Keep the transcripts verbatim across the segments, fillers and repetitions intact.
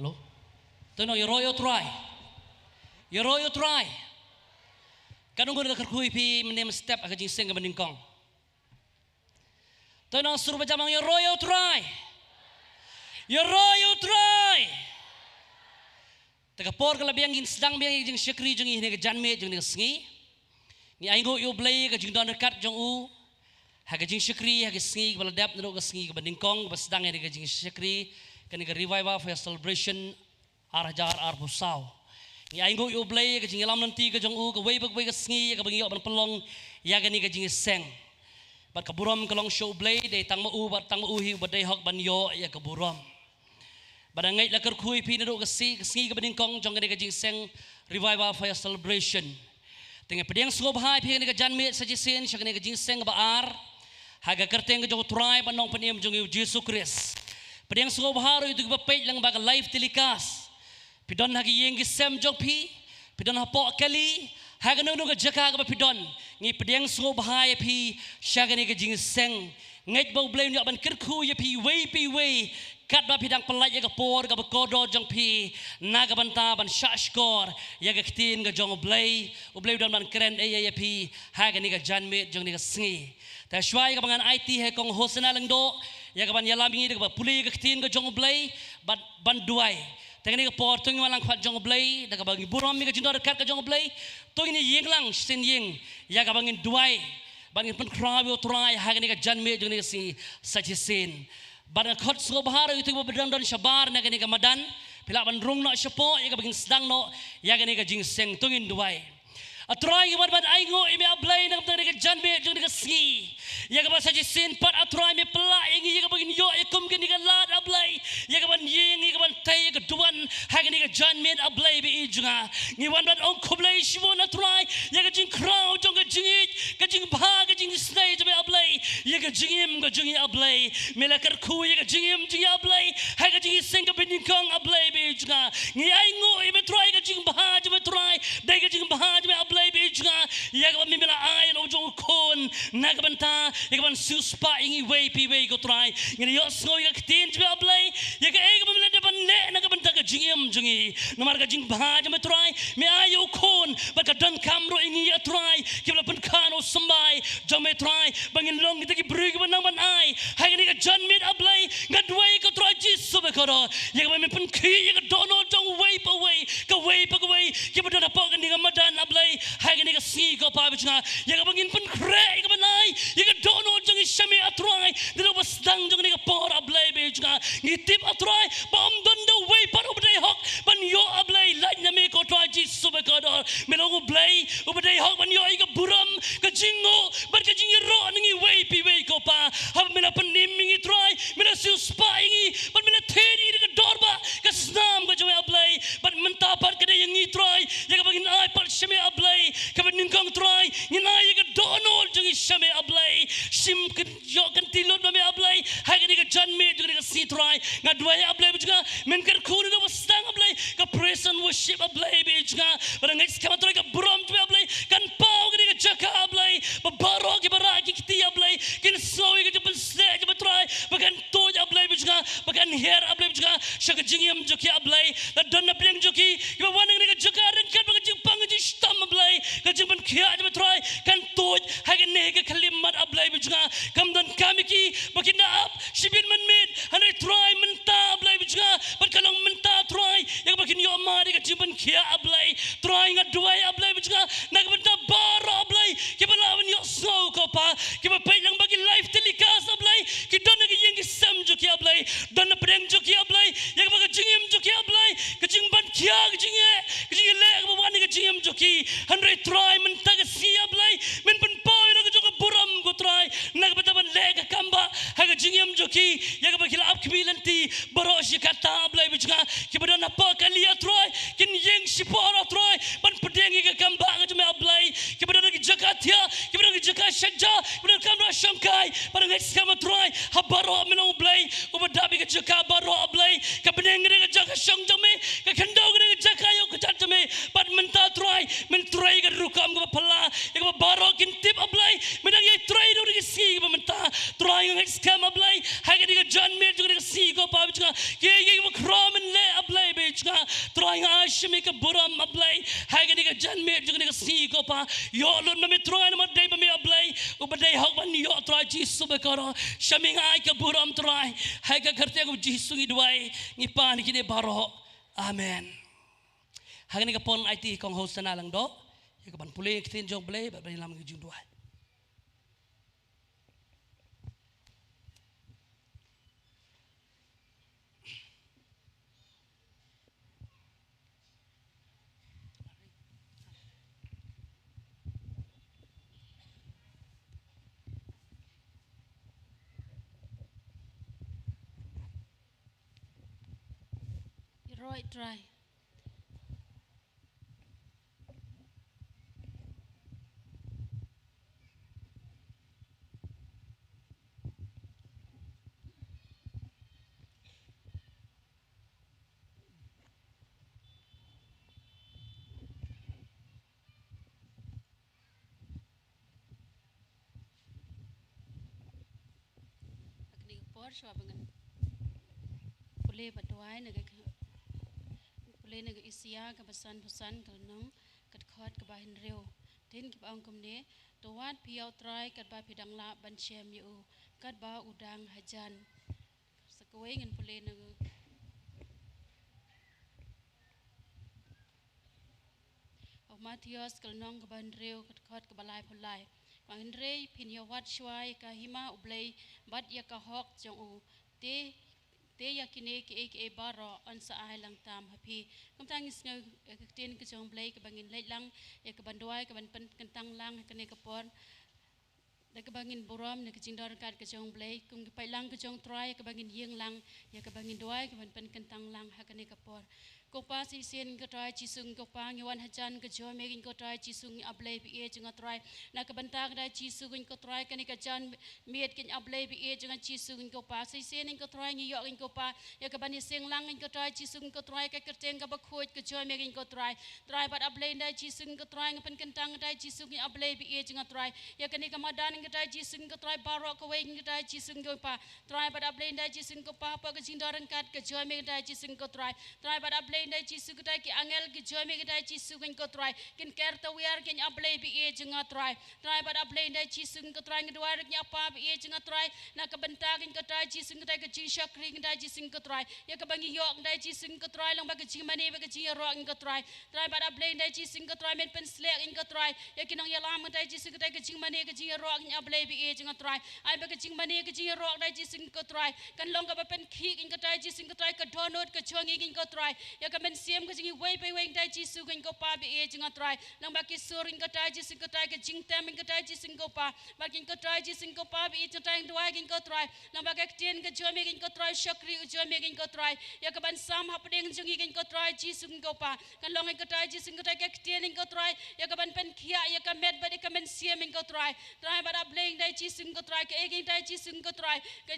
Hello? To nang ïaroh ïa u Trai. Ïaroh ïa u Trai. Katno ngut ka kyrkhu ïa phi mynne mynstep ha ka jingseng kaba nyngkong? To nang sur ba jam nang ïaroh ïa u Trai. Ïaroh ïa u Trai. Te ka por ka la biang, ngin sdang biang ïa ka jingshakri jong ngi ha kane ka janmiet jong kane ka sngi. Ngi ainguh ïa u Blei ka jingdon ryngkat jong u ha ka jingshakri ha ka sngi kaba la dep, naduh ka sngi kaba nyngkong kaba sdang ïa ka jingshakri kane ka Revival Fire Celebration ar hajar arphew saw. Ngi ainguh ïa u Blei ka jingïalam lynti ka jong u kawei pa kawei ka sngi ïa kaba ngi ïoh ban pynlong ïa kane ka jingseng. Bad ka burom ka long sha u Blei, dei tang ma u bad tang ma u hi uba dei hok ban ïoh ïa ka burom. Bad nga ngeit la kyrkhu ïa phi naduh ka sngi, ka sngi kaba nyngkong jong kane ka jingseng Revival Fire Celebration. Te nga pdiang sngewbha ïa phi kane ka janmiet sa shisien sha kane ka jingseng kaba ar ha ka kyrteng ka jong u Trai bad Nongpynim jong ngi u Jisu Khrist. Pdiang sngewbha ruh ïa kito kiba peit lyngba ka live telecast. Phi don ha ki ïing ki sem jong phi, phi don hapoh kali, ha kano kano ka jaka kaba phi don, ngi pdiang sngewbha ïa phi sha kane ka jingseng. Ngeit ba u Blei un ïoh ban kyrkhu ïa phi iwei pa iwei katba phi dang pyllait ïa ka por kaba kordor jong phi na ka bynta ban shahshkor ïa ka ktien ka jong u Blei. U Blei u don ban kren ei ei ïa phi ha kane ka janmiet jong kane ka sngi. Te shuwa ïa kaba ngan aiti ha i Kong Hosana Lyngdoh ïa kaban ïalam ïa ngi da kaba pule ïa ka ktien ka jong u Blei bad ban duwai. Te kane ka por to ngin wan lang khmat jong u Blei da kaba ngi burom ïa ka jingdon ryngkat ka jong u Blei. To ngin ïeng lang shisien ïeng ïa kaba ngin duwai bad ngin pynkhraw ïa u Trai ha kane ka janmiet jong kane ka sngi sa shisien. Bad nga khot sngewbha ruh ïa kito kiba dang don shabar na kane ka madan, phi lah ban rung noh shapoh ïa kaba ngin sdang noh ïa kane ka jingseng. To ngin duwai. A Trai, ngi wan ban ainguh ïa me A Blei na ka bynta kane ka janmiet jong kane ka sngi. Ïa kaba sa shisien pat A Trai me pynlah ïa ngi ïa kaba ngin ïoh ïa kum kane ka lad A Blei, ïa kaban ïeng, ïa kaban tei, ïa ka duwan ha kane ka janmiet A Blei ba ïeit jong nga. Ngi wan ban ong khublei shibun A Trai ïa ka jingkhraw jong ka jingïeit, ka jingbha, ka jingisynei jong me A Blei ïa ka jingim ka jong ngi A Blei. Me la kyrkhu ïa ka jingim jong ngi A Blei ha ka jingseng kaba nyngkong A Blei ba ïeit jong nga. Ngi ainguh ïa me Trai ka jingbha jong me Trai, dei ka jingbha jong me A Blei ba ïeit jong nga, ïa kaba me la ai ïa la u jong u khun na ka bynta ïa kaban siewspah ïa ngi iwei pa iwei ko Trai. Ngin ïohsngew ïa ka ktien jong me A Blei, ïa kaei kaba me la dep ban leh na ka bynta ka jingim jong ngi. Namar ka jingbha jong me Trai, me ai ïa u khun bad ka donkam ruh ïa ngi A Trai kiba la pynkha na u symbai jong me Trai, ba ngin long kita ki briew kiba nang ban ai ha kane ka janmiet A Blei. Nga duwai ko Trai Jisu bakordor ïa kaba me pynkhih ïa ka dohnud jong uwei pa uwei, kawei pa kawei kiba don hapoh kane ka madan A Blei ha kane ka sngi ko Pa ba ïeit jong nga, ïa kaba ngin pynkhreh ïa kaban ai ïa ka dohnud jong ngi sha me A Trai. Naduh ba sdang jong kane ka por A Blei ba ïeit jong nga, ngi tip A Trai ba ym don da uwei pat uba dei hok ban ïoh A Blei lait na me ko Trai Jisu bakordor. Me long U Blei uba dei hok ban ïoh ïa ka burom, ka jingnguh bad ka jingïaroh na ngi iwei pa iwei ko Pa. Haba me la pynim ïa ngi Trai, me la siewspah ïa ngi bad me la thied ïa ngi da ka dor ba ka snam ka jong me A Blei. Bad mynta pat ka dei ïa ngi Trai ïa kaba ngin ai pat sha me A Blei. Kaba nyngkong Trai, ngin ai ïa ka dohnud jong ngi sha me A Blei. Shim kynjoh kynti lut ma me A Blei ha kane ka janmiet jong kane ka sngi Trai. Nga duwai A Blei ba ïeit jong nga, men kyrkhu naduh ba sdang A Blei ka praise and worship A Blei ba ïeit jong nga. Bad nga ngeit skhem A Trai ka burom jong me A Blei kan paw kane ka jaka A Blei, ba baroh kiba rah ki kti A Blei kin sngew ïa ka jingpynshlur jong me Trai, ba kan tuid A Blei ba ïeit jong nga, ba kan hiar A Blei ba ïeit jong nga sha ka jingim jong ki A Blei. La don na pdeng jong ki kiba wan na kane ka jaka ryngkat bad ka jingpang ka jingshitom A Blei, ka jingpynkhiah jong me Trai kan tuid ha kane ka khyllipmat A Blei ba ïeit jong nga. Kam donkam ïa ki ba kin da ap shibit mynmiet, hynrei Trai mynta A Blei ba ïeit jong nga, bad ka long mynta Trai ïa kaba kin ïoh mad ïa ka jingpynkhiah A Blei. Trai nga duwai A Blei ba ïeit jong nga na ka bynta baroh A Blei kiba lah ban ïohsngew ko Pa, kiba peit lyngba ki live telecast A Blei, ki don ha ki ïing ki sem jong ki A Blei, don na pdeng jong ki A Blei ïa kaba ka jingim jong ki A Blei, ka jingban khia, ka jingeh, ka jingeh leh kaba wan ha ka jingim jong ki. Hynrei Trai mynta ka sngi A Blei, men pynpaw ïa la ka jong ka burom ko Trai na ka bynta ban leh ka kam ba ha ka jingim jong ki, ïa kaba ki la ap khmih lynti baroh shi katta A Blei ba ïeit jong nga. Kiba don hapoh kali A Trai, kin ïeng shipor A Trai ban pdiang ïa ka kam ba ka jong me A Blei. Kiba don ha ki jaka thiah, kiba don ha ki jaka shet ja, kiba donkam da shongkai, bad nga ngeit skhem A Trai ha baroh me long U Blei uba dap ïa ka jaka baroh A Blei. Ka bneng ka dei ka jaka shong jong me, ka khyndew ka dei ka jaka ïoh kjat jong me. Bad mynta Trai men trei ïa ka rukom kaba phylla ïa kaba baroh kin tip A Blei, me dang ïai trei ruh ha kine ki sngi kiba mynta. Trai nga ngeit skhem A Blei ha kane ka jan Miet jong kane ka sngi ko Pa ba jong nga. Ki, ki, ki ba khraw men leh A Blei ba jong nga. Trai nga ai sha me ka burom A Blei. Ha kane ka janmiet jong kane ka sngi ko Pa. Ïoh lut ma me Trai namar dei ba me A Blei uba dei hok ban ïoh Trai Jisu ba kordor. Sha me nga ai ka burom Trai. Ha ka kyrteng u Jisu ngi duwai. Ngi pan kine baroh. Amen. Ha kane ka por ngan aiti kong Hosana Lyngdoh ïa ka ban pule ïa ka ktien jong U Blei bad ban ïalam ka jingduwai. Ïaroh Trai. Ha kane ka por shuwa ba ngan pule bad duwai na ka, pule na ka Isaïah kaba sanphew san ka lynnong ka dkhot kaba hynriew. Ktien kaba ong kumne, to wad phi ïa U Trai katba phi dang lah ban shem ïa u, katba u dang hajan. Sa kawei ngan pule na ka U Mathaios ka lynnong kaba hynriew ka dkhot kaba laiphew lai. Ba hynrei phin ïa wad shuwa ïa ka hima U Blei bad ïa ka hok jong u. Te, te ïa kine kiei kiei baroh yn sa ai lang tam ha phi. Kumta ngin sngew ïa ka ktien ka jong U Blei kaba ngin leit lang ïa ka ban duwai ka ban pynkyntang lang ha kane ka por. Da kaba ngin burom na ka jingdon ryngkat ka jong U Blei, kum ki paidlang ka jong U Trai, kaba ngin ïeng lang, ïa kaba ngin duwai, kaban pynkyntang lang ha kane ka por. Ko Pa, sa shisien ko Trai Jisu ko Pa, ngi wan hajan ka jong me ko Trai Jisu A Blei ba ïeit jong nga Trai. Na ka bynta ka Trai Jisu ko Trai, kane ka janmiet ko A Blei ba ïeit jong nga Jisu ko Pa. Sa shisien ko Trai ngi ïoh ko Pa, ïa kaban ïaseng lang ko Trai Jisu ko Trai, ka kyrteng kaba khuid ka jong me ko Trai. Trai bad A Blei Trai Jisu ko Trai, nga pynkyntang Trai Jisu A Blei ba ïeit jong nga Trai. Ïa kane ka madan ko Trai Jisu ko Trai, baroh kawei ko Trai Jisu ko Pa. Trai bad A Blei Trai Jisu ko Pa, hapoh ka jingdon ryngkat ka jong me Trai Jisu ko Trai. Trai bad A Blei Trai Jisu ko Trai, ki angel ki jong me Trai Jisu ko Trai. Kin ker tawiar ko A Blei ba ïeit jong nga Trai. Trai bad A Blei Trai Jisu ko Trai, nga duwai ruh ko Pa ba ïeit jong nga Trai. Na ka bynta ko Trai Jisu ko Trai, ka jingshakri ko Trai Jisu ko Trai. Ïa kaba ngi ïoh ko Trai Jisu ko Trai, lyngba ka jingmane bad ka jingïaroh ko Trai. Trai bad A Blei Trai Jisu ko Trai, men pynsleh ko Trai. Ïa ki nongïalam ko Trai Jisu ko Trai, ka jingmane ka jingïaroh ko A Blei ba ïeit jong nga Trai. Ai ba ka jingmane ka jingïaroh Trai Jisu ko Trai, kan long kaba pynkhih ko Trai Jisu ko Trai, ka dohnud ka jong ngi ko Trai. Ïa ka mynsiem ka jong ngi iwei pa iwei Trai Jisu ko Pa ba ïeit jong nga Trai. Lyngba ki sur ko Trai Jisu ko Trai, ka jingtem ko Trai Jisu ko Pa. Bad ko Trai Jisu ko Pa ba ïeit jong nga Trai, nga duwai ko Trai. Lyngba ka ktien ka jong me ko Trai, shakri u jong me ko Trai. Ïa kaban sam hapdeng jong ngi ko Trai Jisu ko Pa. Kan long ko Trai Jisu ko Trai, ka ktien ko Trai, ïa kaban pynkhiah ïa ka met bad ïa ka mynsiem ko Trai. Trai bad A Blei Trai Jisu ko Trai, kaei ko Trai Jisu ko Trai, ka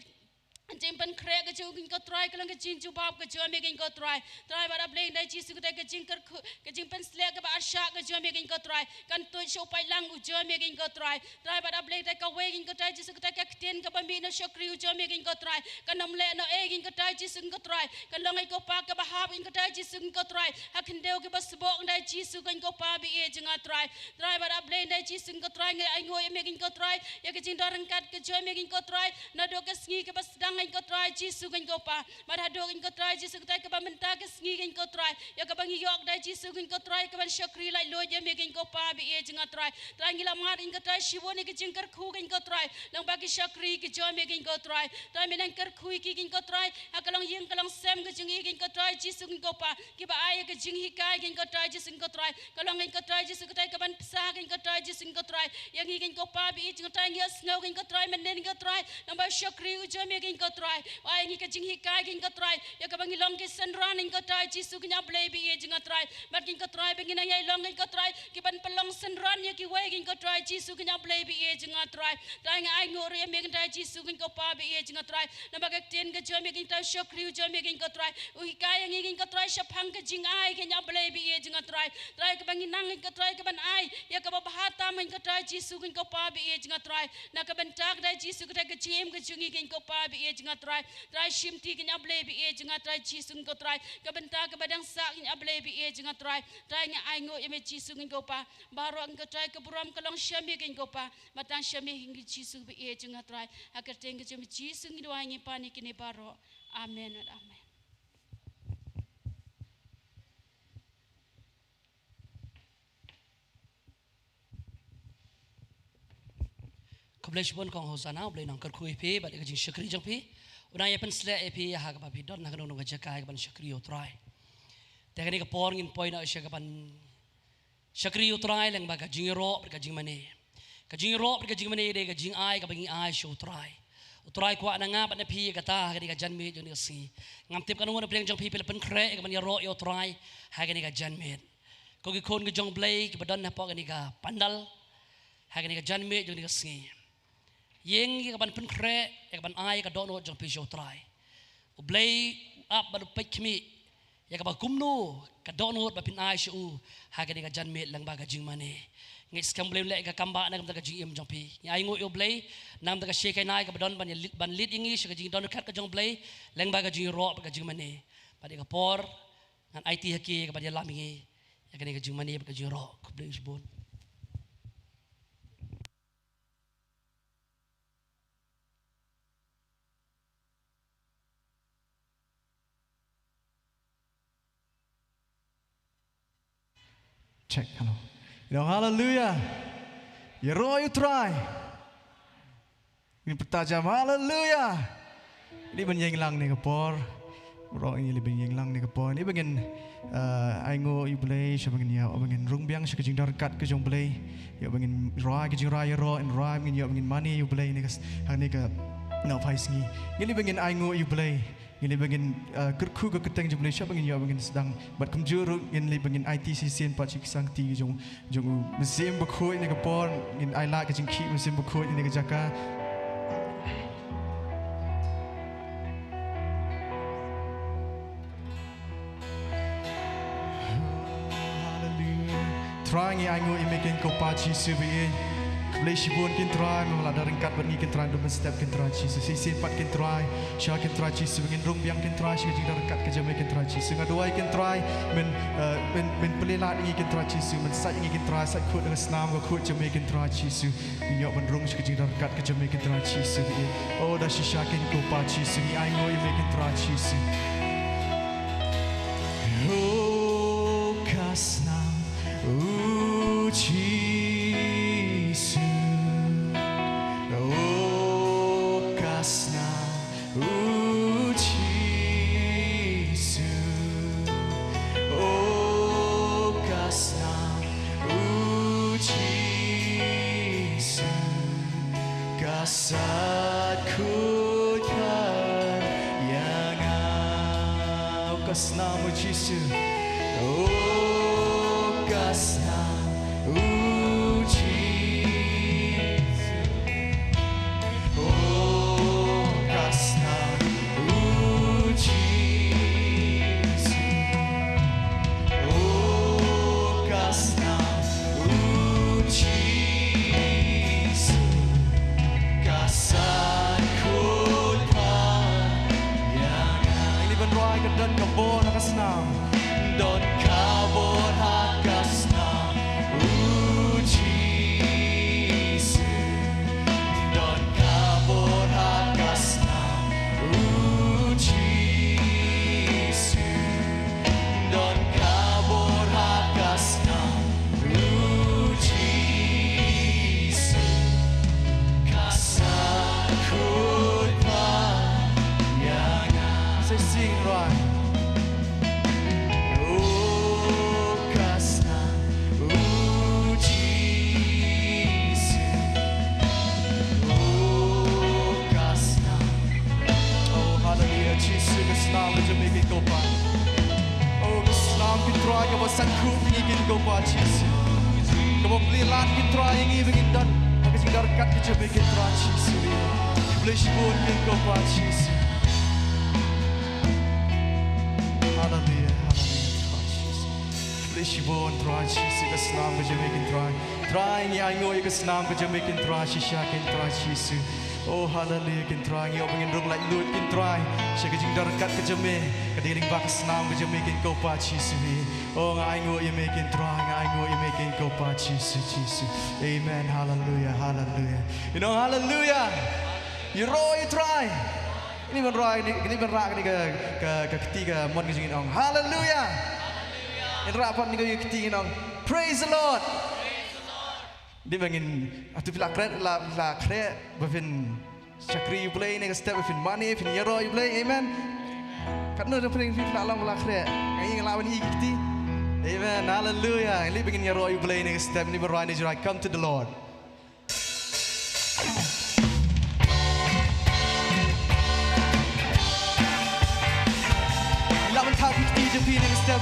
jingpynkhreh ka jong ko Trai, ka long ka jingjubab ka jong me ko Trai. Trai bad A Blei Trai Jisu ko Trai, ka jingkyrkhu, ka jingpynsleh kaba arshah ka jong me ko Trai, kan tuid sha u paidlang u jong me ko Trai. Trai bad A Blei Trai, kawei ko Trai Jisu ko Trai, ka ktien kaba mih na u shakri u jong me ko Trai, kan ym leh noh ei ko Trai Jisu ko Trai, kan long ko Pa kaba hap ko Trai Jisu ko Trai, ha khyndew kiba sboh ko Trai Jisu ko Pa ba ïeit jong nga Trai. Trai bad A Blei Trai Jisu ko Trai, nga ainguh ïa me ko Trai, ïa ka jingdon ryngkat ka jong me ko Trai, naduh ka sngi kaba sdang ko Trai Jisu ko Pa. Bad haduh ko Trai Jisu ko Trai, kaba mynta ka sngi ko Trai, ïa kaba ngi ïoh ko Trai Jisu ko Trai, kaban shakri laitluid ïa me ko Pa ba ïeit jong nga Trai. Trai ngi la mad ko Trai shibun ïa ka jingkyrkhu ko Trai, lyngba ki shakri ki jong me ko Trai. Trai me nang kyrkhu ïa ki ko Trai, ha ka longïing ka longsem ka jong ngi ko Trai Jisu ko Pa. Kiba ai ïa ka jinghikai ko Trai Jisu ko Trai, ka long ko Trai Jisu ko Trai, kaban pynbsa ko Trai Jisu ko Trai. Ïa ngi ko Pa ba ïeit jong nga Trai, ngi ïohsngew ko Trai mynnin ko Trai, lyngba u shakri u jong me ko Trai. Ai ngi ka jinghikai ko Trai, ïa kaba ngi long ki synran ko Trai Jisu ko A Blei ba ïeit jong nga Trai. Bad ko Trai ba ngi nang ïai long ko Trai, kiban pynlong synran ïa kiwei ko Trai Jisu ko A Blei ba ïeit jong nga Trai. Trai nga ainguh ruh ïa me ko Trai Jisu ko Pa ba ïeit jong nga Trai. Namar ka ktien ka jong me ko Trai, u shakri u jong me ko Trai, u hikai ïa ngi ko Trai shaphang ka jingai ko A Blei ba ïeit jong nga Trai. Trai kaba ngi nang ko Trai, kaban ai ïa kaba bha tam ko Trai Jisu ko Pa ba ïeit jong nga Trai. Na ka bynta ko Trai Jisu ko Trai, ka jingim ka jong ngi ko Pa ba ïeit jong nga Trai. Trai Trai shimti kane, A Blei ba ïeit jong nga Trai Jisu ko Trai. Ka bynta kaba dang sah kane, A Blei ba ïeit jong nga Trai. Trai nga ainguh ïa me Jisu ko Pa. Baroh ko Trai ka burom ka long sha me ko Pa. Ba tang sha me ko Jisu ba ïeit jong nga Trai. Ha ka kyrteng ka jong me Jisu ngi duwai ngi pan ïa kine baroh. Amen, amen. Khublei shibun kong Hosanna, U Blei un nang kyrkhu ïa phi bad ïa ka jingshakri jong phi. Un nang ïa pynshlur ïa phi ha kaba phi don ha kano kano ka jaka ïa kaban shakri ïa U Trai. Te kane ka por ngin poi noh sha kaban shakri ïa U Trai lyngba ka jingïaroh bad ka jingmane. Ka jingïaroh bad ka jingmane dei ka jingai kaba ngi ai sha U Trai. U Trai kwah na nga bad na phi ïa kata ha kane ka janmiet jong kane ka sngi. Ngam tip katno ngut na pdeng jong phi phi la pynkhreh ïa kaban ïaroh ïa U Trai ha kane ka janmiet. Ko ki khun ki jong U Blei kiba don hapoh kane ka pandal ha kane ka janmiet jong kane ka sngi. Ïeng ïa kaban pynkhreh ïa kaban ai ka dohnud jong phi sha U Trai. U Blei u ap bad u peit khmih ïa kaba kumno ka dohnud ba phin ai sha u ha kane ka janmiet lyngba ka jingmane. Ngeit skhem U Blei un leh ïa ka kam ba na ka bynta ka jingim jong phi. Ngi ainguh ïa U Blei na ka bynta ka shai kainai kaba don ban ïa leit, ban leit ïa ngi sha ka jingdon ryngkat ka jong U Blei lyngba ka jingïaroh bad ka jingmane. Bad ïa ka por ngan aiti ha ki ïa kaban ïalam ïa ngi ïa kane ka jingmane bad ka jingïaroh. Khublei shibun. Check, hello. You know, hallelujah. Ïaroh ïa U Trai. Ngin pyrta jam, hallelujah. Ngi leit ban ïeng lang ne ka por. Baroh ngi leit ban ïeng lang ne ka por. Ngi leit ban ngin, eh, ainguh ïa U Blei, sha ban ngin ïa, ban ngin rung biang sha ka jingdon ryngkat ka jong U Blei. Ïa ban ngin rwai ka jingrwai ïaroh, ngin rwai, ngin ïa ban ngin mane ïa U Blei ne ka s-, ha ne ka nongphai sngi. Ngi leit ban ngin ainguh ïa U Blei. Ngin leit ban ngin, eh, kyrkhu ka kyrteng jong U Blei sha ban ngin ïa ban ngin sdang. Bad kumjuh ruh ngin leit ban ngin aiti shisien pat sha ki sangti jong, jong u Mynsiem Bakhuid ne ka por ngin ai lad ka jingkhih Mynsiem Bakhuid ne ka jaka. Hallelujah. Trai ngi ainguh ïa me kin ko Pa Jisu ba ïeit. Khublei shibun kin Trai, me la da ryngkat bad ngi kin Trai, dum step kin Trai Jisu. Shisien pat kin Trai, sha kin Trai Jisu, ngin rung biang kin Trai, sha ka jingdon ryngkat ka jong me kin Trai Jisu. Nga duwai kin Trai, men, eh, men, men pynlait ngi kin Trai Jisu, men sait ngi kin Trai, sait khuid da ka snam bakhuid jong me kin Trai Jisu. Ngi ïoh ban rung sha ka jingdon ryngkat ka jong me kin Trai Jisu. Oh, da shisha kin ko Pa Jisu, ngi ainguh ïa me kin Trai Jisu. Oh, ka snam, oh, Jisu. Oh, ka snam, oh, Jisu. Oh, ka snam, oh, Jisu. Ka sait khuid pat ïa nga. Oh, ka snam, oh, Jisu. Oh, ka snam, oh, Jisu. Oh, ka snam, oh, Jisu. Oh, ka snam, oh, Jisu. Ka sait khuid pat ïa nga. Ngi leit ban rwai ka don ka bor ha ka snam. Don ka bor ha ka snam, oh, Jisu. Don ka bor ha ka snam, oh, Jisu. Don ka bor ha ka snam, oh, Jisu. Ka sait khuid pat ïa nga. Say sing right. Oh, ka snam, oh, Jisu. Oh, ka snam. Oh, hallelujah, Jisu, ka snam ka jong me kin ko Pa. Oh, ka snam kin Trai kaba sait khuid ïa ngi kin ko Pa Jisu. Kaba plie lad kin Trai ïa ngi ba ngin don ha ka jingdon ryngkat ka jong me kin Trai Jisu. Khublei shibun kin ko Pa Jisu. Haleluya, haleluya, Trai Jisu. Khublei shibun, Trai Jisu, ka snam ka jong me kin Trai. Trai, ngi ainguh ïa ka snam ka jong me kin Trai, shisha kin Trai Jisu. Oh, haleluya, kin Trai, ngi ong ba ngin rung laitluid, kin Trai, sha ka jingdon ryngkat ka jong me, ka dei lyngba ka snam ka jong me, kin ko Pa Jisu hi. Oh, nga ainguh ïa me, kin Trai, nga ainguh ïa me, kin ko Pa Jisu, Jisu. Amen, haleluya, haleluya. Kin ong haleluya. Ïaroh ïa u Trai. Ngin ïa ban rah, ngin ïa ban rah kane ka, ka, ka kti ka mon ka jong ngi, ngin ong haleluya. Ngin rah pat kane ka kti, ngin ong praise the Lord. Dei ba ngin, hato phi la khreh, la, la khreh ba phin shakri ïa u Blei ne ka step, ba phin mane, phin ïaroh ïa u Blei, amen. Katno na pdeng phi la long ba la khreh? Nga ïohi nga la wan ïa ki kti. Amen, haleluya. Ngin leit ba ngin ïaroh ïa u Blei ne ka step, ngin leit ba rwai ne jrwai, Come to the Lord. Ngin lah ban khaw ki kti jong phi ne ka step.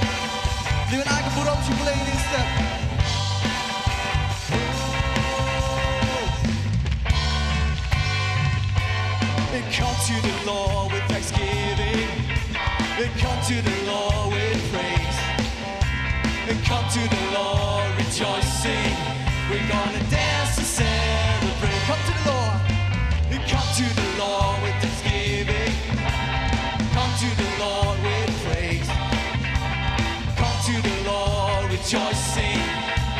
Ngin ai ka burom sha u Blei ne ka step. And come to the Lord with thanksgiving. And come to the Lord with praise. And come to the Lord rejoicing. We're gonna dance and celebrate. Come to the Lord. And come to the Lord with thanksgiving. Come to the Lord with praise. Come to the Lord rejoicing.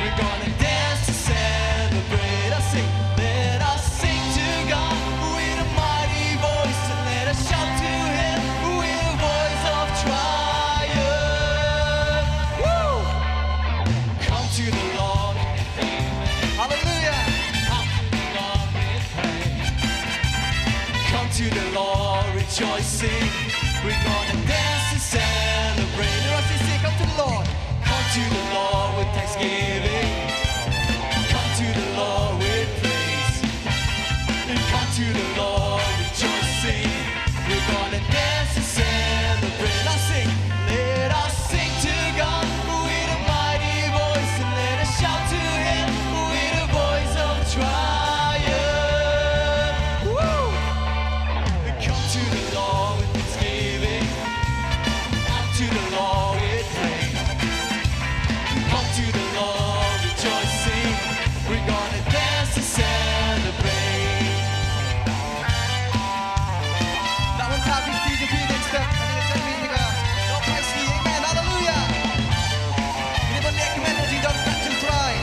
We're gonna dance to celebrate. Let's sing. Let us sing to God with a mighty voice. And let us shout to Him with a voice of triumph. Woo! Come to the Lord. Hallelujah. Come to the Lord with praise. Come to the Lord rejoicing. We're gonna dance and celebrate. Everyone say, say, come to the Lord. Come to the Lord with thanksgiving. Come to the Lord with praise. And come to the Lord rejoicing. We're gonna dance and celebrate. Now sing. Let us sing to God with a mighty voice, and let us shout to Him with a voice of triumph. Woo! Come to the Lord with thanksgiving. Come to the Lord with praise. Come to the Lord rejoicing. We're gonna dance and celebrate. That one, top fifty, the beat, next step. Amen. Hallelujah. Ngin ïa ban leh kmen ïa ka jingdon ryngkat jong u Trai.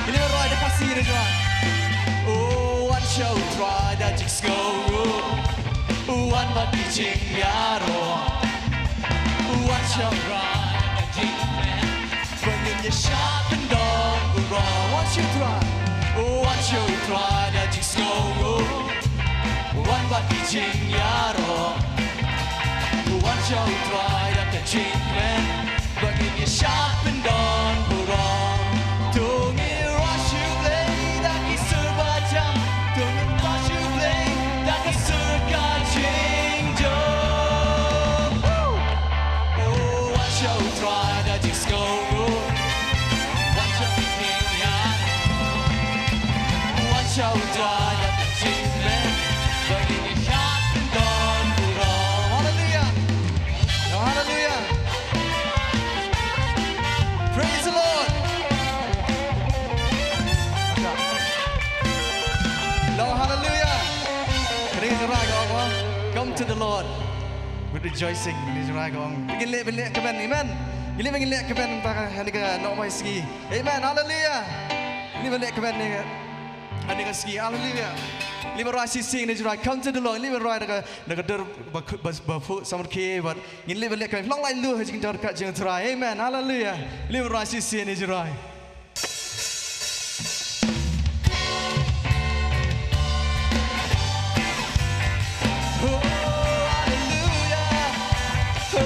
Ngin ïa ban rwai da Khasi ne jrwai. Oh, wan sha u Trai da jingsngew. Wan bad ki jingïaroh. Wan sha u Trai da ka jingkmen. Ba ngin ïa shah kyndon burom. Wan sha u Trai. Wan sha u Trai da jingsngew. Wan bad ki jingïaroh. Wan sha u Trai da ka jingkmen. Ba ngin ïa shah kyndon burom. To ngin ruh sha u Blei da ki sur ba jam. To ngin ruh sha u Blei da ki sur ka jingjop. Woo! Oh, wan sha u Trai da jingsngew. Wan sha u Trai da jingkmen. Ba ngin ïa shah kyndon burom. Hallelujah. Oh, hallelujah. Praise the Lord. Lord, hallelujah. Kane ka jingïaroh ka ong, come to the Lord with rejoicing. Kane ka jingïaroh ka ong, ngin leh, ngin leh kmen, amen. Ngin leh, ngin leh kmen, ba ka, ha kane ka Nohbaisngi. Amen, hallelujah. Ngin leh, ngin leh kmen, ha kane ka sngi, hallelujah. Ngin leh ban rwai shisien, kane ka jingïaroh, come to the Lord. Ngin leh ban rwai da ka, da ka dur ba, ba, ba phuh samrkhie, bad ngin leh ban leh kmen, long laitluid ha ka jingdon ryngkat jong u Trai. Amen. Hallelujah. Ngin leh ban rwai shisien kane ka jingïaroh. Oh, hallelujah. Oh.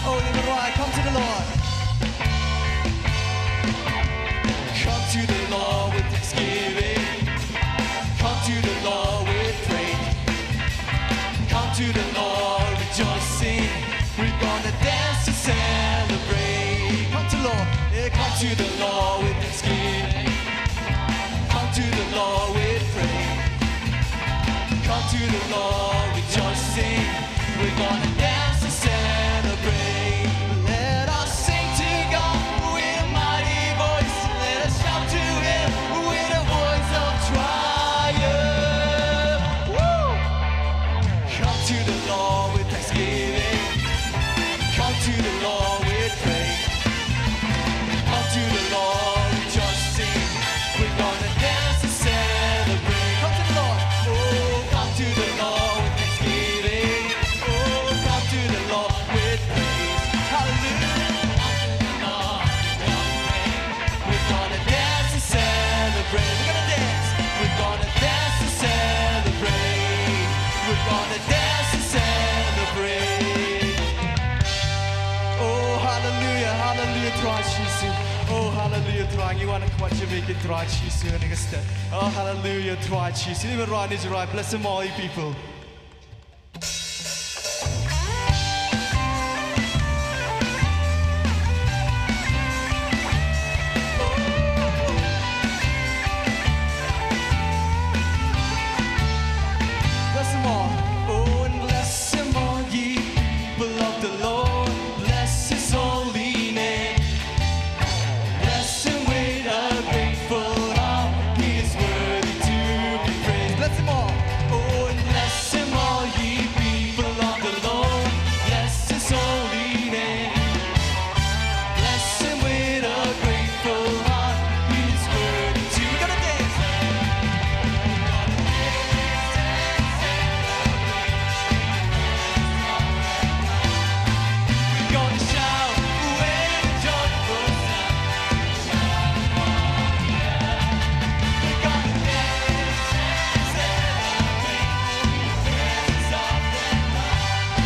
Oh, let me ride. Come to the Lord. Come to the Lord with thanksgiving. Come to the Lord with praise. Come to the Lord rejoicing. We're gonna dance to celebrate. Come to Lord. Yeah, come to the Lord with thanksgiving. Come to the Lord with praise. Come to the Lord rejoicing. We're gonna dance and celebrate. Let us sing to God with a mighty voice. Let us shout to Him with a Ngi wan khmat sha me ko Trai Jisu, ngi ka step. Oh, hallelujah, Trai Jisu. Ngi wan, Trai, bless them all, you people. Bless them all. Oh, and bless them all, ye people of the Lord. Bless his holy name. Bless him with a grateful heart. He is worthy to be praised. Bless him all. Oh, and bless him all, ye people of the Lord. Bless his holy name. Bless him with a grateful heart. He is worthy to. We're gonna dance. We're gonna shout with a joyful sound. We're gonna dance and celebrate the presence of the Lord.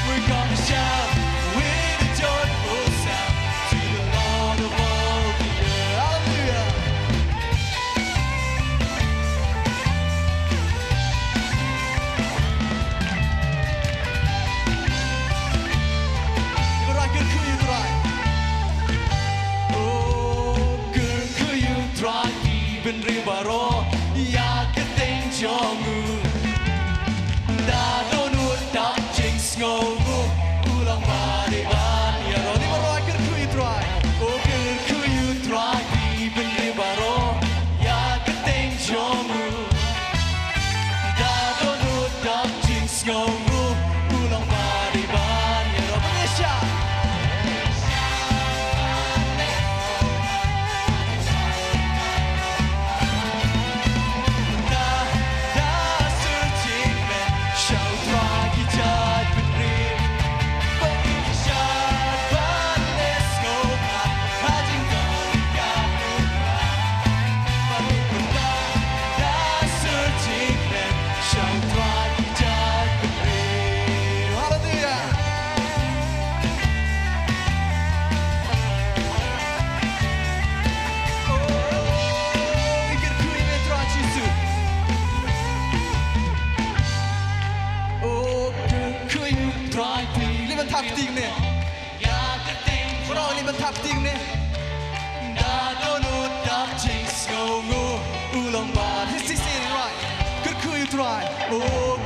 We're gonna shout with a joyful sound to the Lord of all the earth. Hallelujah. Ngi rai kyrkhu ïa u Trai. O, kyrkhu ïa u Trai, ki bynriew baroh ïa ka kyrteng jong u. Da dohnud dap jingsngew, u long ba dei ban ïaroh. Ngi rai kyrkhu ïa u Trai. O, kyrkhu ïa u Trai, ki bynriew baroh ïa ka kyrteng jong u. Da dohnud dap jingsngew, u long ba dei ban ïaroh. Ban ïashah. Da, da syrjin me, sha u Trai ki jaitbynriew. Ban ïashah, ban ïasngew bha, ha jingdon ryngkat u Trai. Haleluya. Oh, kyrkhu ïa u Trai Jisu. Oh, kyrkhu ïa u Trai. Leit ban thap kti ne. Baroh leit ban thap kti ne. Da dohnud dap jingsngew, u long ba. Let's sing it right. Kyrkhu ïa u Trai. O,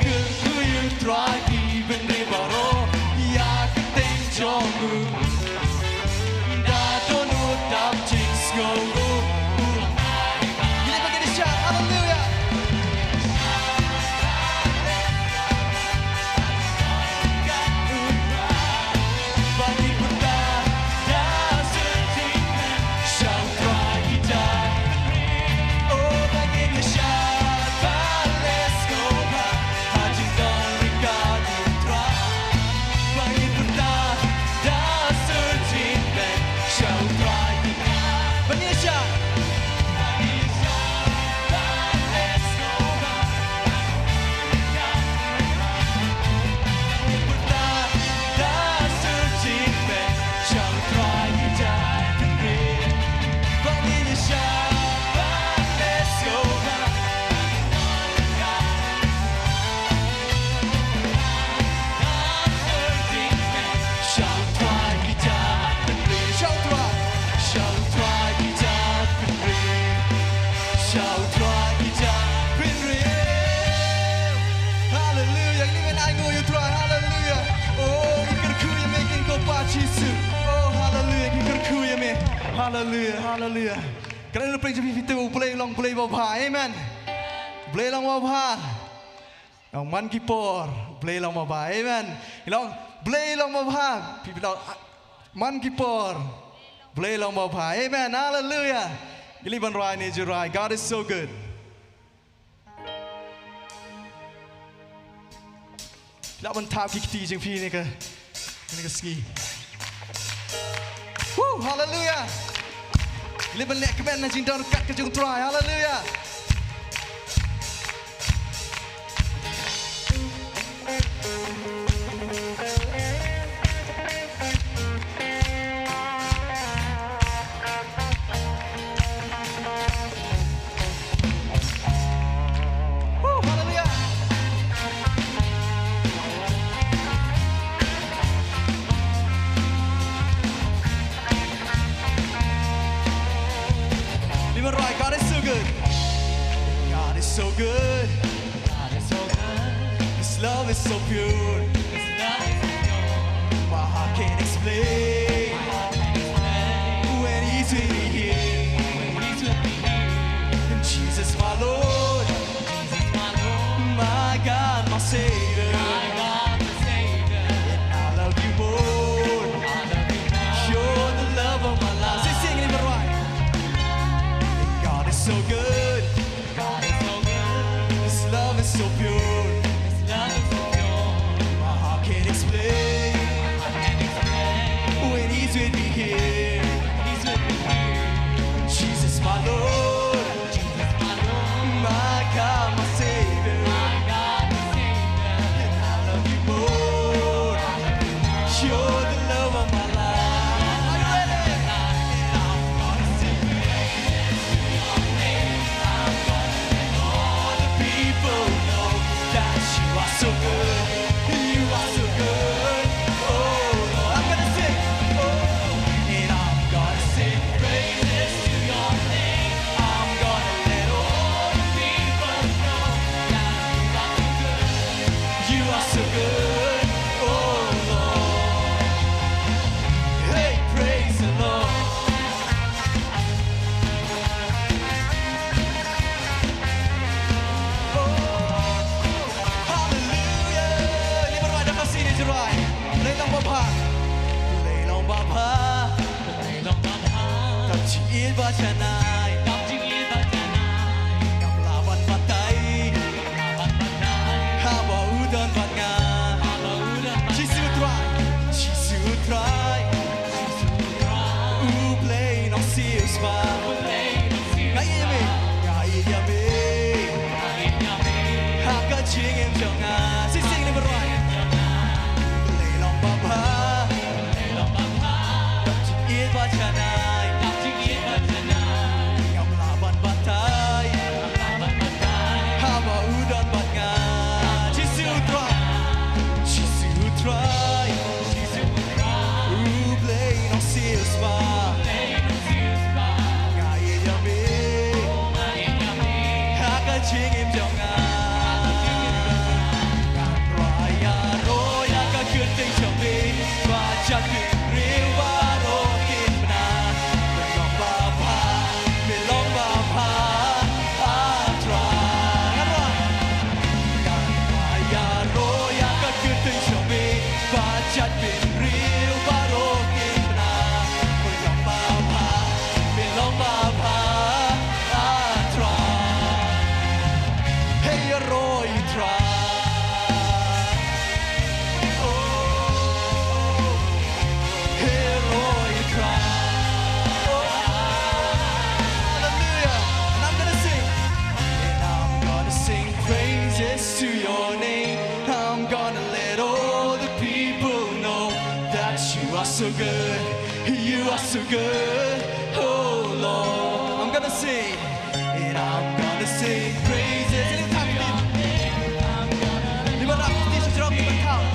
kyrkhu ïa u Trai, ki bynriew baroh ïa ka kyrteng jong u. Da dohnud dap jingsngew, u long ba. Ngi leit ban ïashah. Haleluya. Haleluya. Ngi leit ban ainguh ïa u Trai. Haleluya. Oh, ngi kyrkhu ïa me, ko Pa Jisu. Oh, haleluya. Ngi kyrkhu ïa me. Haleluya. Haleluya. Kren na pyrshah phi, phi tu, U Blei u long Blei babha. Amen. Blei u long babha. Long man ki por, Blei long babha. Amen. Long, Blei long babha. Phi, phi long, man ki por, Blei long babha. Amen. Haleluya. Ngi leit ban rai ne, ju rai. God is so good. Lah ban thap ki kti jong phi ne ka. Kane ka sngi. Woo, haleluya. Leit ban leh kmen na jingdon ryngkat ka jong u Trai. Haleluya. Love is so pure. This love is so pure. My heart can't explain. My heart can't explain. When he's with me here. When he's with me here. And Jesus, my Lord. Jesus, my Lord. My God, my Savior. My God, my Savior. And I love you more. I love you more. You're the love of my life. Sing, sing, everybody. God is so good. God is so good. His love is so pure. His love is so pure. My heart can't explain. My heart can't explain. When he's with me here. When he's with me here. Jesus, my Lord. Jesus, my Lord. My God, my Savior. My God, my Savior. And I love you more. I love you more. You're the love of my life. Are you ready? And I'm gonna sing praises to your name. I'm gonna let all the people know that you are so good. You are so good. Oh, Lord, I'm gonna sing. Oh, and I'm gonna sing praises to your name. I'm gonna let all the people know that you are so good. You are so good. Oh, Lord. Hey, praise the Lord. Oh, hallelujah. Ni ba rwai da ka sini jirai. Lei long ba bha. Lei long ba bha. Lei long ba bha. Tam jingïeit ba janai. Tam jingïeit ba janai. Ngam lah ban batai. Ngam lah ban batai. Haba u don bad nga. Haba u don bad nga. Jisu Trai. Jisu Trai. U Blei nongsiewspah. Nga ïeit ïa me. Nga ïeit ïa me. Ha ka jingim jong nga. Sing sing ni ba rwai. Blei long ba bha. Jingïeit ba janai. Ngam lah ban batai. Haba u don bad nga. Jisu Trai. Jisu Trai. U Blei nongsiewspah. Nga ïeit ïa me. Ha ka jingim jong nga. Ngan rwai ïaroh ïa ka kyrteng jong me. Ba jan bynriew baroh kin bna. Me long ba bha. Me long ba bha. Ah, Trai. Ngan rwai. Ngan rwai ïaroh ïa ka kyrteng jong me. Ba jan bynriew baroh kin bna. Me long ba bha, me long ba bha, ah, Trai. Hei ïaroh ïa u Trai. Oh, hei ïaroh ïa u Trai. Oh, hallelujah. And I'm gonna sing. And I'm gonna sing praises to your name. I'm gonna let all the people know that you are so good. You are so good, oh Lord. I'm gonna sing, and I'm gonna sing praises. Anytime you need, you wanna sing, just drop your tongue.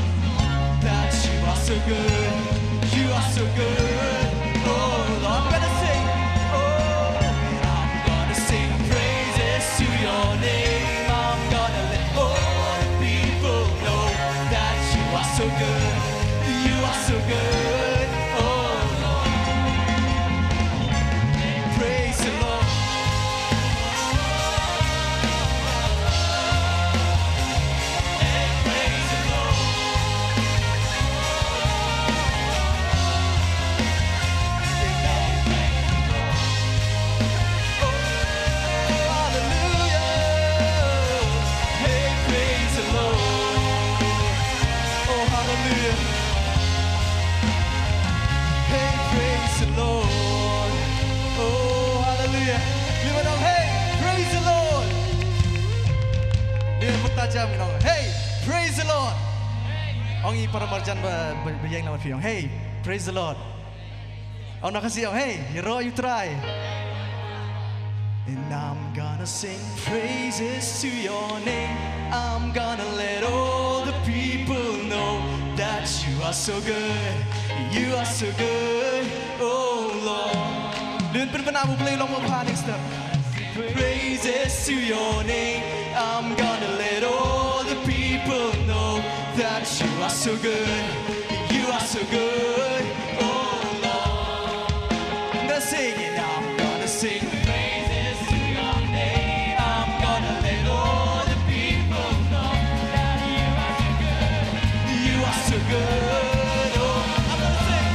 That you are so good, you are so good, oh Lord. I'm gonna sing, oh, and I'm gonna sing praises to your name. I'm gonna let all the people know that you are so good, you are so good, oh Lord. Praise the Lord. Praise the Lord. Hallelujah. Hey, praise the Lord. Oh, hallelujah. Hey, praise the Lord. Oh, hallelujah. Lima dong, hey, praise the Lord. Lima peta jam dong, hey, praise the Lord. Ong ïa para marjan ba, ba, ba ïeng lama phi ong, hey, praise the Lord. Ong na Khasi ong, hey, ïaroh ïa u Trai. And I'm gonna sing praises to your name. I'm gonna let all the people know that you are so good. You are so good, oh Lord. Lun pynbna ba U Blei long ba bha next step. Praises to your name. I'm gonna let all the people know. So good, you are so good, oh Lord. I'm gonna sing it now. I'm gonna sing praises to your name. I'm gonna let all the people know that you are so good. You are so good, oh. I'm gonna sing.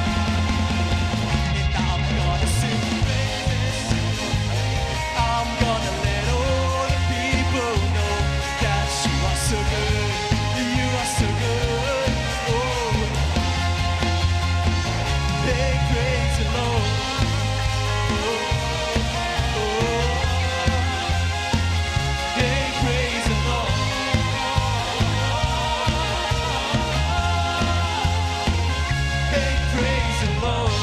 And I'm gonna sing praises to your name. I'm gonna let all the people know that you are so good. You are so good. Oh, hey, praise the Lord. Oh, oh, hey, praise the Lord. Hey, praise the Lord.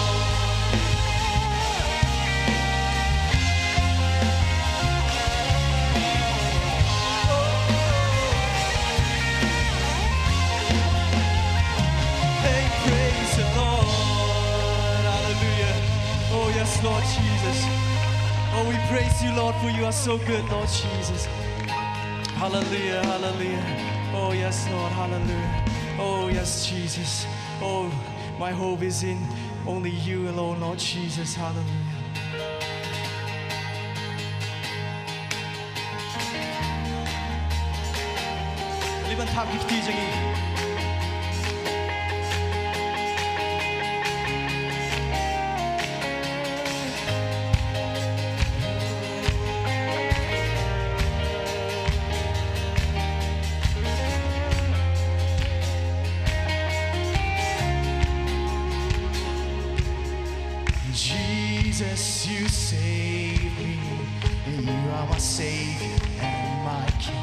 Hey, praise the Lord. Hallelujah. Oh, yes, Lord Jesus. Oh, we praise you, Lord, for you are so good, Lord Jesus. Hallelujah, hallelujah. Oh, yes, Lord, hallelujah. Oh, yes, Jesus. Oh, my hope is in only you alone, Lord Jesus. Hallelujah. Liban thap ki kti jong ngi. Jesus, you save me. You are my Savior and my King.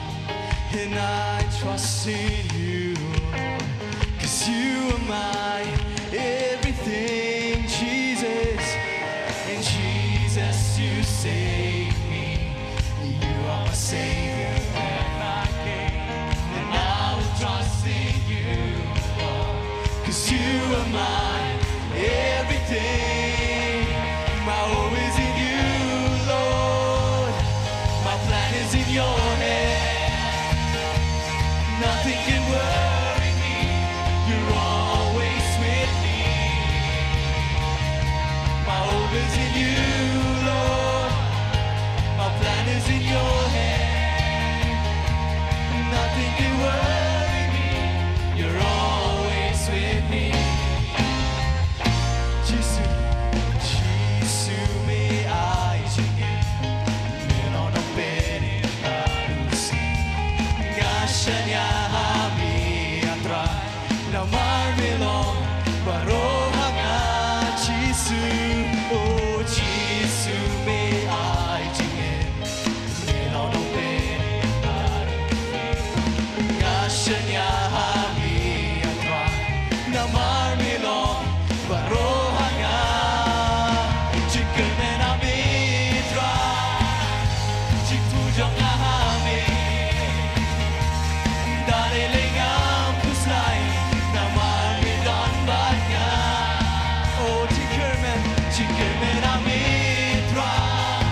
And I trust in you, Lord, 'cause you are my everything, Jesus. And Jesus, you save me. You are my Savior and my King, and I will trust in you, Lord, 'cause you are my everything. My hope is in you, Lord. My plan is in your hand. Nothing can worry me. You're always with me. My hope is in you, Lord. My plan is in your hand. Nothing can worry me. You're always with me. Jisu, Jisu me ai jingim. Me long nongpeit baroh sien. Nga shaniah ha me, A Trai. Namar me long baroh ha nga, Jisu, oh Jisu me ai jingim. Me long nongpeit baroh. Nga shaniah ha me, A Trai. Namar me long baroh ha nga. Jingkyrmen ha me, Trai. Jingthoh jong nga ha me. Da lei lei ngam khuslai, namar me don bad nga. Oh, jingkyrmen, jingkyrmen ha me, Trai.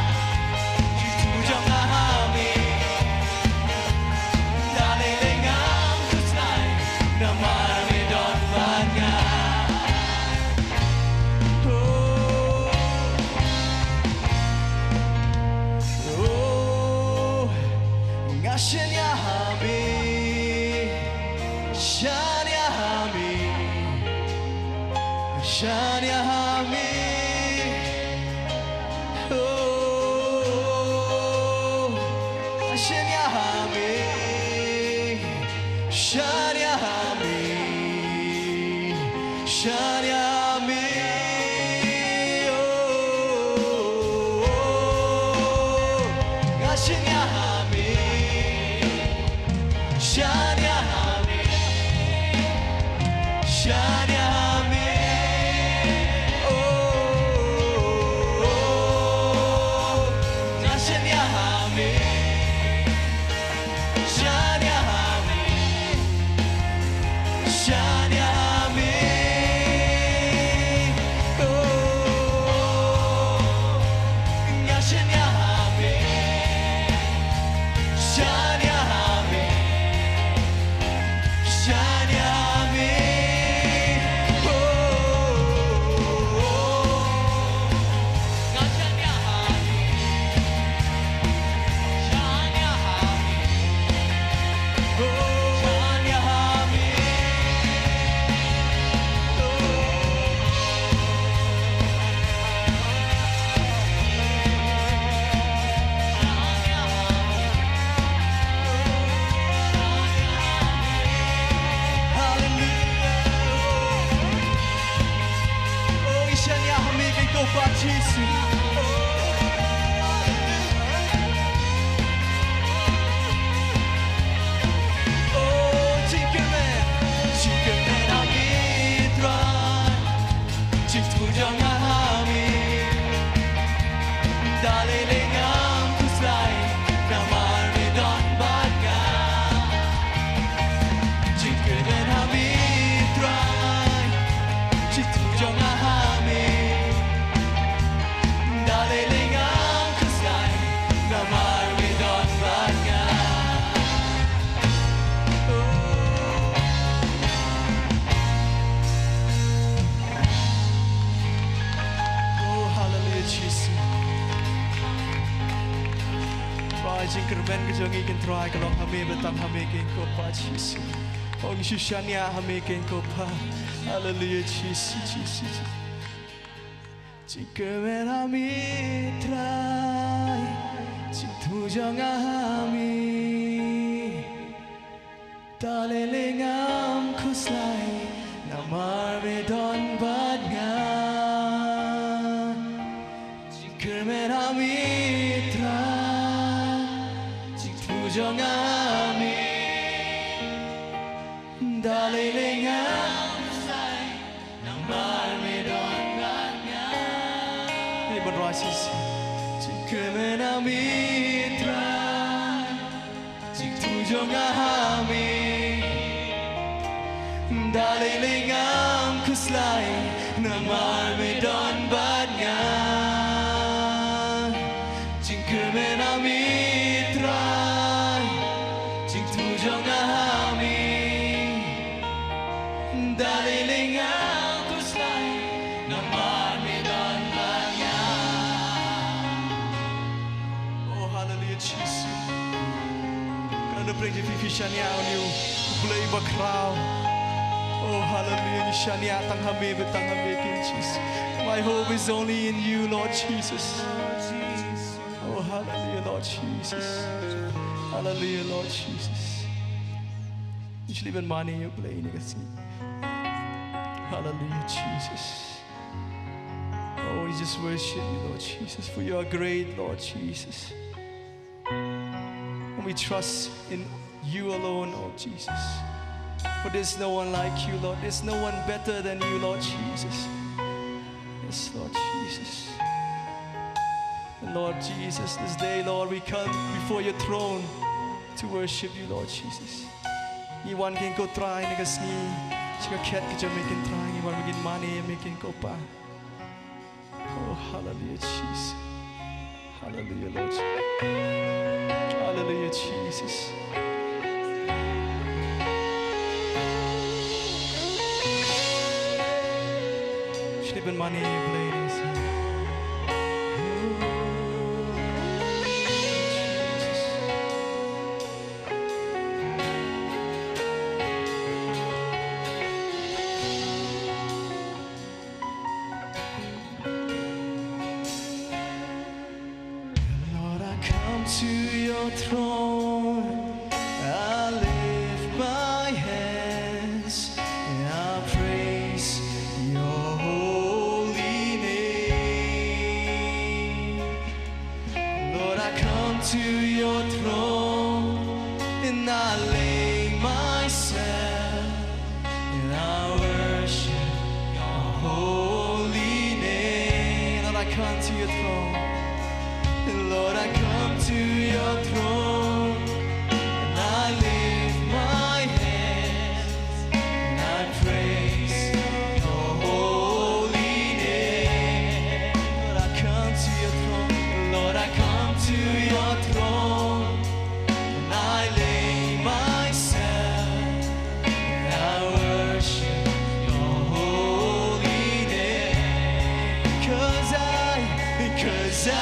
Jingthoh jong nga ha me. Da lei lei ngam khuslai, namar me don bad nga. Oh, oh, nga shaniah ha me, shaniah ha me, shaniah ha me. Oh, shaniah ha me, shaniah ha me, shaniah ha me. Oh, nga shaniah ha me. Shaniah ha me, shaniah ha me, oh, oh, oh. Nga shaniah ha me, shaniah ha me, shaniah ha me, oh, oh, oh. Nga shaniah ha me. Shaniah ha me, shaniah ha me, Kmen ka jong ngi ko Trai ka long ha me, bad tang ha me ko Pa Jisu. Ong shu shaniah ha me ko Pa. Haleluya Jisu, Jisu, Jisu. Jingkyrmen ha me Trai, jingthmu jong nga ha me. Te lei lei ngam khuslai, namar me don bad nga. Jingkyrmen ha me Trai, jingthmu jong nga ha me. Te lei lei ngam khuslai, namar me don bad nga. Ni ban rwai shisha. Jingkyrmen ha me Trai, jingthmu jong nga ha me. Te lei lei ngam khuslai, namar me don bad nga. Jingkyrmen ha me Trai, jingthmu jong nga ha me. Te lei lei ngam khuslai, namar me don bad nga. Oh, haleluya, Jisu. Kan da pyrshang jingpyni shaniah ïa une u Blei bakhraw. Oh, haleluya, ngi shaniah tang ha me, bad tang ha me ko Jisu. My hope is only in you, Lord Jesus. Oh, haleluya, Lord Jesus. Haleluya, Lord Jesus. Ngi shu leit ban mane ïa u Blei ha kane ka sngi. Haleluya, Jesus. Oh, we just worship you, Lord Jesus, for you are great, Lord Jesus. And we trust in you alone, oh Jesus. For there's no one like you, Lord. There's no one better than you, Lord Jesus. Yes, Lord Jesus. And Lord Jesus, this day, Lord, we come before your throne to worship you, Lord Jesus. Ngi wan ha me ko Trai ha kane ka sngi, sha ka khet ka jong me ko Trai, ngi wan ban mane ïa me ko Pa. Oh, haleluya, Jesus. Haleluya, Lord. Haleluya, Jesus. Shu leit ban mane ïa u Blei. Lord, I come to your throne. I lift my hands and I praise your holy name. Lord, I come to your throne and I lay myself and I worship your holy name. Lord, I come to your throne. And Lord, I come to your throne and I lift my hands and I praise your holy name. Lord, I come to your throne. Lord, I come to your throne and I lay myself and I worship your holy name. 'Cause I, 'cause I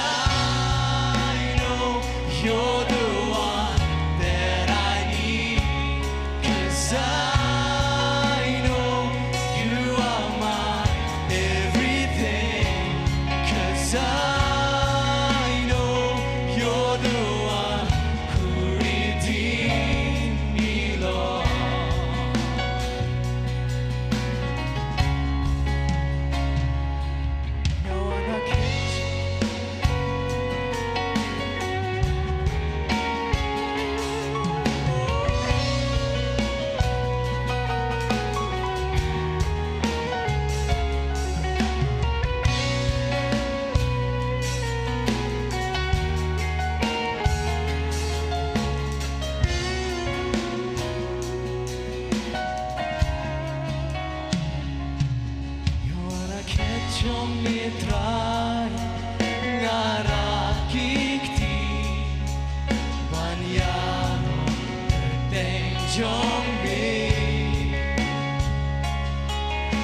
know you're the one that I need. 'Cause I know you are my everything. 'Cause I know you're the one who redeemed me, Lord. Ïa ka khet jong me Trai, nga rah ki kti ban ïaroh kyrteng jong me.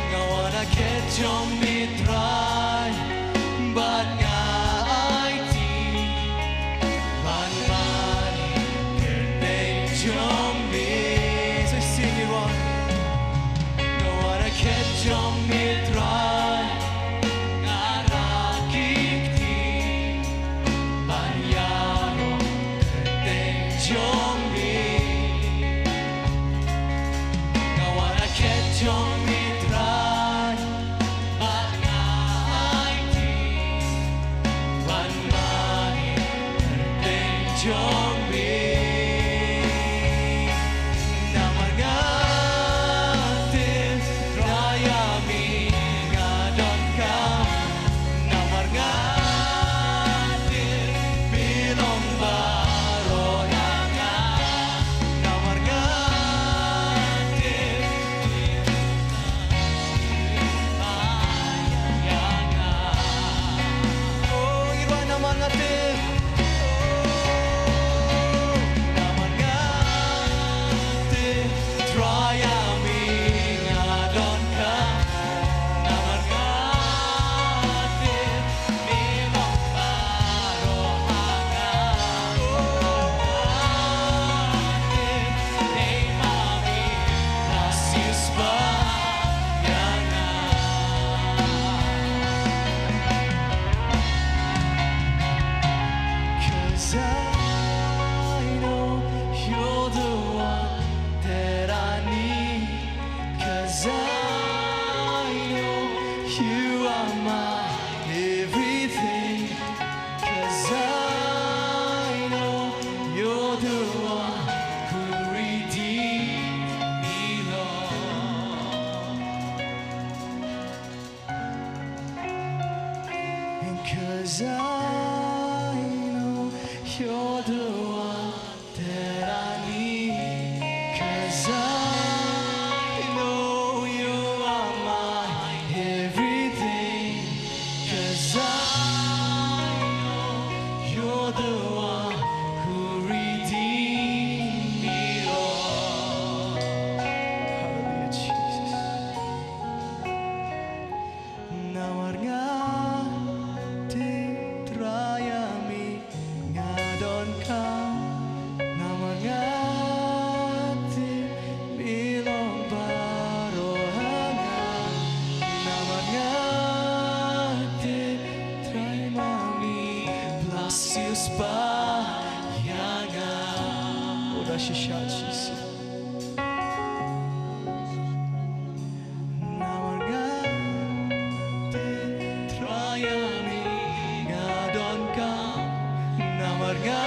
Nga wan ha khet jong me Trai, bad nga aiti ban mane Jong mi Trai, ba nga aiti ban mane kyrteng jong mi. Namar nga tip Trai ïa mi nga donkam. Namar nga tip mi long baroh ïa nga. Namar nga tip ïa nga. Oh, ïa namar nga tip. Oh, namar nga tip Trai ïa mi nga donkam. Namar nga tip Cause I know you are my everything. 'Cause I know you're the one who redeemed me, Lord. And 'cause I know you're the one that I need. 'Cause I know you are my everything. 'Cause I know you're the one who redeemed me, Lord. Hallelujah, Jesus. Namar nga tip Trai ïa mi nga donkam. Namar nga tip mi long baroh ha nga. Namar nga tip Trai ma mi la siewspah ïa nga. Oh, da shisha Jisu. Namar nga tip Trai ïa mi nga donkam. Namar nga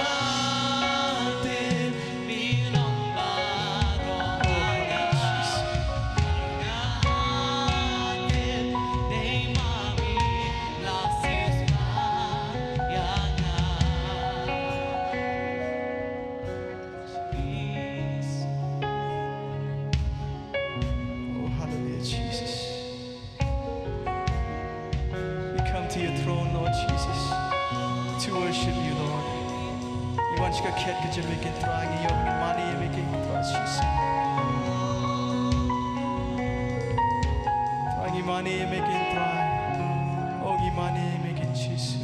tip mi long baroh ha nga. Namar nga tip Trai ma mi la siewspah ïa nga. Oh, hallelujah, Jesus. We come to your throne, Lord Jesus, to worship you, Lord. Ngi wan sha ka khet ka jong me ko Trai, ngi ïoh ngi mane ïa me ko Trai Jisu. Trai ngi mane ïa me ko Trai. Oh, ngi mane ïa me ko Jisu.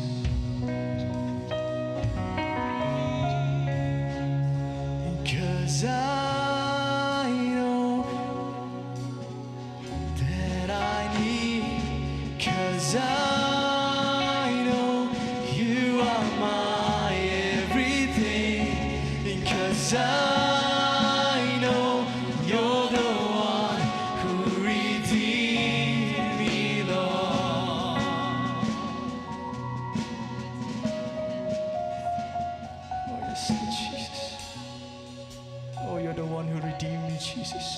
'Cause I know that I need, 'cause I know you are my everything. 'Cause I know you're the one who redeemed me, Lord. Oh, yes, Lord Jesus. Oh, you're the one who redeemed me, Jesus.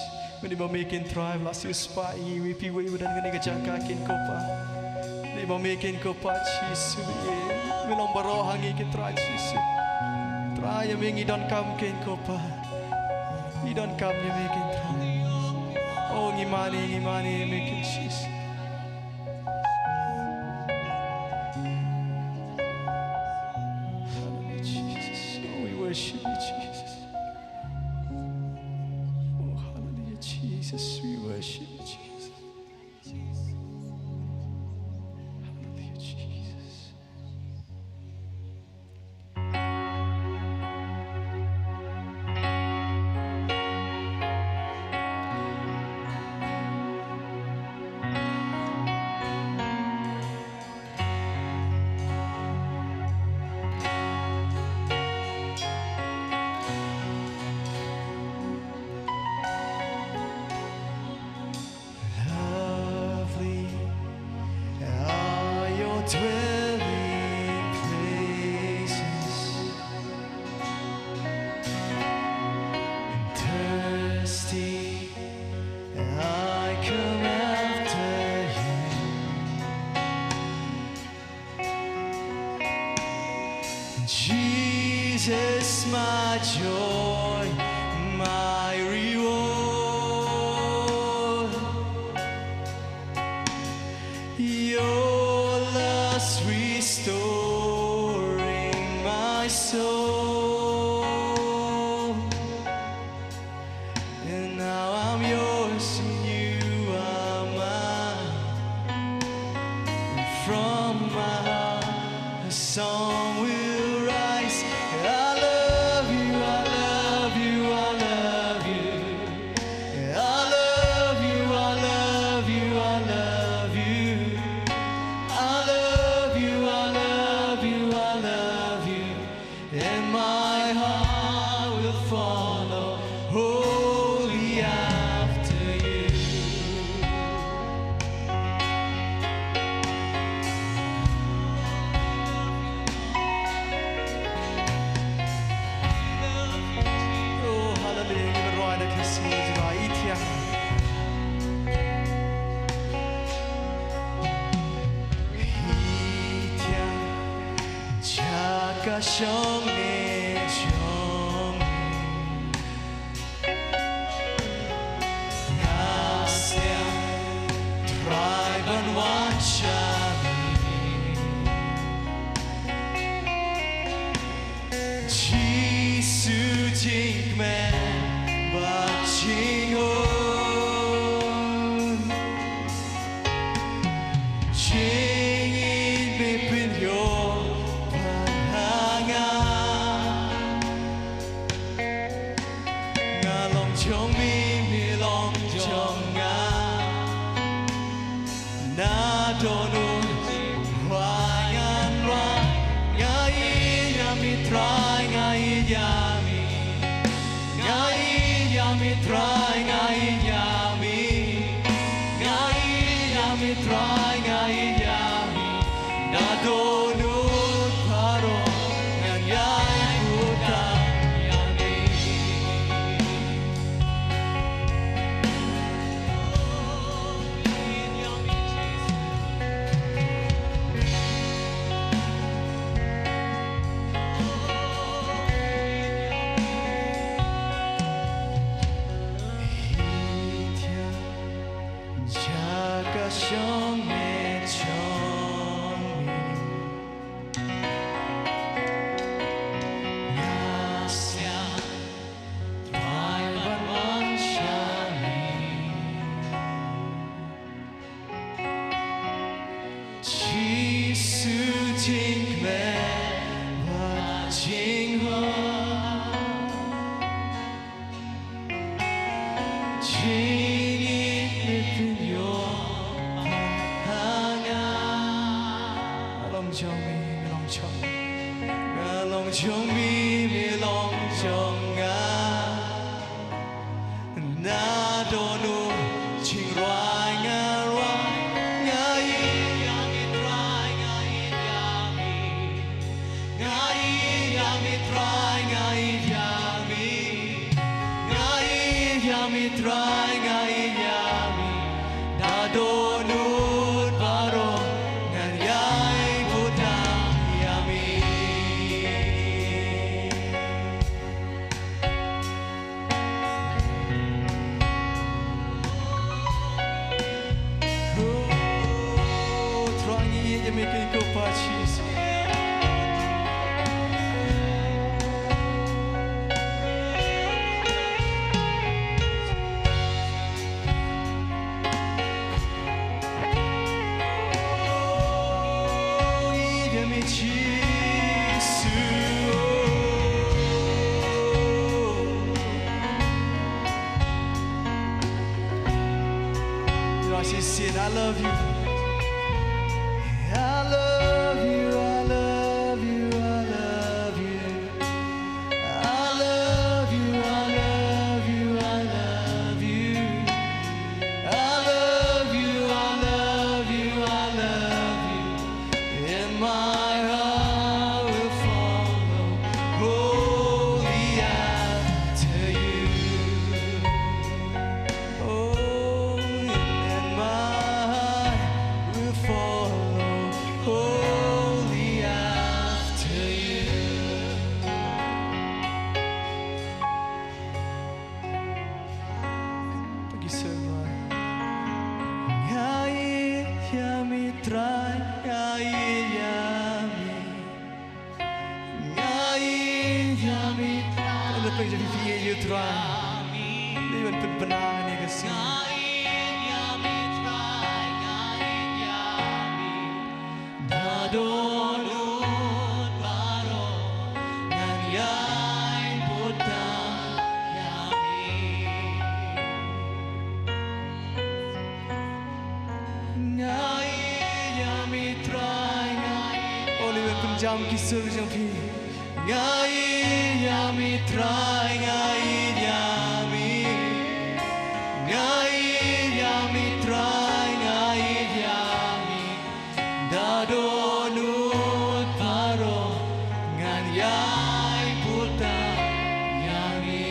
Mynta ba me ko Trai ba la siewspah ïa ngi, phi wei ba don kane ka jaka ko Kpa. Mynta ba me ko Kpa Jisu, me long baroh ha ngi ko Trai Jisu. Trai ïa me ngi donkam ko Kpa. Ngi donkam ïa me ko Trai. Oh, ngi mane, ngi mane ïa me ko Jisu. Hallelujah, Jesus. Oh, we worship you, Jesus. Oh, hallelujah, Jesus. We worship you, Jesus. Hallelujah, Jesus. dwelling places. I'm thirsty, I come after you. Jesus, my joy, my reward. Your love's restoring my soul. And now I'm yours and you are mine. And from my heart a song will rise. I love you, I love you, I love you. I love you, I love you, I love you. I love you, I love you, I love you. And my heart will follow wholly after you. Oh, hallelujah. Ngi ban rwai da ka ktien jong ngi, i thiang. I thiang, jaka shong ne jong ngi. Nga sngewthuh Trai ban wan sha ngi. Jisu jingkmen bad jinghun. Jingim me pynïoh pat ha nga. Nga long jong me, me long jong nga. Naduh mynta ngan rwai, nga ïeit ïa me Trai, nga ïeit ïa me. Nga ïeit ïa me Trai, nga ïeit ïa me. Nga ïeit ïa me Trai, nga ïeit ïa me. Naduh mynta baroh ngan ïai bud tang ïa me. Jaka shong ne jong me. Nga sngewthuh Trai ban wan sha ngi. Jisu jingkmen bad jinghun. Jingim me pynïoh pat ha nga. Nga long jong me, me long jong nga. Nga long jong me, me long jong nga. Naduh mynta jingrwai nga rwai. Nga ïeit ïa me Trai, nga ïeit ïa me. Nga ïeit ïa me Trai, nga ïeit ïa me. Nga ïeit ïa me Trai, nga ïeit ïa me. Naduh mynta baroh ngan ïai bud tang ïa me. Oh, Trai ngi ïeit ïa me, kyrkhu ïa me Jisu. I love you. I love you, I love you, I love you. I love you, I love you, I love you. I love you, I love you, I love you. Isor Trai. Nga ïeit ïa mi Trai, nga ïeit ïa mi. Nga ïeit ïa mi Trai. Lada phi ïeit ïa u Trai, dei ban pynbna ïa ka sngi. Da dohnud baroh ngan ïai bud tang ïa mi. Nga ïeit ïa mi Trai, nga ïeit. O, lei ban pynjam ki sur jong phi. Nga ïeit ïa mi Trai, nga ïeit ïa mi. Nga ïeit ïa mi Trai, nga ïeit ïa mi. Da dohnud baroh ngan ïai bud tang ïa mi.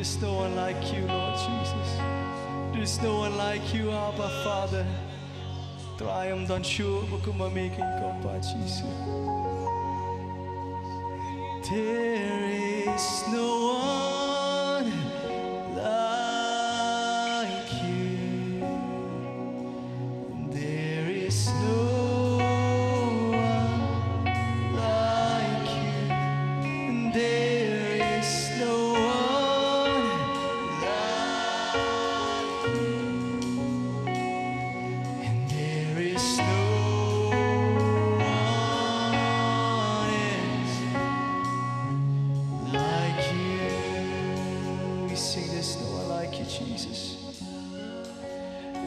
There's no one like you, Lord Jesus. There's no one like you, Abba Father. Trai, ym don shuh ba kum ma me, King Kpa Jisu. There is no one like you. There is no one like you. There is no one like you. And there is no one else like you. We sing, there's no one like you, Jesus.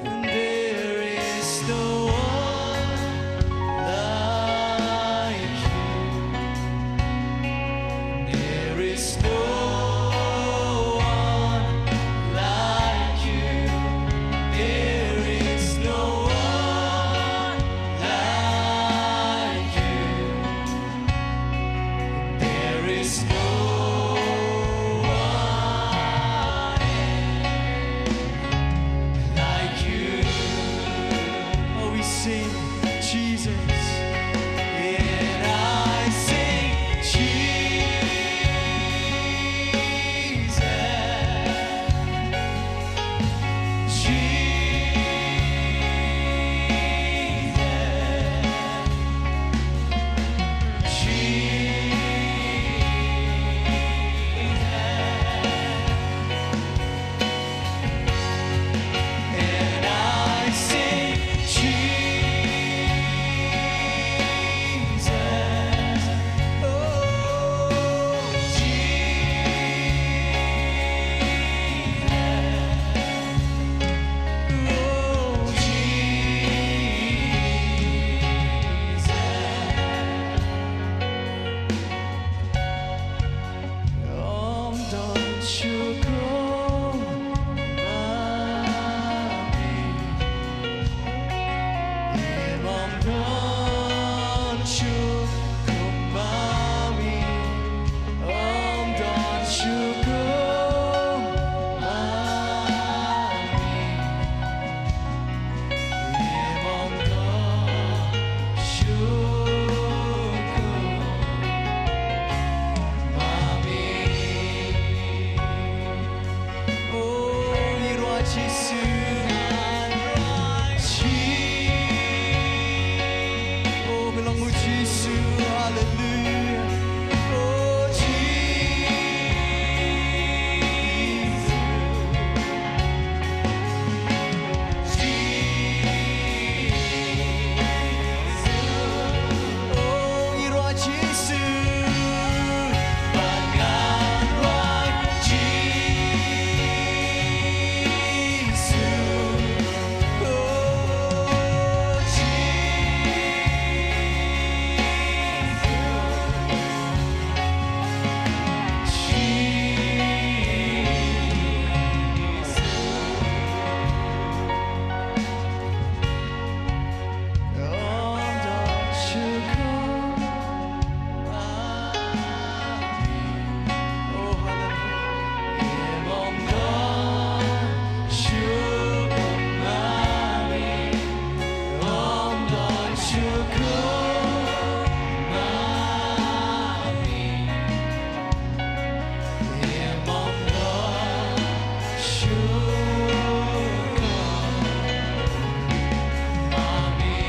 And there is no one like you. There is no one like you. There is no one like you. There is no one like you. Oh, we sing Jesus. And I sing Jesus. Jesus. Jesus. And I sing Jesus. Oh, Jesus. Oh, Jesus. Ym don shuh kum ma me. Ym don shuh kum ma me. Ym don shuh kum ma me. Hallelujah.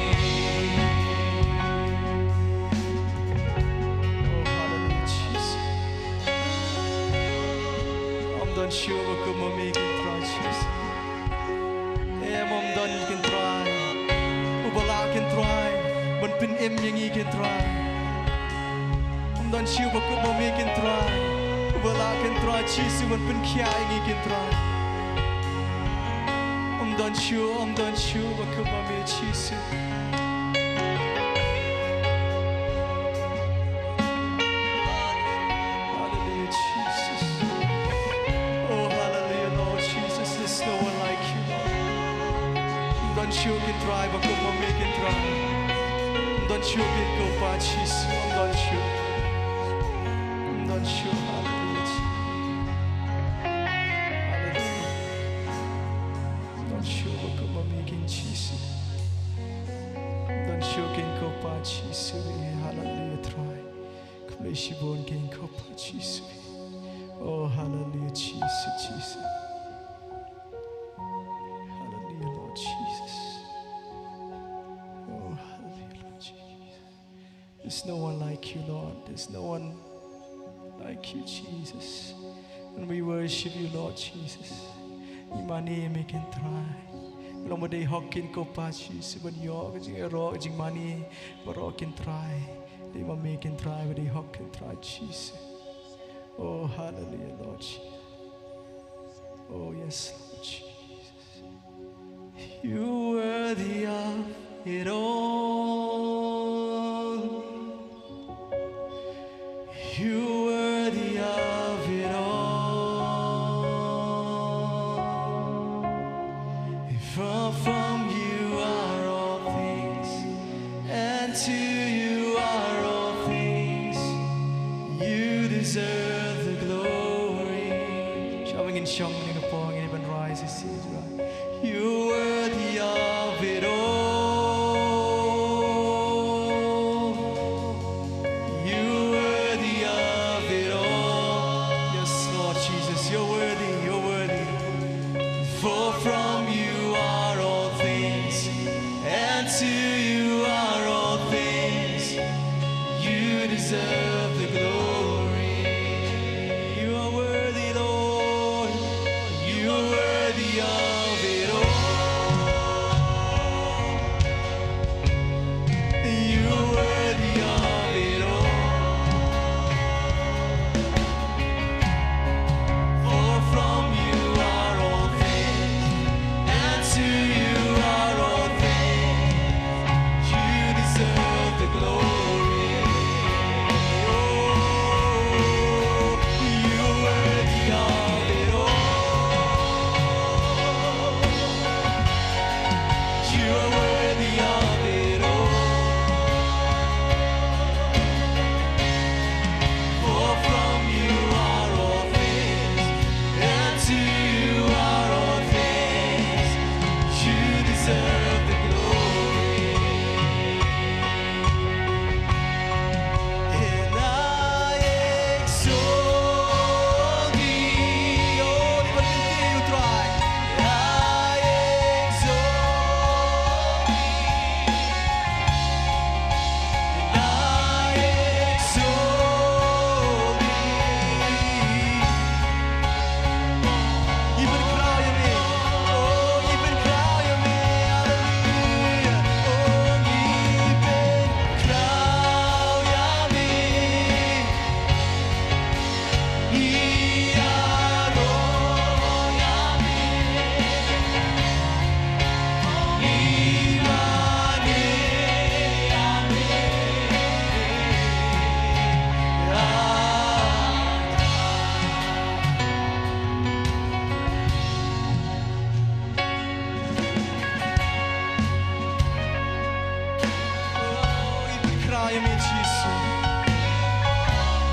Oh, Jesus. Ym don shuh ba kum ma me, Kynrad Jisu. Em, ym don, Kynrad, uba lah, Kynrad, ban pynim ïa ngi, Kynrad. Ym don shuh ba kum ma me, Kynrad, uba lah, Kynrad Jisu, ban pynkhiah ïa ngi, Kynrad. Ym don shuh, ym don shuh ba kum ma me, Jisu. Hallelujah, Jesus. Oh, hallelujah, Lord Jesus. There's no one like you, Lord. Ym don shuh, Kynrad, ba kum ma me, Kynrad. Ym don shuh, Kynrad, Kpa Jisu. Ym don shuh. Ym don shuh, hallelujah. Shuh kein ko Pa Jisu, haleluya Trai. Khublei shibun kein ko Pa Jisu. Oh, haleluya Jisu, Jisu. Haleluya Lord Jesus. Oh, haleluya Lord Jesus. There's no one like you, Lord. There's no one like you, Jesus. And we worship you, Lord Jesus. Ngi mane ïa me kein Trai. Long ba dei hok kein ko Pa Jisu ban ïoh ka jingïaroh, ka jingmane baroh kein Trai. Dei ma me kein Trai ba dei hok kein Trai Jisu. Oh, hallelujah, Lord Jesus. Oh, yes, Lord Jesus. You're worthy of it all. You're worthy of it all. For from you are all things, and to you are all things. You deserve the glory. Shwa ba ngin shong, ngin ïa poi, ngin ïa ban rise, is it right? You're worthy of it all. You're worthy of it all. Yes, Lord Jesus, you're worthy, you're worthy. For from you are all things, and to you are all things. You deserve the glory. You are worthy, Lord. You are worthy of it all. You are worthy of it all. For from you are all things, and to you are all things. You deserve the glory. Oh, you are worthy of it all. You are worthy of it all. For from you are all things, and to you are all things. You deserve the glory. And I exalt thee. Oh, liban lynti ïa u Trai. I exalt thee. And I exalt thee. Ngi pynkhraw ïa me. Oh, ngi pynkhraw ïa me. Hallelujah. Oh, ngi pynkhraw ïa me. Ngi ïaroh ïa me. Ngi mane ïa me. Ah. Oh, ngi pynkhraw ïa me Jisu.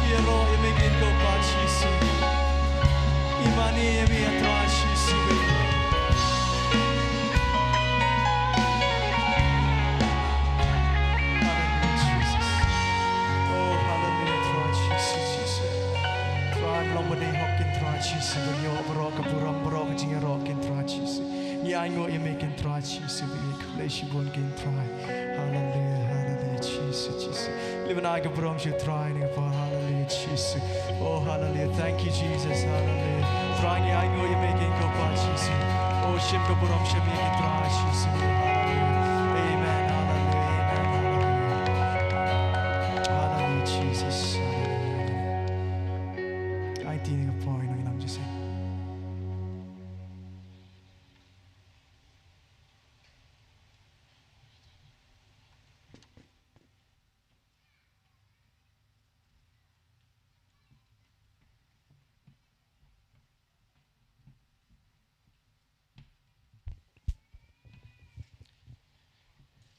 Ïaroh ïa me kein ko Pa Jisu. Ngi mane ïa me Trai Jisu. Hallelujah, Jesus. Oh, hallelujah, Trai Jisu, Jisu. Trai, long ba dei hok kein Trai Jisu ban ïoh baroh ka burom, baroh ka jingïaroh kein Trai Jisu. Ngi ainguh ïa me kein Trai Jisu. Khublei shibun kein Trai. Hallelujah, hallelujah, Jisu, Jisu. Liban ai ka burom sha u Trai ha kane ka por, hallelujah, Jisu. Oh, hallelujah, thank you, Jesus, hallelujah. Trai, ngi ainguh ïa me kein ko Pa Jisu. Oh, shim ka burom sha me kein Trai Jisu. Hallelujah. Amen, hallelujah, amen, hallelujah. Hallelujah, Jesus, hallelujah. Aiti ha kane ka por, nongïalam jingïaseng.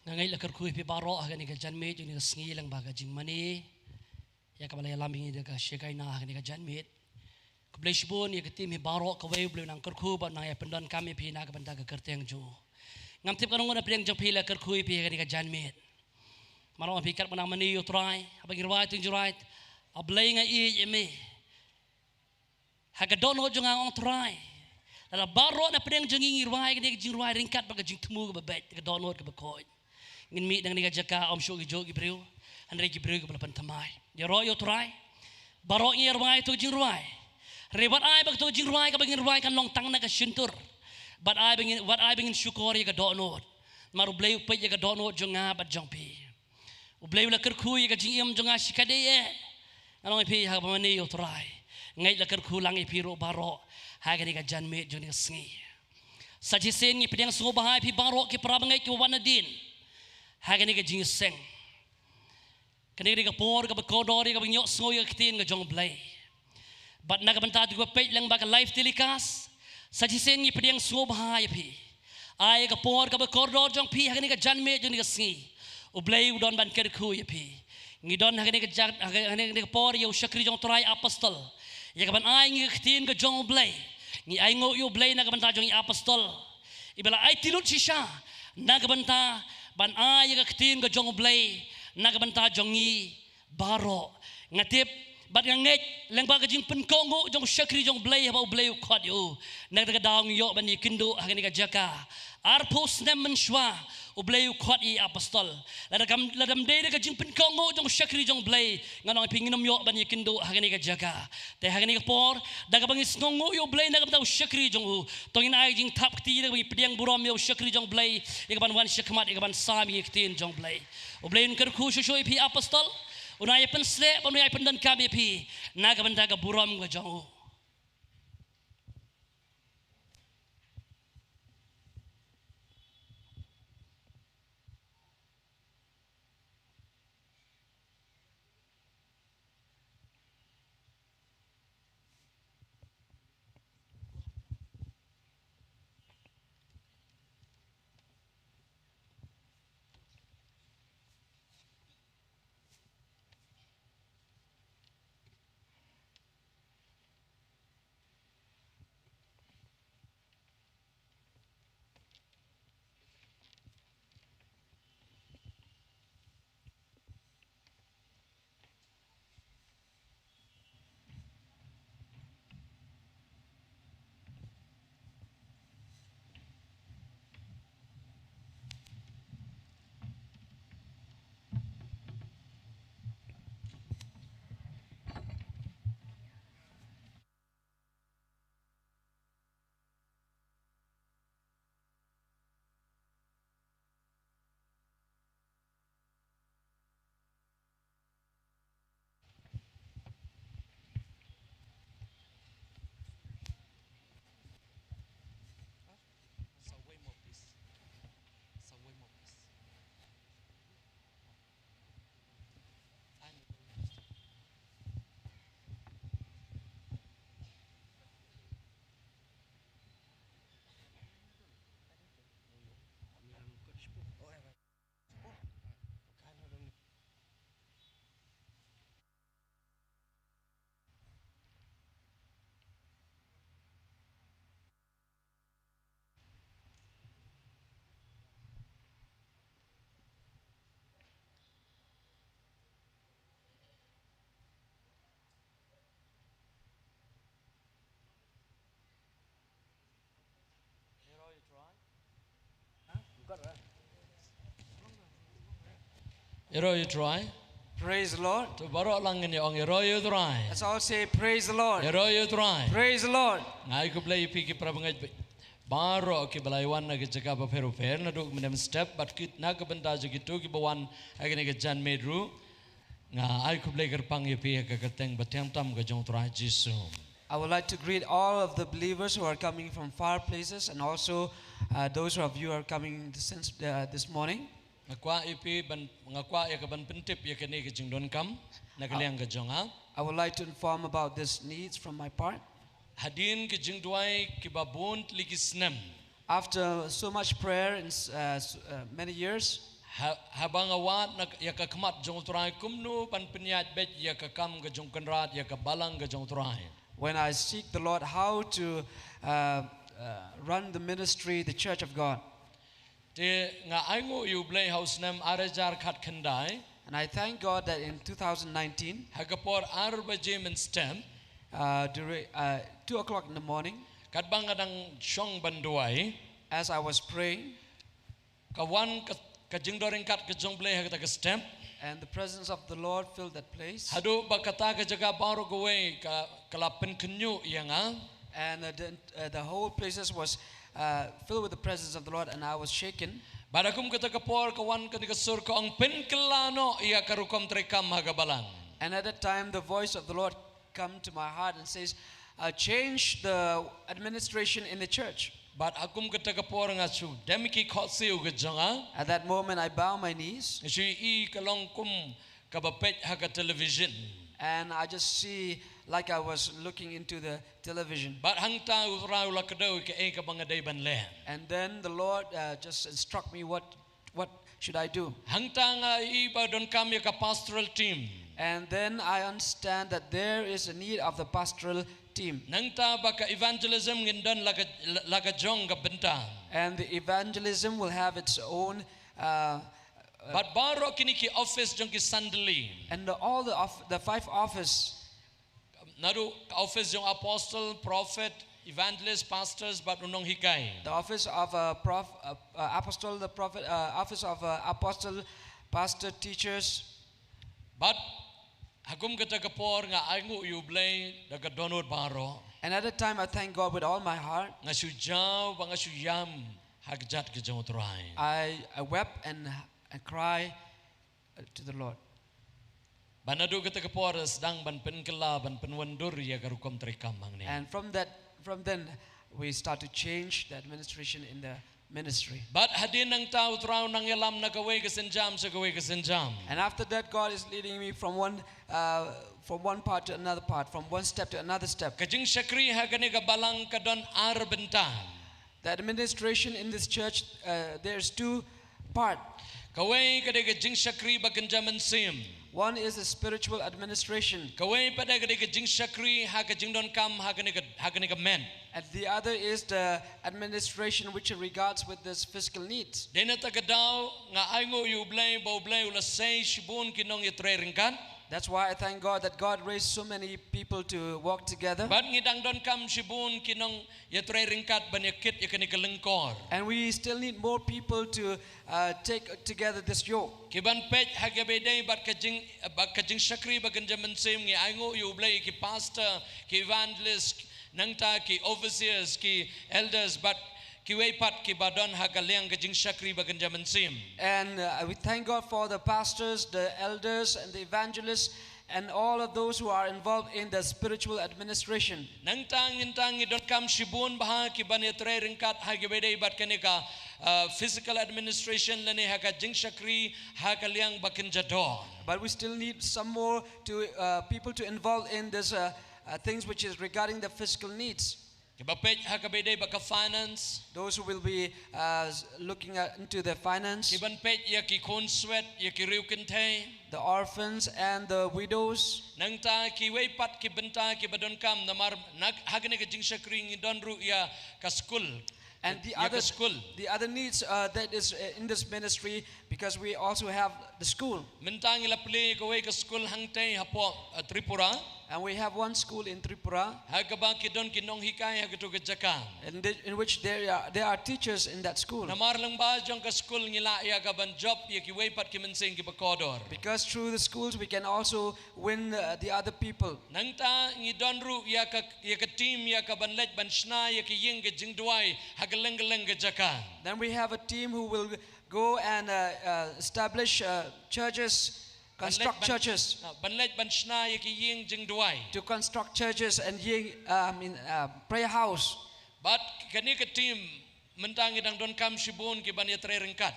Nga ngeit la kyrkhu ïa phi baroh ha kane ka janmiet, ïa kane ka sngi lyngba ka jingmane ïa kaba la ïalam ïa ngi da ka Shekinah ha kane ka janmiet. Khublei shibun ïa ka team hi baroh kawei, U Blei un nang kyrkhu bad un nang ïa pyndonkam ïa phi na ka bynta ka kyrteng jong u. Ngam tip kano kano na pdeng jong phi la kyrkhu ïa phi ha kane ka janmiet. Mar nga ong ïa phi katba nga mane ïa u Trai, haba ngi rwai ïa u jingrwai, A Blei nga ïeit ïa me. Ha ka dohnud jong nga nga ong Trai, lada baroh na pdeng jong ngi ngi rwai kane ka jingrwai ryngkat bad ka jingthmu kaba beit, ka dohnud kaba khuid, ngin mih na kane ka jaka ym shuh kijuh ki briew, hynrei ki briew kiba la pynthymmai. Ïaroh ïa u Trai. Baroh ngi rwai ïa u jingrwai. Hynrei wat ai ba kato ka jingrwai kaba ngin rwai kan long tang na ka shyntur. Bad ai ba ngin, wat ai ba ngin shukor ïa ka dohnud. Namar U Blei u peit ïa ka dohnud jong nga bad jong phi. U Blei u la kyrkhu ïa ka jingim jong nga shikatdei eh. Nga ong ïa phi haba mane ïa u Trai, ngeit la kyrkhu lang ïa phi ruh baroh ha kane ka janmiet jong kane ka sngi. Sa shisien ngi pdiang sngewbha ïa phi baroh ki para bangeit kiba wan nadien ha kane ka jingïaseng. Kane ka dei ka por kaba kordor ïa kaba ngin ïohsngew ïa ka ktien ka jong U Blei. Bad na ka bynta jong kiba peit lyngba ka live telecast, sa shisien ngi pdiang sngewbha ïa phi. Ai ka por kaba kordor jong phi ha kane ka janmiet jong kane ka sngi, U Blei u don ban kyrkhu ïa phi. Ngi don ha kane ka jan, ha kane ka por ïa u shakri jong u Trai Apostol, ïa kaban ai ngi ka ktien ka jong U Blei. Ngi ainguh ïa U Blei na ka bynta jong i Apostol iba la aiti lut shisha na ka bynta ban ai ïa ka ktien ka jong U Blei na ka bynta jong ngi baroh. Nga tip bad nga ngeit lyngba ka jingpynkohnguh jong u shakri jong U Blei haba U Blei u khot ïa u, na kata ka daw ngi ïoh ban ïakynduh ha kane ka jaka. Arphew snem mynshuwa U Blei u khot ïa i Apostol. Lada kam, lada ym dei da ka jingpynkohnguh jong u shakri jong U Blei, ngan ong ïa phi ngin ym ïoh ban ïakynduh ha kane ka jaka. Te ha kane ka por, da kaba ngi sngewnguh ïa U Blei na ka bynta u shakri jong u, to ngin ai jingthap kti da kaba ngi pdiang burom ïa u shakri jong U Blei ïa kaban wan shakhmat ïa kaban sam ïa ka ktien jong U Blei. U Blei un kyrkhu shuh shuh ïa phi Apostol. Un ai pynshlur bad un ai pyndonkam ïa phi na ka bynta ka burom ka jong u. Ïaroh ïa u Trai. Praise the Lord. To baroh lang ngin ïa ong ïaroh ïa u Trai. Let's all say, "Praise the Lord." Ïaroh ïa u Trai. Praise the Lord. Nga ai khublei ïa phi ki para bangeit baroh kiba la wan na ki jaka bapher bapher, naduh ki ba mynstep bad kit na ka bynta jong kito kiba wan ha kane ka janmiet ruh. Nga ai khublei kyrpang ïa phi ha ka kyrteng bathymmai tam ka jong u Trai Jisu. I would like to greet all of the believers who are coming from far places and also, uh, those of you who are coming since, uh, this morning. Nga kwah ïa phi ban, nga kwah ïa ka ban pyntip ïa kane ka jingdonkam na ka liang ka jong nga. I would like to inform about this needs from my part. Hadien ki jingduwai kiba bun tylli ki snem. After so much prayer in, uh, s-, uh, many years, ha-, haba nga wad na, ïa ka khmat jong u Trai kumno ban pynïaid beit ïa ka kam ka jong Kynrad, ïa ka balang ka jong u Trai. When I seek the Lord how to, uh, uh, run the ministry, the church of God. Te nga ainguh ïa U Blei ha u snem ar hajar khatkhyndai. And I thank God that in two thousand nineteen, ha ka por ar baje mynstep, uh, during, uh, two o'clock in the morning, katba nga dang shong ban duwai, as I was praying, ka wan ka, ka jingdon ryngkat ka jong U Blei ha kata ka step. And the presence of the Lord filled that place. Haduh ba kata ka jaka baroh kawei ka, ka la pynkhynñiuh ïa nga. And, uh, the, uh, the whole places was, uh, filled with the presence of the Lord, and I was shaken. Bad ha kum kata ka por ka wan kane ka sur ka ong, pynkylla noh ïa ka rukom treikam ha ka balang. And at that time, the voice of the Lord come to my heart and says, uh, "Change the administration in the church." Bad ha kum kata ka por nga shu dem ki khohsiew ka jong nga. At that moment, I bow my knees. Nga shu ïohi ka long kum kaba peit ha ka television. And I just see like I was looking into the television. Bad hangta U Trai u la kdew kaei kaba nga dei ban leh. And then the Lord, uh, just instruct me what, what should I do. Hangta nga ïohi ba donkam ïa ka pastoral team. And then I understand that there is a need of the pastoral team. Nangta ba ka evangelism ngin don la ka, la ka jong ka bynta. And the evangelism will have its own, uh, uh, Bad baroh kine ki office jong ki sandali. And the, all the of, the five office. Naduh ka office jong apostle, prophet, evangelist, pastors, bad u nonghikai. The office of a prof-, uh, uh, apostle, the prophet, uh, office of, uh, apostle, pastor, teachers. Bad ha kum kata ka por nga ainguh ïa U Blei da ka dohnud baroh. Another time, I thank God with all my heart. Nga shu jaw bad nga shu ïam ha ka jait ka jong U Trai. I, I wept and, and cry, uh, to the Lord. Bad naduh kata ka por sdang ban pynkylla, ban pynwandur ïa ka rukom treikam hangne. And from that, from then, we start to change the administration in the ministry. Bad hadien nangta U Trai u nang ïalam na kawei ka sienjam sha kawei ka sienjam. And after that, God is leading me from one, uh, from one part to another part, from one step to another step. Ka jingshakri ha kane ka balang ka don ar bynta. The administration in this church, uh, there's two part. Kawei ka dei ka jingshakri ba kynja mynsiem. One is the spiritual administration. Kawei pat ka dei ka jingshakri ha ka jingdonkam ha kane ka, ha kane ka met. And the other is the administration which regards with this physical needs. Dei na kata ka daw nga ainguh ïa U Blei ba U Blei u la sei shibun ki nongïatrei ryngkat. That's why I thank God that God raised so many people to walk together. Bad ngi dang donkam shibun ki nongïatrei ryngkat ban ïakit ïa kane ka lyngkor. And we still need more people to, uh, take together this yoke. Ki ban peit ha kaba ïadei bad ka jing, bad ka jingshakri ba kynja mynsiem, ngi ainguh ïa U Blei, ki pastor, ki evangelist, nangta ki overseers, ki elders, bad kiwei pat kiba don ha ka liang ka jingshakri ba kynja mynsiem. And, uh, we thank God for the pastors, the elders, and the evangelists, and all of those who are involved in the spiritual administration. Nangta ngin tang ngi donkam shibun bha ki ban ïatrei ryngkat ha kaba ïadei bad kane ka, uh, physical administration lane ha ka jingshakri ha ka liang ba kynja doh. But we still need some more to, uh, people to involve in this, uh, uh, things which is regarding the physical needs. Kiba peit ha kaba ïadei bad ka finance. Those who will be, uh, looking at, into the finance. Ki ban peit ïa ki khun swet, ïa ki riewkynthei. The orphans and the widows. Nangta kiwei pat ki bynta kiba donkam namar na, ha kane ka jingshakri ngi don ruh ïa ka skul. And the other, the other needs, uh, that is, uh, in this ministry, because we also have the school. Mynta ngi la plie kawei ka skul hangtei hapoh, uh, Tripura. And we have one school in Tripura. Ha kaba ki don ki nonghikai ha kato ka jaka. In the, in which there are, there are teachers in that school. Namar lyngba jong ka skul ngi lah ïa ka ban jop ïa kiwei pat ki mynsiem kiba kordor. Because through the schools we can also win, uh, the other people. Nangta ngi don ruh ïa ka, ïa ka team ïa ka ban leit ban shna ïa ka ïing ka jingduwai ha kylleng kylleng ka jaka. Then we have a team who will go and, uh, uh, establish, uh, churches, construct churches. Ban leit ban, uh, ban leit ban shna ïa ki ïing jingduwai. To construct churches and ïing, uh, I mean, uh, prayer house. Bad kane ka team mynta ngi dang donkam shibun ki ban ïatrei ryngkat.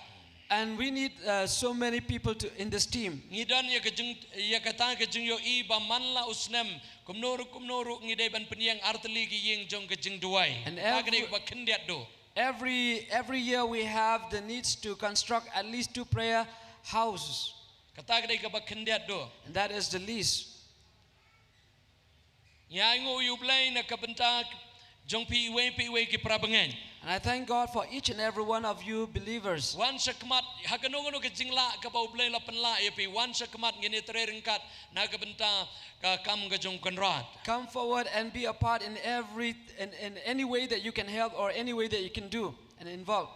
And we need, uh, so many people to, in this team. Ngi don ïa ka jing, ïa kata ka jingïohi ba man la u snem kumno ruh kumno ruh ngi dei ban pynïeng artylli ki ïing jong ka jingduwai. And kata ka dei kaba khyndiat duh. Every, every year we have the needs to construct at least two prayer houses. Kata ka dei kaba khyndiat duh. And that is the least. Ngi ainguh ïa U Blei na ka bynta jong phi iwei pa iwei ki para bangeit. And I thank God for each and every one of you believers. Wan shakhmat ha kano kano ka jinglah kaba U Blei la pynlah ïa phi. Wan shakhmat ngin ïatrei ryngkat na ka bynta ka kam ka jong Kynrad. Come forward and be a part in every in, in any way that you can help or any way that you can do and involve.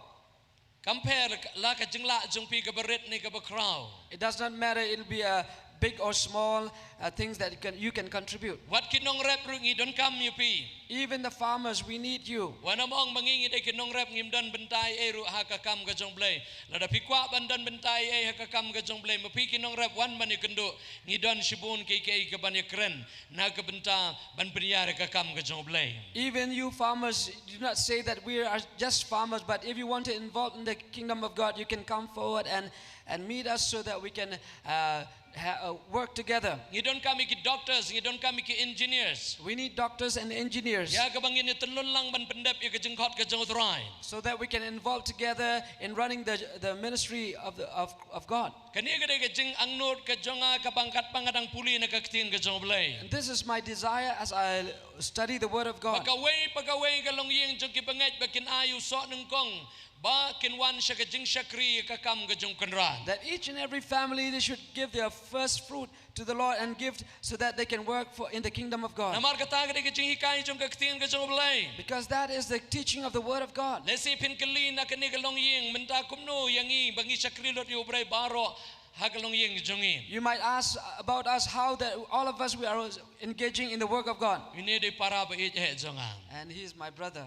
Kam pher la ka jinglah jong phi kaba rit ne kaba khraw. It does not matter, it'll be a big or small uh, things that you can, you can contribute. Wat ki nongrep ruh ngi donkam ïa phi. Even the farmers, we need you. Wat nym ong ma ngi ngi dei ki nongrep ngim don bynta ei ei ruh ha ka kam ka jong U Blei. Lada phi kwah ban don bynta ei ei ha ka kam ka jong U Blei, ma phi ki nongrep wan ban ïakynduh, ngi don shibun kiei kiei ka ban ïakren na ka bynta ban pynïar ïa ka kam ka jong U Blei. Even you farmers, do not say that we are just farmers, but if you want to involve in the kingdom of God, you can come forward and, and meet us so that we can uh, ha, uh, work together. Ngi donkam ïa ki doctors, ngi donkam ïa ki engineers. We need doctors and engineers. Ïa kaba ngin ïa tyllun lang ban pyndep ïa ka jingkhot ka jong U Trai. So that we can involve together in running the, the ministry of, the, of, of God. Kane ka dei ka jingangnud ka jong nga kaba katba nga dang pule na ka ktien ka jong U Blei. And this is my desire as I study the word of God. Ba kawei pa kawei ka longïing jong ki bangeit ba kin ai u soh nyngkong ba kin wan sha ka jingshakri ïa ka kam ka jong Kynrad. That each and every family they should give their first fruit to the Lord and give so that they can work for in the kingdom of God. Namar kata ka dei ka jinghikai jong ka ktien ka jong U Blei. Because that is the teaching of the word of God. Lehse phin kylli na kane ka longïing mynta kumno ïa ngi ba ngi shakri lut ïa U Blei baroh ha ka longïing jong ngi. You might ask about us how that all of us we are engaging in the work of God. Une dei para ba ïeit eh jong nga. And he is my brother.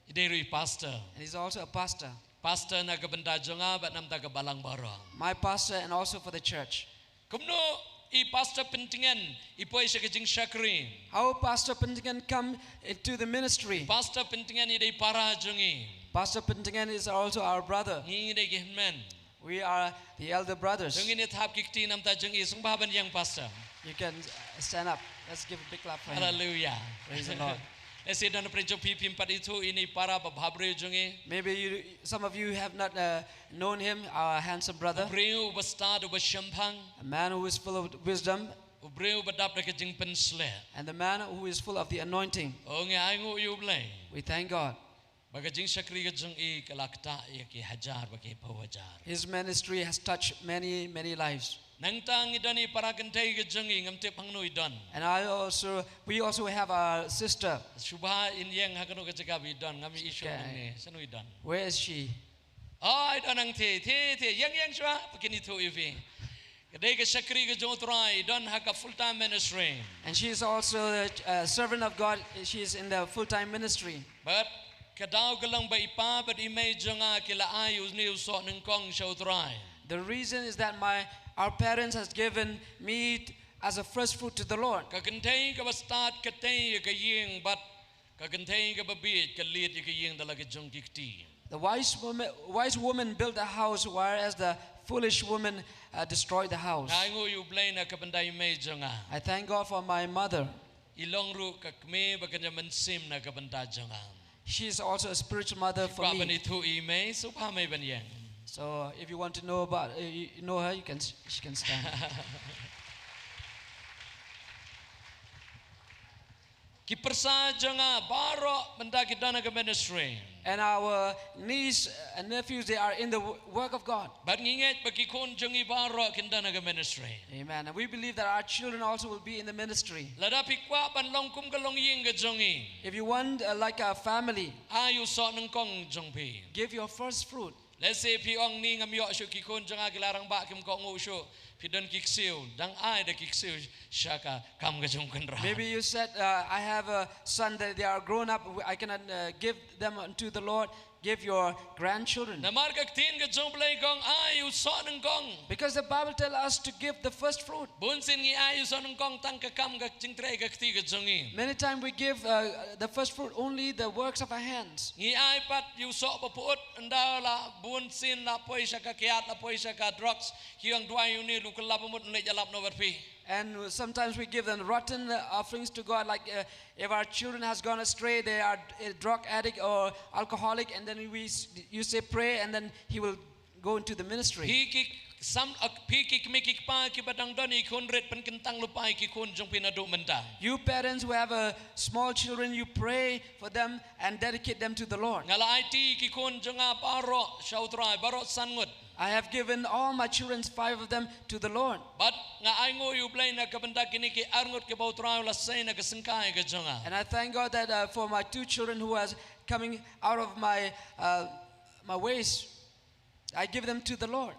I dei ruh i pastor. And he's also a pastor. Pastor na ka bynta jong nga bad na ka bynta ka balang baroh. My pastor and also for the church. Kumno i Pastor Pyntngen i poi sha ka jingshakri. How Pastor Pyntngen come into the ministry. Pastor Pyntngen i dei para jong ngi. Pastor Pyntngen is also our brother. Ngi ngi dei ki hynmen. We are the elder brothers. Jong ngi ngi thap ki kti namta jong ngi, sngewbha ban ïeng pastor. You can uh, stand up. Let's give a big clap for him. Hallelujah. Praise the Lord. Let's sit down, pray jong phi, phim pat ithuh, ine i para ba bhabriew jong ngi. Maybe you, some of you have not uh, known him, our handsome brother. U briew uba stad, uba shemphang. A man who is full of wisdom. U briew uba dap da ka jingpynshlur. And the man who is full of the anointing. O ngi ai nguh ïa u Blei. We thank God. Ba ka jingshakri ka jong i ka la ktah ïa ki hajar ba ki phew hajar. His ministry has touched many, many lives. Nangta ngi don i para kynthei ka jong i, ngam tip hangno i don. And I also, we also have a sister. Shu bha in ïeng ha kano ka jaka ba i don, ngam ïohi shuh nangne shano i don. Where is she? Ai don nangtei, tei tei, ïeng ïeng shuwa, ba kin ithuh ïa phi. Ka dei ka shakri ka jong U Trai, i don ha ka full time ministry. And she is also a, a servant of God. She is in the full time ministry. Bad ka daw ka long ba i pa bad i mei jong nga ki la ai une u soh nyngkong sha U Trai. The reason is that my our parents has given me as a first fruit to the Lord. Ka kynthei kaba stad ka tei ïa ka ïing bad ka kynthei kaba bieit ka lied ïa ka ïing da la ka jong ki kti. The wise woman, wise woman built a house, whereas the foolish woman uh, destroyed the house. Nga ai nguh ïa U Blei na ka bynta i mei jong nga. I thank God for my mother. I long ruh ka kmie ba kan ïa mynsiem na ka bynta jong nga. She is also a spiritual mother for me. Phi kwah ban ithuh ïa i mei, sngewbha mei ban ïeng. So if you want to know about uh, you know her, you can she can stand. Ki pyrsa jong nga baroh mynta ki don ha ka ministry. And our niece and nephews, they are in the work of God. Bad ngi ngeit ba ki khun jong ngi baroh kin don ha ka ministry. Amen. And we believe that our children also will be in the ministry. Lada phi kwah ban long kum ka longïing ka jong ngi. If you want uh, like a family, ai u soh nyngkong jong phi. Give your first fruit. Lehse phi ong ni ngam ïoh shuh ki khun jong nga ki la rangbah kim kohnguh shuh. Phi don ki ksiew, dang ai da ki ksiew sha ka kam ka jong u Kynrad. Maybe you said, uh, I have a son that they are grown up, I cannot uh, give them unto the Lord. Give your grandchildren. Namar ka ktien ka jong U Blei ka ong ai u soh nyngkong. Because the Bible tell us to give the first fruit. Bunsien ngi ai u soh nyngkong tang ka kam ka jingtrei ka kti ka jong ngi. Many times we give uh, the first fruit only the works of our hands. Ngi ai pat u soh ba pyut, ynda la bunsien la poi sha ka kiad, la poi sha ka drugs, ki ong duwai ïa une, u kylla ba mut, un leit ïalap noh bad phi. And sometimes we give them rotten uh, offerings to God, like uh, if our children has gone astray, they are a drug addict or alcoholic, and then we, you say pray, and then he will go into the ministry. Hi ki Sam ak phi ki kmie ki kpa kiba dang don ïa ki khun rit, pynkyntang lypa ïa ki khun jong phi naduh mynta. You parents who have a small children, you pray for them and dedicate them to the Lord. Nga la aiti ki khun jong nga baroh sha U Trai, baroh san ngut. I have given all my children, five of them, to the Lord. Bad nga ainguh ïa U Blei na ka bynta kine ki ar ngut kiba U Trai u la sei na ka syngkai ka jong nga. And I thank God that uh, for my two children who are coming out of my uh, my ways, I give them to the Lord.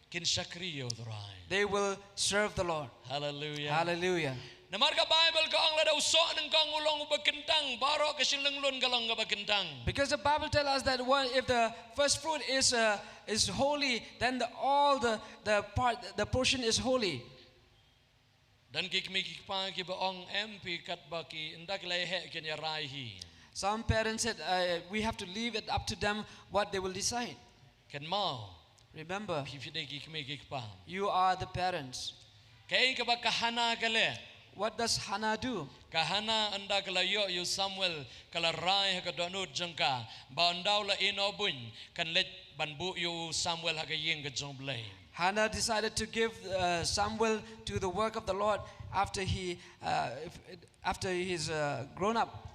Kin shakri ïa U Trai. They will serve the Lord. Hallelujah. Hallelujah. Namar ka Baibl ka ong, lada u soh nyngkong u long uba kyntang, baroh ka shyllangluid ka long kaba kyntang. Because the Bible tells us that one, if the first fruit is uh, is holy, then the, all the the part the portion is holy. Don ki kmie ki kpa kiba ong, em phi, katba ki, ynda ki la ïaheh kin ïarai hi. Some parents said, uh, we have to leave it up to them what they will decide. Kynmaw, remember, phi phi dei ki kmie ki kpa. You are the parents. Kaei kaba ka Hana ka leh? What does Hannah do? Ka Hana ynda ka la ïoh ïa u Samuel, ka la rai ha ka dohnud jong ka ba ynda u la ïehnoh buiñ, kan leit ban buh ïa u Samuel ha ka ïing ka jong U Blei. Hannah decided to give uh, Samuel to the work of the Lord after he uh, if, after he's uh, grown up.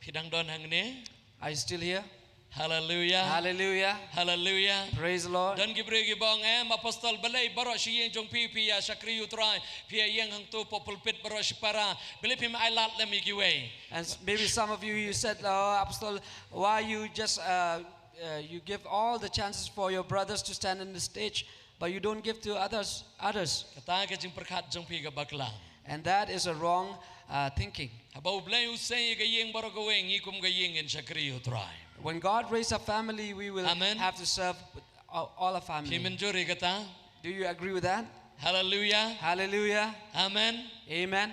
Phi dang don hangne? Are you still here? Hallelujah. Hallelujah. Hallelujah. Praise the Lord. Don ki briew kiba ong, em Apostol, balei baroh shi ïing jong phi phi ïa shakri U Trai, phi ïa ïeng hangto hapoh pulpit baroh shipara, balei phim ai lad lem ïa kiwei? And s- maybe some of you, you said, oh, Apostol, why you just, uh, uh, you give all the chances for your brothers to stand in the stage, but you don't give to others, others. Kata ka jingpyrkhat jong phi ka bakla. And that is a wrong uh, thinking. Haba U Blei u sei ïa ka ïing baroh kawei, ngi kum ka ïing ngin shakri U Trai. When God raised a family, we will Amen. Have to serve with all, all our family. Phi mynjur ïa kata? Do you agree with that? Hallelujah. Hallelujah. Amen. Amen.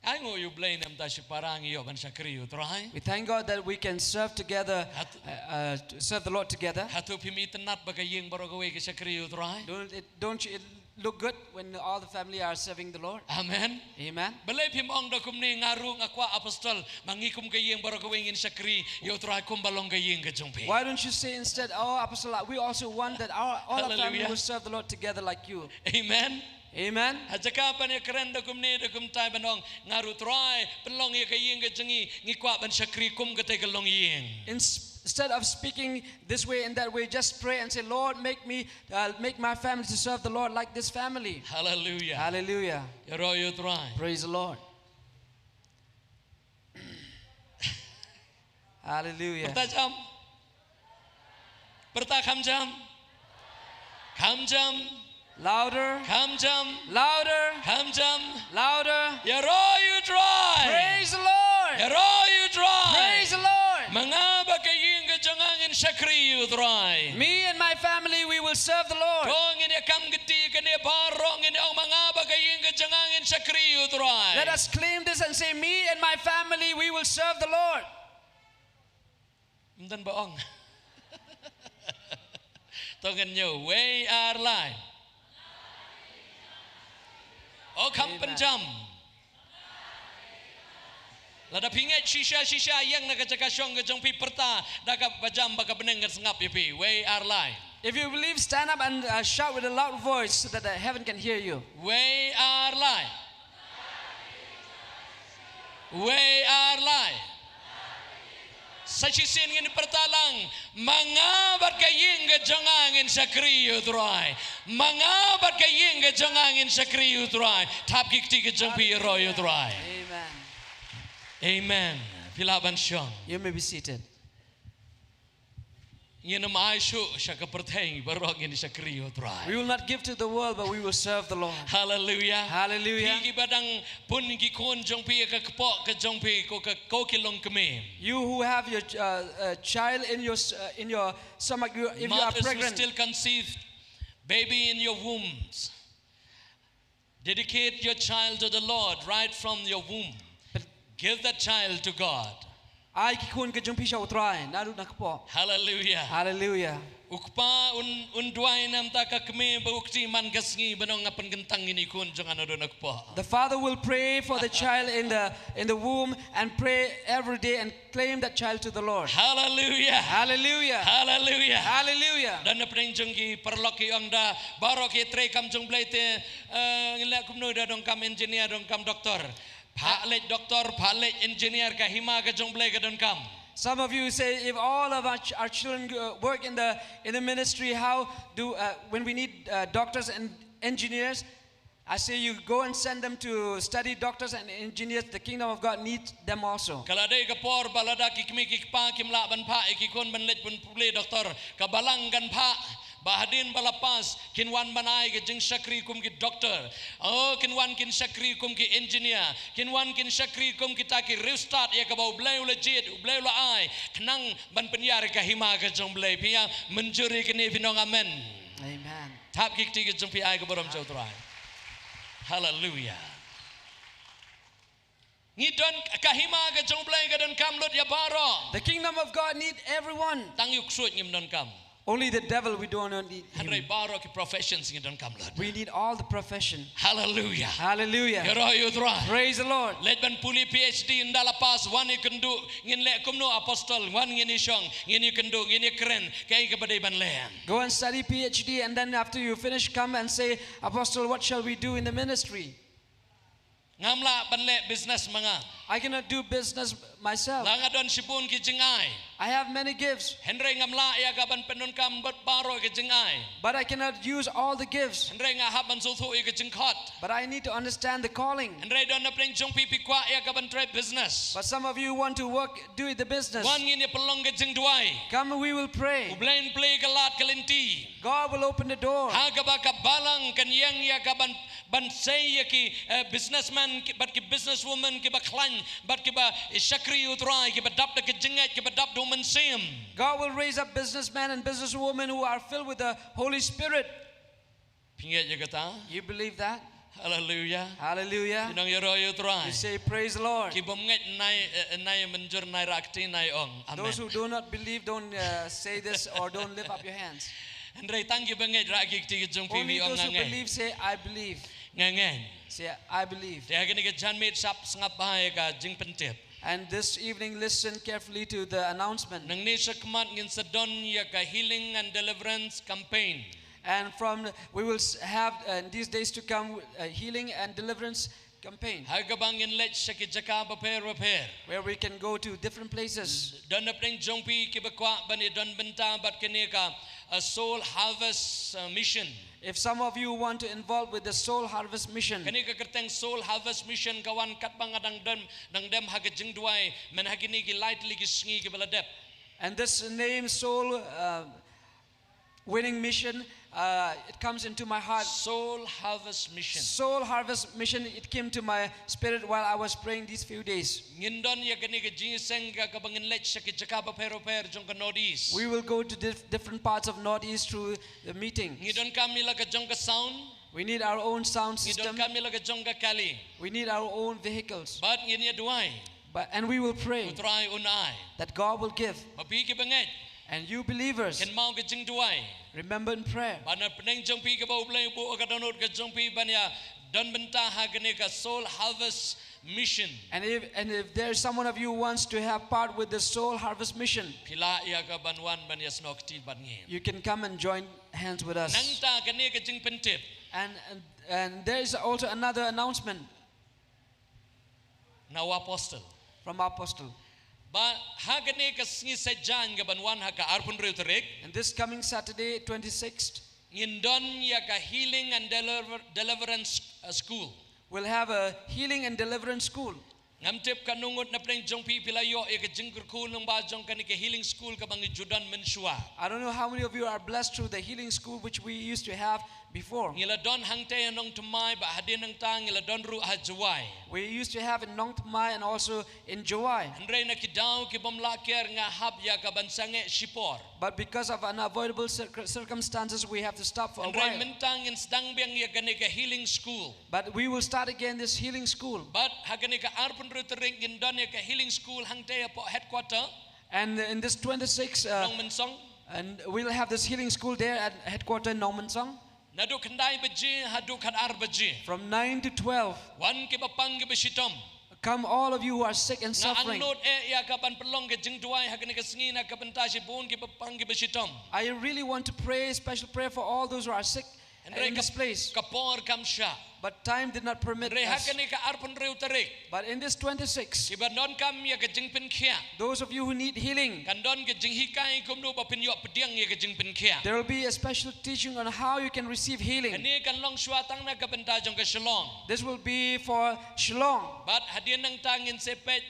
Ainguh ïa U Blei namar shipara ngi ïoh ban shakri U Trai. We thank God that we can serve together, Hat- uh, uh, to serve the Lord together. Hato phim itynnad ba ka ïing baroh kawei ka shakri U Trai? Don't it, don't you, it look good when all the family are serving the Lord? Amen. Amen. Balei phim ong da kumne, nga ruh nga kwah Apostol, ma ngi kum ka ïing baroh kawei ngin shakri ïa U Trai kumba long ka ïing ka jong phi. Why don't you say instead, oh Apostol, we also want that our all our family Hallelujah. Will serve the Lord together like you. Amen. Amen. Ha jaka ban ïakren da kumne da kumtai ban ong, nga ruh Trai, pynlong ïa ka ïing ka jong ngi, ngi kwah ban shakri kum katei ka longïing. Ins- Instead of speaking this way and that way, just pray and say, Lord, make me, uh, make my family to serve the Lord like this family. Hallelujah. Hallelujah. Ïaroh ïa U Trai. Praise the Lord. Hallelujah. Pyrta jam. Pyrta kham jam. Kham jam. Louder. Kham jam. Louder. Kham jam. Louder. Ïaroh ïa U Trai. Praise the Lord. Ïaroh ïa U Trai. Praise the Lord. Ma nga bad ka ïing ka jong nga ngin shakri ïa U Trai. Me and my family, we will serve the Lord. To ngin ïa kam kti kane baroh, ngin ïa ong, ma nga bad ka ïing ka jong nga ngin shakri ïa U Trai. Let us claim this and say, me and my family, we will serve the Lord. Ym don ba ong. To ngin ñiew, wei ar lai. O kham Amen. Pynjam. Lada phi ngeit shisha shisha, ïeng na ka jaka shong ka jong phi, pyrta da kaba jam ba ka bneng kan sngap ïa phi. Wei ar lai. If you believe, stand up and uh, shout with a loud voice so that uh, heaven can hear you. Wei ar lai. Wei ar lai. Sa shisien ngin pyrta lang, ma nga bad ka ïing ka jong nga ngin shakri ïa U Trai. Ma nga bad ka ïing ka jong nga ngin shakri ïa U Trai. Thap ki kti ka jong phi, ïaroh ïa U Trai. Amen. Amen. Phi lah ban shong. You may be seated. Ngin ym ai shuh sha ka pyrthei, baroh ngin shakri ïa U Trai. We will not give to the world, but we will serve the Lord. Hallelujah. Hallelujah. Phi kiba dang pun ki khun jong phi ha ka kpoh ka jong phi, ko ka, ko ki longkmie. You who have your uh, uh, child in your s- uh, in your stomach, you, if you are Mothers who pregnant, still conceived, baby in your wombs. Dedicate your child to the Lord right from your womb. Give that child to God. Ai ki khun ka jong phi sha U Trai naduh na kpoh. Hallelujah. Hallelujah. U kpa un, un duwai namar ka kmie ba u kti man ka sngi, ba nong nga pynkyntang ïa i khun jong nga na don u kpa. The father will pray for the child in the in the womb and pray every day and claim that child to the Lord. Hallelujah. Hallelujah. Hallelujah. Hallelujah. Don na pdeng jong ki paralok ki ong da baroh ki treikam jong Blei te, eh, ngi leh kumno da donkam engineer, donkam doctor. Phah leit doctor, phah leit engineer, ka hima ka jong Blei ka donkam. Some of you say, if all of our, ch- our children uh, work in the in the ministry, how do uh, when we need uh, doctors and engineers? I say you go and send them to study doctors and engineers. The kingdom of God needs them also. Ka la dei ka por ba lada ki kmie ki kpa kim lah ban phah ïa ki khun ban leit pule doctor, ka balang kan phah. Ba hadien ba la pass, kin wan ban ai ka jingshakri kum ki doctor. Oh, kin wan kin shakri kum ki engineer. Kin wan kin shakri kum kita ki riewstad ïa kaba U Blei u la jied, U Blei u la ai. Khnang ban pynïar ka hima ka jong Blei. Phi ïa mynjur ïa kine, phi ong amen. Amen. Thap ki kti ka jong phi, ai ka burom jong U Trai. Hallelujah. Ngi don ka hima ka jong U Blei ka donkam lut ïa baroh. The kingdom of God need everyone. Tang ïa u ksuid ngim donkam. Only the devil we don't need him. Hynrei baroh ki professions ngi donkam lut. We need all the profession. Hallelujah. Hallelujah. Ïaroh ïa U Trai. Praise the Lord. Leit ban pule PhD, ynda la pass wan ïakynduh, ngin leh kumno apostol, wan ngin ïashong, ngin ïakynduh, ngin ïakren, kaei kaba dei ban leh. Go and study PhD, and then after you finish, come and say, Apostle, what shall we do in the ministry? Ngam lah ban leh business ma nga. I cannot do business myself. La nga don shibun ki jingai. I have many gifts, Hynrei ngam lah ïa ka ban pyndonkam bad baroh ki jingai. but I cannot use all the gifts. Hynrei nga hap ban sngewthuh ïa ka jingkhot. But I need to understand the calling. Hynrei don na pdeng jong phi phi kwah ïa ka ban trei business. But some of you want to work, do the business. Wan ngin ïa pynlong ka jingduwai. Come, we will U pray. Blei un plie ka lad ka lynti. God will open the door. Ha kaba ka balang kan ïeng ïa ka ban, ban sei ïa ki, eh, businessman, ki, bad ki businesswoman, kiba khlaiñ, bad kiba, eh, shakri U Trai, kiba dap da ka jingngeit, kiba dap da U Mynsiem. God will raise up businessmen and businesswomen who are filled with the Holy Spirit. Phi ngeit ïa kata? You believe that? Hallelujah. Hallelujah. Phi ong ïaroh ïa U Trai. You say, praise the Lord. Kiba ym ngeit, nai, eh, nai mynjur, nai rah kti, nai ong amen. Those who do not believe, don't uh, say this or don't lift up your hands. Hynrei tang kiba ngeit, rah ki kti ki jong phi, Only phi ong those nga who ngeit. Believe say, I believe. Nga ngeit. Say, I believe. Te ha kane ka janmiet sngap sngap bha ïa ka jingpyntip. And this evening, listen carefully to the announcement. Nangne shakhmat ngin sa don ïa ka healing and deliverance campaign. And from we will s- have uh, in these days to come a healing and deliverance campaign. Ha kaba ngin leit sha ki jaka bapher bapher. Where we can go to different places. Don na pdeng jong phi kiba kwah ban ïa don bynta bad kane ka, uh, Soul Harvest, uh, Mission. If some of you want to involve with the Soul Harvest Mission, Kane ka kyrteng Soul Harvest Mission ka wan katba nga dang dem, dang dem ha ka jingduwai mynha kine ki lai tylli ki sngi kiba la dep. And this name, Soul uh, Winning Mission, uh, it comes into my heart. Soul Harvest Mission. Soul Harvest Mission, it came to my spirit while I was praying these few days. Ngin don ïa kane ka jingïaseng ka, kaba ngin leit sha ki jaka bapher bapher jong ka Northeast. We will go to dif- different parts of Northeast through the meeting. Ngi donkam ïa la ka jong ka sound. We need our own sound Ngi system. Donkam ïa la ka jong ka kali. We need our own vehicles. Bad ngin ïa duwai. But, and we will pray U Trai un ai. That God will give. Ma phi kiba ngeit. And you believers, kynmaw ka jingduwai. Remember in prayer. Bad na pdeng jong phi kaba U Blei u buh ha ka dohnud ka jong phi ban ïa don bynta ha kane ka Soul Harvest Mission. And if, and if there is someone of you who wants to have part with the Soul Harvest Mission, phi lah ïa ka ban wan ban ïasnoh kti bad ngi. You can come and join hands with us. Nangta kane ka jingpyntip. And, and, and there is also another announcement. Na u apostle. From apostle. Ba ha kane ka sngi Saitjaiñ kaban wan ha ka arphew hynriew tarik. And this coming Saturday, twenty-sixth. Ngin don ïa ka Healing and Deliver- Deliverance, uh, School. We'll have a healing and deliverance school. Ngam tip katno ngut na pdeng jong phi phi la ïoh ïa ka jingkyrkhu lyngba jong kane ka healing school kaba ngi ju don mynshuwa. I don't know how many of you are blessed through the healing school which we used to have before. Ngi la don hangtei ha Nongthymmai bad hadien nangta ngi la don ruh ha Jowai. We used to have in Nongthymmai and also in Jowai. Hynrei na ki daw ki bym lah ker nga hap ïa kaban sangeh shipor. But because of unavoidable cir- circumstances, we have to stop for a while. Hynrei mynta ngin sdang biang ïa kane ka healing school. But we will start again this healing school. Bad ha kane ka arphew hynriew tarik ngin don ïa ka healing school hangtei hapoh headquarter. And in this twenty-six, uh, Nongmynsong. And we'll have this healing school there at headquarter in Nongmensong. Naduh khyndai baje haduh khatar baje. From nine to twelve. Wan kiba pang kiba shitom. Come, all of you who are sick and suffering. Nga angnud eh ïa ka ban pynlong ka jingduwai ha kane ka sngi na ka bynta shibun kiba pang kiba shitom. I really want to pray a special prayer for all those who are sick in this place. Ka por kam shah. But time did not permit us. Hynrei ha kane ka arphew hynriew tarik, but in this twenty-six, kiba donkam ïa ka jingpynkhiah, those of you who need healing, kan don ka jinghikai kumno ba phin ïoh pdiang ïa ka jingpynkhiah. There will be a special teaching on how you can receive healing. Kane kan long shuwa tang na ka bynta jong ka Shillong. This will be for Shillong. Bad hadien nangta ngin sa peit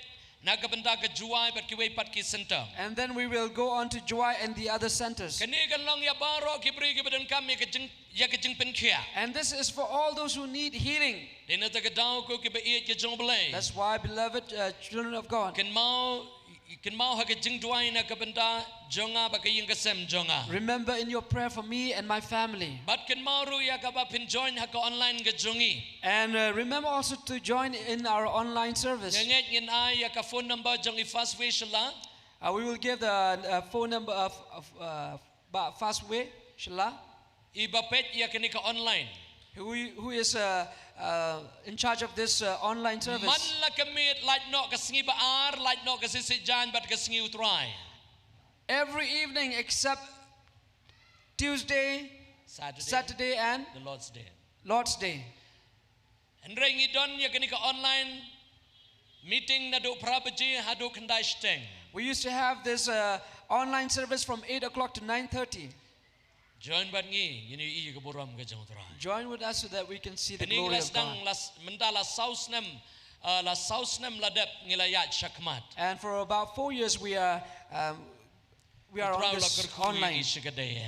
na ka bynta ka Jowai bad kiwei pat ki center. And then we will go on to Jowai and the other centers. Kane kan long ïa baroh ki briew kiba donkam ïa ka jing, ïa ka jingpynkhiah. And this is for all those who need healing. Dei na kata ka daw ko kiba ïeit ka jong U Blei. That's why, beloved, uh, children of God, kynmaw, kynmaw ha ka jingduwai na ka bynta jong nga bad ka ïing ka sem jong nga. Remember in your prayer for me and my family. Bad kynmaw ruh ïa kaba phin join ha ka online ka jong ngi. And, uh, remember also to join in our online service. Nga ngeit ngin ai ïa ka phone number jong i Fastway Shylla. Uh, we will give the, uh, phone number of, of, uh, Bah Fastway Shylla. I ba peit ïa kane ka online. Who, who is, uh, uh, in charge of this, uh, online service. Man la ka miet, lait noh ka sngi ba ar, lait noh ka shisha jan bad ka sngi U Trai. Every evening except Tuesday, Saturday, Saturday and the Lord's Day. Lord's Day. Hynrei ngi don ïa kane ka online meeting naduh phra baje haduh khyndai shiteng. We used to have this, uh, online service from eight o'clock to nine thirty. Join bad ngi, ngin ïohi ïa ka burom ka jong U Trai. Join with us so that we can see the glory of God. Mynta la saw snem, uh, la saw snem la dep ngi la ïaid shakhmat. And for about four years we are, um, we are on this online.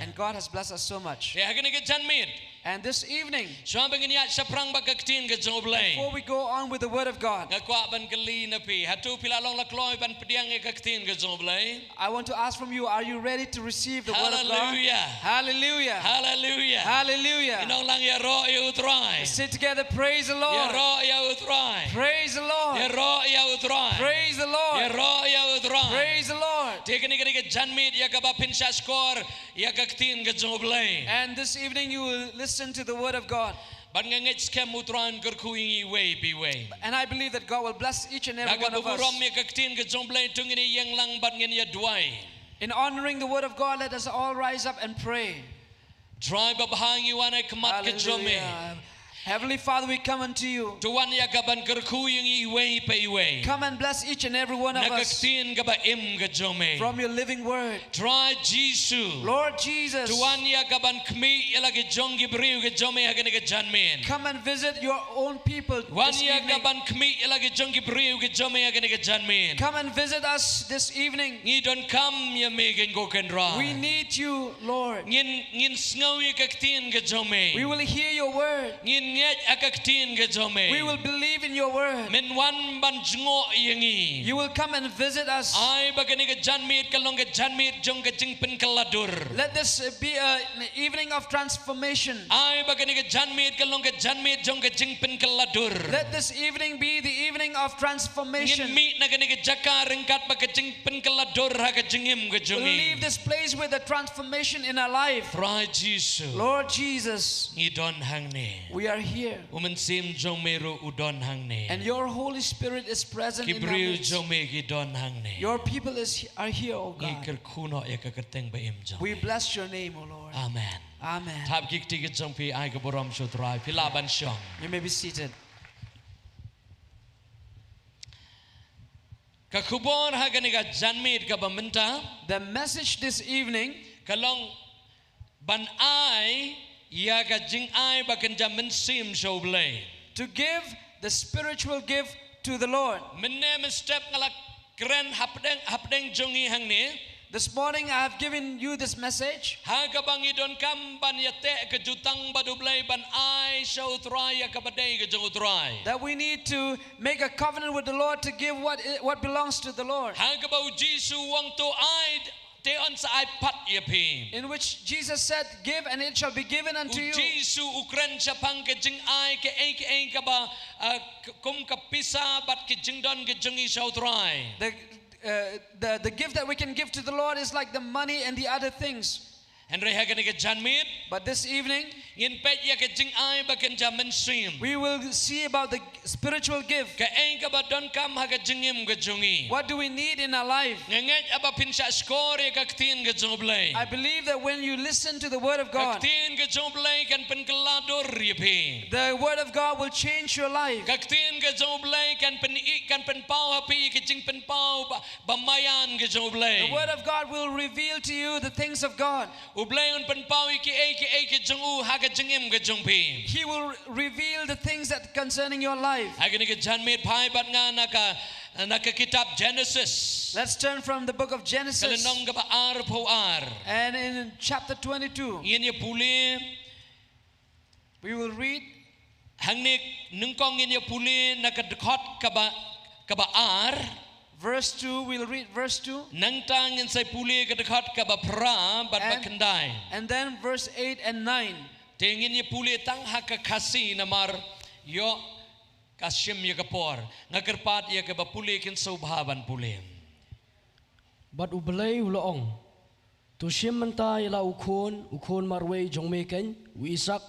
And God has blessed us so much. Te ha kane ka janmiet, and this evening, shuwa ba ngin ïaid shaphrang bad ka ktien ka jong U Blei, before we go on with the word of God, nga kwah ban kylli na phi, hato phi la long la kloi ban pdiang ïa ka ktien ka jong U Blei? I want to ask from you, are you ready to receive the word of God? Hallelujah. Hallelujah. Hallelujah. Hallelujah. Ngin ong lang, ïaroh ïa U Trai. Say together, praise the Lord. Ïaroh ïa U Trai. Praise the Lord. Ïaroh ïa U Trai. Praise the Lord. Ïaroh ïa U Trai. Praise the Lord. Te kane, kane ka janmiet ïa kaba phin shah shkor ïa ka ktien ka jong U Blei. And this evening you will listen to the word of God. Bad nga ngeit skhem U Trai un kyrkhu ïa ngi iwei pa iwei. And I believe that God will bless each and every one of us. Da kaba burom ïa ka ktien ka jong U Blei to ngin ïeng lang bad ngin ïa duwai. In honoring the word of God, let us all rise up and pray. Trai babha, ngi wan ha khmat ka jong me. Hallelujah. Heavenly Father, we come unto you. To wan ïa ka ban kyrkhu ïa ngi iwei pa iwei. Come and bless each and every one of us. Na ka ktien kaba im ka jong me. From your living word. Trai Jisu. Lord Jesus. To wan ïa ka ban khmih ïa la ki jong ki briew ki jong me ha kane ka janmiet. Come and visit your own people this evening. Wan ïa ka ban khmih ïa la ki jong ki briew ki jong me ha kane ka janmiet. Come and visit us this evening. Ngi donkam ïa me, ko Kynrad. We need you, Lord. Ngin, ngin sngew ïa ka ktien ka jong me. We will hear your word. Ngin ngeit ha ka ktien ka jong me. We will believe in your word. Men wan ban jngoh ïa ngi. You will come and visit us. Ai ba kane ka janmiet kan long ka janmiet jong ka jingpynkylla dur. Let this, uh, be a, an evening of transformation. Ai ba kane ka janmiet kan long ka janmiet jong ka jingpynkylla dur. Let this evening be the evening of transformation. Ngin mih na kane ka jaka ryngkat bad ka jingpynkylla dur ha ka jingim ka jong ngi. We'll leave this place with a transformation in our life. Trai Jisu. Lord Jesus. Ngi don hangne. We are here. U Mynsiem jong me ruh u don hangne. And your Holy Spirit is present in our midst. Ki briew jong me ki don hangne. Your people is, are here, O God. Ngi kyrkhu noh ïa ka kyrteng ba im jong me. We bless your name, O Lord. Amen. Amen. Thap ki kti ki jong phi, ai ka burom sha U Trai. Phi lah ban shong. You may be seated. Ka khubor ha kane ka janmiet kaba mynta. The message this evening. Ka long ban ai ïa ka jingai ba kynja mynsiem sha U Blei. To give the spiritual gift to the Lord. Mynne mynstep nga la kren hapdeng, hapdeng jong ngi hangne. This morning I have given you this message. Ha kaba ngi donkam ban ïateh ka jutang bad U Blei ban ai sha U Trai ïa kaba dei ka jong U Trai. That we need to make a covenant with the Lord to give what i-, what belongs to the Lord. Ha kaba U Jisu u ong to ai te yn sa ai pat ïa phi. In which Jesus said, "Give and it shall be given unto you." U Jisu u kren shaphang ka jingai kaei kaei kaba, uh, k-, kum ka pisa bad ka jingdon ka jong ngi sha U Trai. The, uh, the, the gift that we can give to the Lord is like the money and the other things. Hynrei ha kane ka janmiet, But this evening, ngin peit ïa ka jingai ba kynja mynsiem. We will see about the spiritual gift. Kaei kaba donkam ha ka jingim ka jong ngi. What do we need in our life? Nga ngeit haba phin shah shkor ïa ka ktien ka jong U Blei, I believe that when you listen to the word of God, ka ktien ka jong U Blei kan pynkylla dur ïa phi. The word of God will change your life. Ka ktien ka jong U Blei kan pyn kan pynpaw ha phi ka jingpynpaw ba, ba maïan ka jong U Blei. The word of God will reveal to you the things of God. U Blei un pynpaw ïa kiei kiei ka jong u ha ka jingim ka jong phi. He will reveal the things that concerning your life. Ha kane ka janmiet phai bad nga na ka, na ka kitab Genesis. Let's turn from the book of Genesis. Ka lynnong kaba arphew ar. And in chapter twenty-two, ngin ïa pule. We will read. Hangne nyngkong ngin ïa pule na ka dkhot kaba, kaba ar. Verse two, we'll read verse two. Nangta ngin sa pule ka dkhot kaba phra bad ba khyndai. And then verse eight and nine. Te ngin ïa pule tang ha ka Khasi namar ïoh ka shim ïa ka por. Nga kyrpad ïa kaba pule kin sngewbha ban pule. Bad U Blei u la ong, to shim mynta ïa la u khun, u khun marwei jong me keiñ, u Isaak,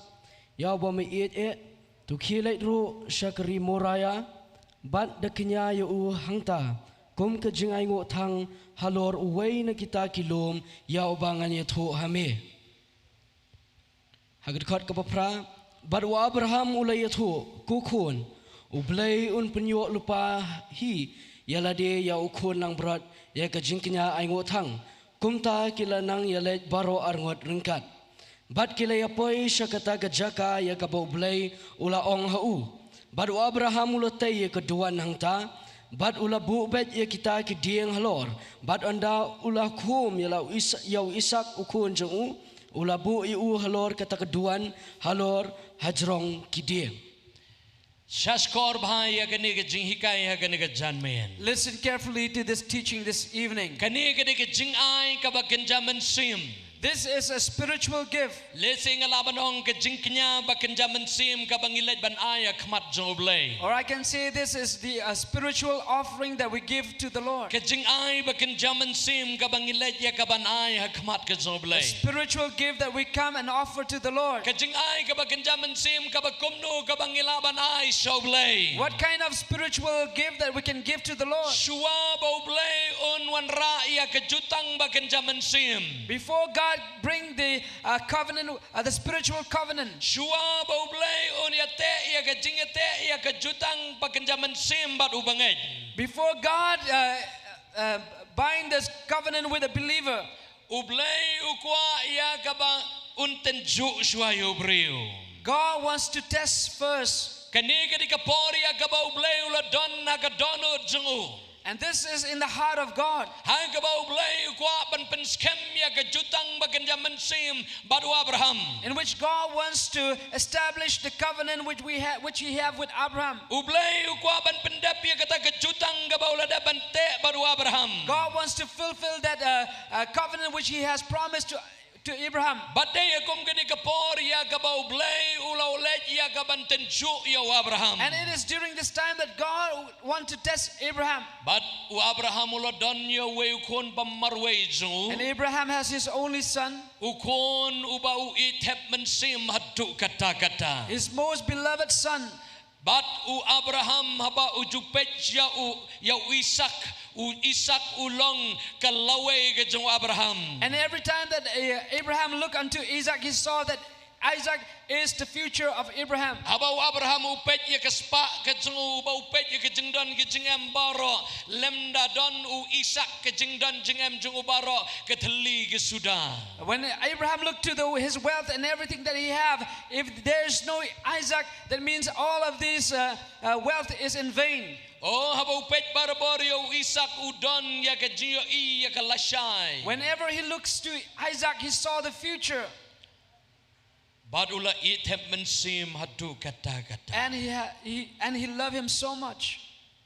ïa uba me ïeit eh, to khie leit ruh sha ka ri Moria, bad da kñia ïa u hangta, kum ka jingainguh thang halor uwei na kita ki lum, ïa uba ngan ïathuh ha me. Ha ka dkhot kaba phra, bad u Abraham u la ïathuh, ko khun, U Blei un pynïoh lypa hi ïa lade ïa u khun langbrot ïa ka jingkñia ainguh thang, kumta ki la nang ïaleit baroh arngut ryngkat. Bad ki la ïapoi sha kata ka jaka ïa kaba U Blei u la ong ha u. Bad u Abraham u la tei ïa ka duwan hangta, bad u la buh beit ïa kita ki dieng halor, bad ynda u la khum ïa la u Is-, ïa u Isaak u khun jong u, u la buh ïa u halor kata ka duwan halor hajrong ki dieng. Shah shkor bha ïa kane ka jinghikai ha kane ka janmiet. Listen carefully to this teaching this evening. Kane ka dei ka jingai kaba kynja mynsiem. This is a spiritual gift. Lehse nga lah ban ong ka jingkñia ba kynja mynsiem kaba ngi leit ban ai ha khmat jong U Blei. Or I can say this is the, uh, spiritual offering that we give to the Lord. Ka jingai ba kynja mynsiem kaba ngi leit ïa ka ban ai ha khmat ka jong U Blei. A spiritual gift that we come and offer to the Lord. Ka jingai kaba kynja mynsiem kaba kumno kaba ngi lah ban ai sha U Blei. What kind of spiritual gift that we can give to the Lord? Shuwa ba U Blei un wanrah ïa ka jutang ba kynja mynsiem. Before God bring the, uh, covenant, uh, the spiritual covenant. Shuwa ba U Blei un ïateh ïa ka jingïateh ïa ka jutang ba kynja mynsiem bad u bangeit. Before God, uh, uh, bind this covenant with a believer, U Blei u kwah ïa kaba un tynjuh shuwa ïa u briew. God wants to test first. Kane ka dei ka por ïa kaba U Blei u la don ha ka dohnud jong u. And this is in the heart of God. Ha kaba U Blei u kwah ban pynskhem ïa ka jutang ba kynja mynsiem bad u Abraham. In which God wants to establish the covenant which we ha-, which he have with Abraham. U Blei u kwah ban pyndep ïa kata ka jutang kaba u la dep ban teh bad u Abraham. God wants to fulfill that, uh, uh, covenant which he has promised to, to Abraham. Bad dei kum kane ka por ïa kaba U Blei u la leit ïa ka ban tynjuh ïa u Abraham. And it is during this time that God want to test Abraham. Bad u Abraham u la don ïa uwei u khun ba marwei jong u. And Abraham has his only son. U khun uba u ïeit thep mynsiem haduh katta katta. His most beloved son. Bad u Abraham haba u ju peit ïa u, ïa u Isaak, u Isaak u long ka lawei ka jong u Abraham. And every time that, uh, Abraham looked unto Isaac, he saw that Isaac is the future of Abraham. Haba u Abraham u peit ïa ka spah ka jong u, ba u peit ïa ka jingdon ka jingem baroh, lymda don u Isaak ka jingdon jingem jong u baroh ka thylli ka suda. When Abraham looked to the, his wealth and everything that he have, if there's no Isaac, that means all of this, uh, uh, wealth is in vain. Oh, haba u peit barabor ïa u Isaak u don ïa ka jingïohi ïa ka lashai. Whenever he looks to Isaac, he saw the future. Bad u la ïeit thep mynsiem haduh katta katta. And he ha-, he, and he loved him so much.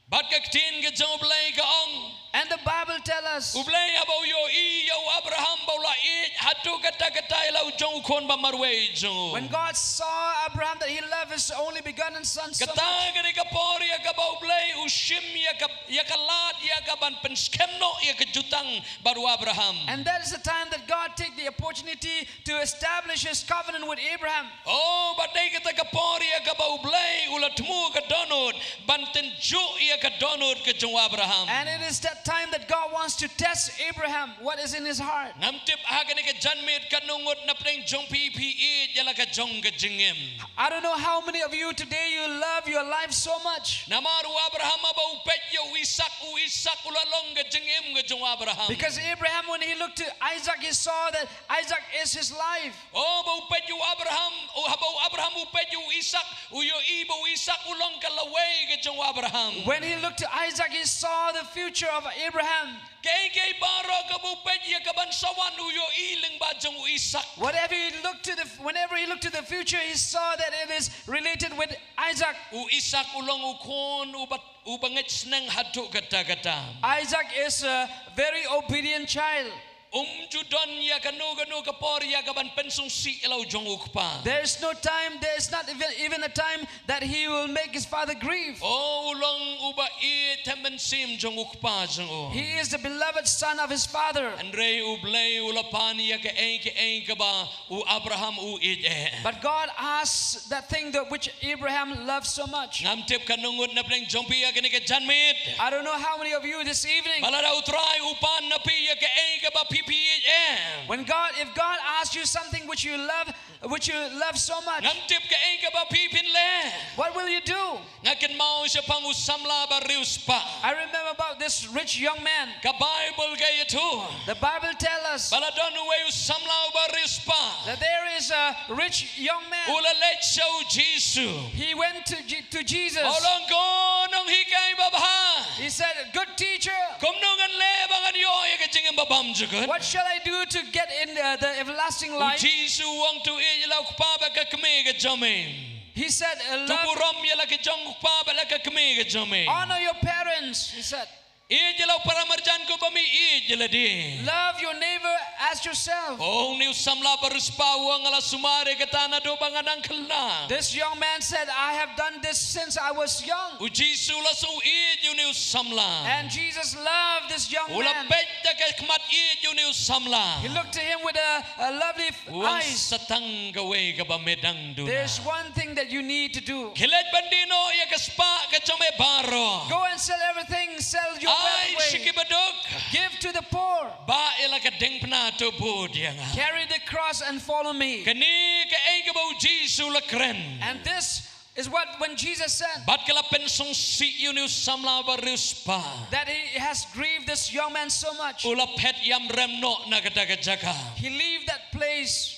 Bad ka ktien ka jong U Blei ka ong, And the Bible tells us, U Blei haba u ïohi ïa u Abraham ba u la ïeit haduh katta katta ïa la u jong u khun ba marwei jong u. When God saw Abraham that he loved his only begotten son so much. Kata ka dei ka por ïa kaba U Blei u shim ïa ka, ïa ka lad ïa ka ban pynskhem noh ïa ka jutang bad u Abraham. And that is the time that God take the opportunity to establish his covenant with Abraham. Oh, bad dei kata ka por ïa kaba U Blei u la thmu ka dohnud ban tynjuh ïa ka dohnud ka jong u Abraham. And it is that time that God wants to test Abraham, what is in his heart. Ngam tip ha kane ka janmiet katno ngut na pdeng jong phi phi ïeit ïa la ka jong ka jingim. I don't know how many of you today you love your life so much. Namar u Abraham haba u peit ïa u Isak, u Isak u la long ka jingim ka jong u Abraham. Because Abraham, when he looked to Isaac, he saw that Isaac is his life. Oh, ba u peit ïa u Abraham, oh, haba u Abraham u peit ïa u Isak, u ïohi ba u Isak u long ka lawei ka jong u Abraham. When he looked to Isaac, he saw the future of Abraham. Kaei kaei baroh kaba u peit ïa ka ban sa wan u ïohi lyngba jong u Isak. Whatever he looked to the, whenever he looked to the future, he saw that it is related with Isaac. U Isak u long u khun uba, uba ngeit sneng haduh katta katta. Isaac is a very obedient child. Um ju don ïa kano kano ka por ïa ka ban pynsngewsih ïa la u jong u kpa. There is no time, there is not even, even a time that he will make his father grieve. Oh, u long uba ïeit ha mynsiem jong u kpa jong u. He is the beloved son of his father. Hynrei U Blei u la pan ïa kaei kaei kaba u Abraham u ïeit eh. But God asked that thing that which Abraham loved so much. Ngam tip katno ngut na pdeng jong phi ha kane ka janmiet. I don't know how many of you this evening. Ba lada U Trai u pan na phi ïa kaei kaba phi phi ïeit eh. When God, if God asks you something which you love, which you love so much, ngam tip kaei kaba phi phin leh. What will you do? Nga kynmaw shaphang u samla ba riewspah. I remember about this rich young man. Ka Baibl ka ïathuh. The Bible tells us, ba la don uwei u samla uba riewspah. That there is a rich young man. U la leit sha u Jisu. He went to, Je- to Jesus. U ong, ko nonghikai babha. He said, "Good teacher, kumno ngan leh ba ngan ïoh ïa ka jingim babymjukut?" What shall I do to get in, uh, the everlasting life? U Jisu u ong, to ïeit ïa la u kpa bad ka kmie ka jong me. He said, uh, "To burom ïa la ka jong u kpa bad la ka kmie ka jong me." Honor your parents, he said. Ïeit ïa la u para marjan kumba me ïeit ïa lade. Love your neighbor as yourself. U ong, une u samla ba riewspah u ong, nga la sumar ïa kata naduh ba nga dang khynnah. This young man said, "I have done this since I was young." U Jisu u la sngew ïeit ïa une u samla. And Jesus loved this young man. U la peit da ka khmat ïeit ïa une u samla. He looked to him with a, a lovely f- U ong, eyes. Sa tang kawei kaba me dang duh. There's one thing that you need to do. Khie leit ban die noh ïa ka spah ka jong me baroh. Go and sell everything, sell your wealth away. Ai sha ki baduk. Give to the poor. Bah ïa la ka diengphna, to bud ïa nga. Carry the cross and follow me. Kane kaei kaba u Jisu u la kren. And this is what when Jesus said, bad ka la pynsngewsih ïa une u samla ba riewspah, that he has grieved this young man so much. U la phet ïamrem noh na kata ka jaka. He leave that place.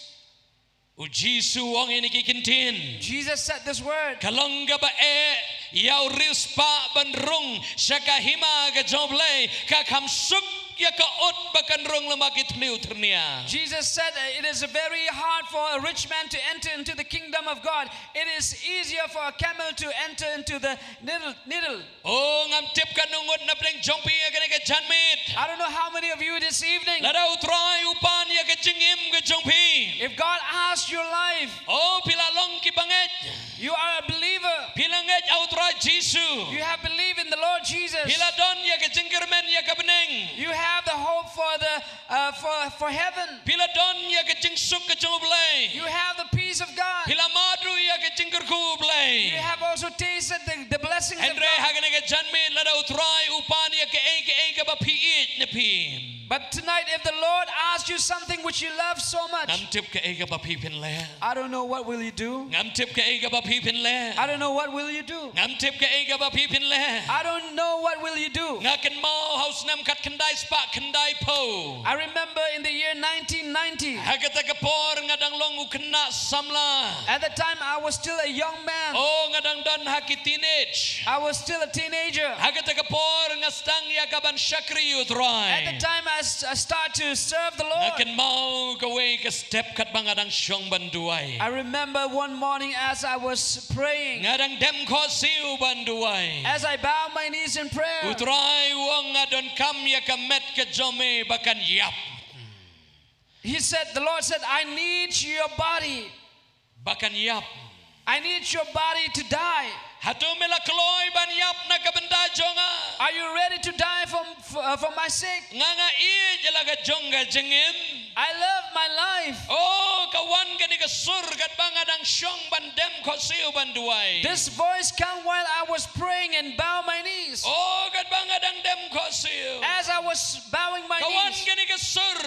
U Jisu u ong ïa kine ki kyntien. Jesus said this word. Ka long kaba eh ïa u riewspah ban rung sha ka hima ka jong U Blei, ka kham suk ïa ka ut ba kan rung lem bad ki thliew tyrnia. Jesus said, uh, it is very hard for a rich man to enter into the kingdom of God. It is easier for a camel to enter into the needle, needle. Oh, ngam tip katno ngut na pdeng jong phi ha kane ka janmiet. I don't know how many of you this evening. Lada U Trai u pan ïa ka jingim ka jong phi. If God asks your life, oh, phi la long ki bangeit. You are a believer. Phi la ngeit ha U Trai Jisu. You have believed in the Lord Jesus. Phi la don ïa ka jingkyrmen ïa ka bneng. You have the hope for the, uh, for, for heaven. Phi la don ïa ka jingsuk ka jong U Blei. You have the peace of God. Phi la mad ruh ïa ka jingkyrkhu U Blei. You have also tasted the, the blessings of God. Hynrei ha kane ka janmiet lada U Trai u pan ïa kaei kaei kaba phi ïeit na phi. But tonight, if the Lord asks you something which you love so much, ngam tip kaei kaba phi phin leh. I don't know what will you do. Ngam tip kaei kaba phi phin leh. I don't know what will you do. Ngam tip kaei kaba phi phin leh. I don't know what will you do. Nga kynmaw ha u snem khatkhyndai spah khyndaiphew. I remember in the year nineteen ninety. Ha kata ka por nga dang long u khynnah samla. At the time, I was still a young man. Oh, nga dang don ha ki teenage. I was still a teenager. Ha kata ka por nga sdang ïa ka ban shakri ïa U Trai. At the time, I s- I start to serve the Nga Lord. kynmaw kawei ka step katba nga dang shong ban duwai. I remember one morning as I was praying, Nga dang dem khohsiew ban duwai. as I bow my knees in prayer, U Trai u ong, nga donkam ïa ka met ka jong me ba kan ïap. He said, the Lord said, "I need your body. Ba kan ïap. I need your body to die." Hato me la kloi ban ïap na ka bynta jong nga? Are you ready to die for, for, uh, for my sake? Nga nga ïeit ïa la ka jong ka jingim. I love my life. Oh, ka wan kane ka sur katba nga dang shong ban dem khohsiew ban duwai. This voice came while I was praying and bow my knees. Oh, katba nga dang dem khohsiew. As I was bowing my Ka wan knees, kane ka sur.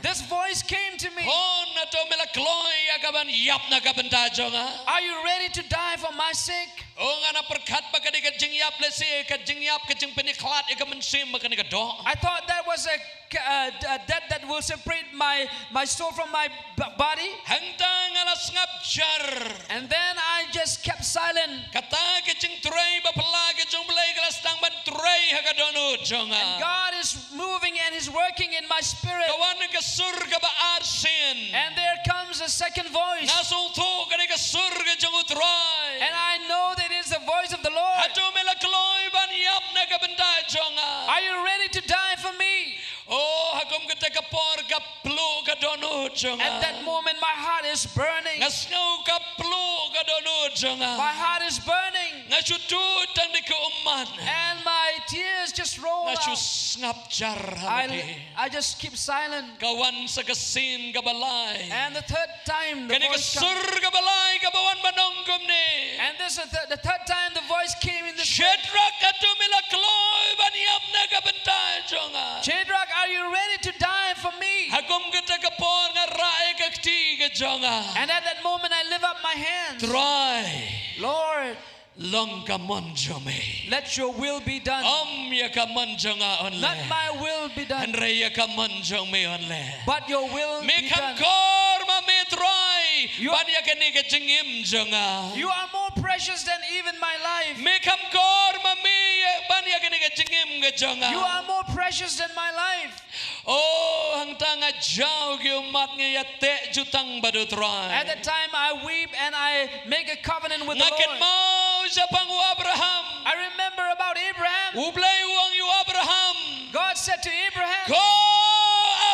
this voice came to me. Hon, hato me la kloi ïa ka ban ïap na ka bynta jong nga? Are you ready to die for my sake? Oh, nga na pyrkhat ba ka dei ka jingïap lehse, ka jingïap, ka jingpynkhlad ïa ka mynsiem ba kane ka doh. I thought that was a, a, a death that will separate my, my soul from my b-, body. Hangta nga la sngap jar. And then I just kept silent. Kata ka jingtrei ba phylla ka jong U Blei ka la sdang ban trei ha ka dohnud jong nga. And God is moving and He's working in my spirit. Ka wan ka sur kaba arsien. And there comes a second voice. Nga sngewthuh ka dei ka sur ka jong U Trai. And I know that it is the voice of the Lord. Hato me la kloi ban ïap na ka bynta jong nga? Are you ready to die for me? Oh, ha kum kata ka por ka pluh ka dohnud jong nga. At that moment, my heart is burning. Nga sngew ka pluh ka dohnud jong nga. My heart is burning. Nga shu tuid tang da ki ummat. And my tears just roll out. Nga shu sngap jar ha I, lade. I just keep silent. Ka wan sa ka sien kaba lai. And the third time, the Kane ka voice comes. sur kaba lai kaba wan ban ong kumne. And this is the, the third time the voice came in this way. Shadrach, hato me la kloi ban ïap na ka bynta jong nga? Shadrach, are you ready to die for me? Ha kum kata ka por nga rah ïa ka kti ka jong nga. And at that moment, I lift up my hands. Trai. Lord, Long ka mon jong me. Let your will be done. Ym ïa ka mon jong nga onle. Not my will be done. Hynrei ïa ka mon jong me onle. But your will be done. Me kham kor ma me Trai. You are Ban ïa kane ka jingim jong nga. You are more precious than even my life. Me kham kor ma me ban ïa kane ka jingim ka jong nga. You are more precious than my life. Oh, hangta nga jaw ki ummat, nga ïateh jutang bad U Trai. At that time I weep and I make a covenant with the Lord. Nga kynmaw shaphang u Abraham. I remember about Abraham. U Blei u ong ïa u Abraham. God said to Abraham, Ko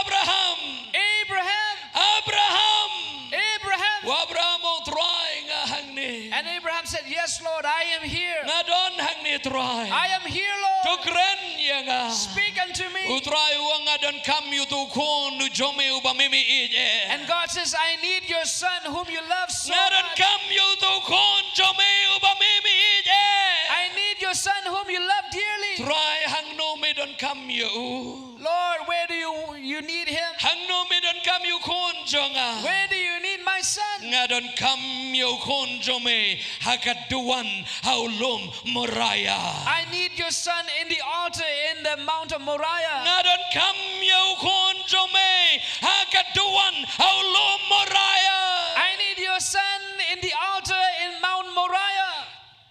Abraham. Abraham. Abraham. Abraham. U Abraham u ong, Trai, nga hangne. And Abraham said, "Yes, Lord, I am here. Nga don hangne, Trai. I am here, Lord. To kren ïa nga." Speak unto me. U Trai u ong, nga donkam ïa uto u khun jong me uba me me ïeit eh. And God says, "I need your son whom you love so much. Nga donkam ïa uto u khun jong me uba me me ïeit eh. I need your son whom you love dearly." Trai, hangno me donkam ïa u? Lord, where do you, you need him? Hangno me donkam ïa u khun jong nga? Where do you need my son? Nga donkam ïa u khun jong me ha ka duwan ha u lum Moriah. I need your son in the altar in the Mount of Moriah. Nga donkam ïa u khun jong me ha ka duwan ha u lum Moriah. I need your son in the altar in Mount Moriah.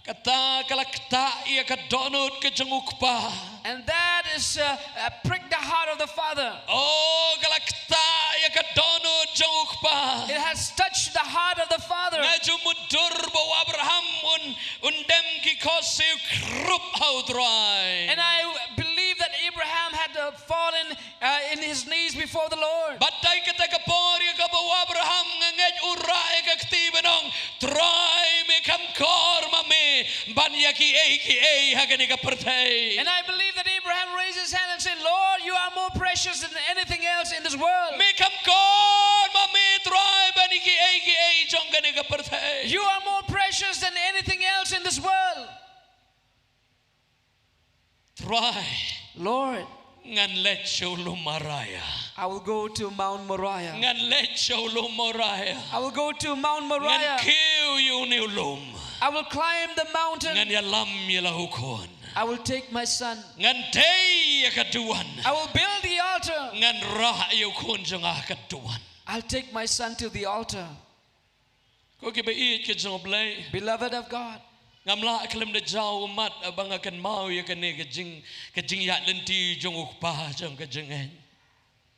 Kata ka la ktah ïa ka dohnud ka jong u kpa. And that is, uh, uh, prick the heart of the father. Oh, ka la ktah ïa ka dohnud jong u kpa. It has touched the heart of the father. Nga ju mutdur ba u Abraham un, un dem ki khohsiew krup ha u Trai. And I believe that Abraham had, uh, fallen, uh, in his knees before the Lord. Bad ha kata ka por ïa kaba u Abraham nga ngeit u rah ïa ka kti ban ong, Trai, me kham kor ma me ban ïa kiei kiei ha kane ka pyrthei. And I believe that Abraham raised his hand and said, "Lord, you are more precious than anything else in this world. Me kham kor ma me, Trai, ban ïa kiei kiei jong kane ka pyrthei. You are more precious than anything else in this world." Trai. Lord, ngan leit sha u lum Moriah. I will go to Mount Moriah. Ngan leit sha u lum Moriah. I will go to Mount Moriah. Ngan kiew ïa une u lum. I will climb the mountain. Ngan ïalam ïa la u khun. I will take my son. Ngan tei ïa ka duwan. I will build the altar. Ngan rah ïa u khun jong nga ha ka duwan. I'll take my son to the altar. Ko kiba ïeit ki jong U Blei. Beloved of God. Ngam lah khlem da jaw ummat haba nga kynmaw ïa kane ka jing, ka jingïaid lynti jong u kpa jong ka jingngeit.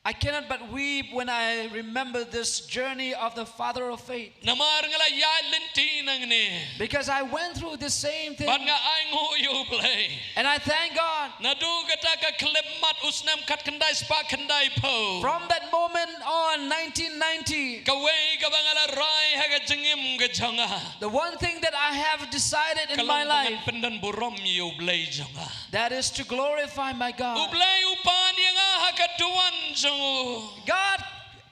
I cannot but weep when I remember this journey of the father of faith. Namar nga la ïaid lynti nangne. Because I went through the same thing. Bad nga ainguh ïa U Blei. And I thank God. Naduh kata ka khyllipmat u snem khatkhyndai spah khyndaiphew. From that moment on, nineteen ninety, Kawei kaba nga la rai ha ka jingim ka jong nga. The one thing that I have decided Ka in my long ba ngan life, pyndonburom ïa U Blei jong nga. that is to glorify my U God. Blei u pan ïa nga ha ka duwan jong u. God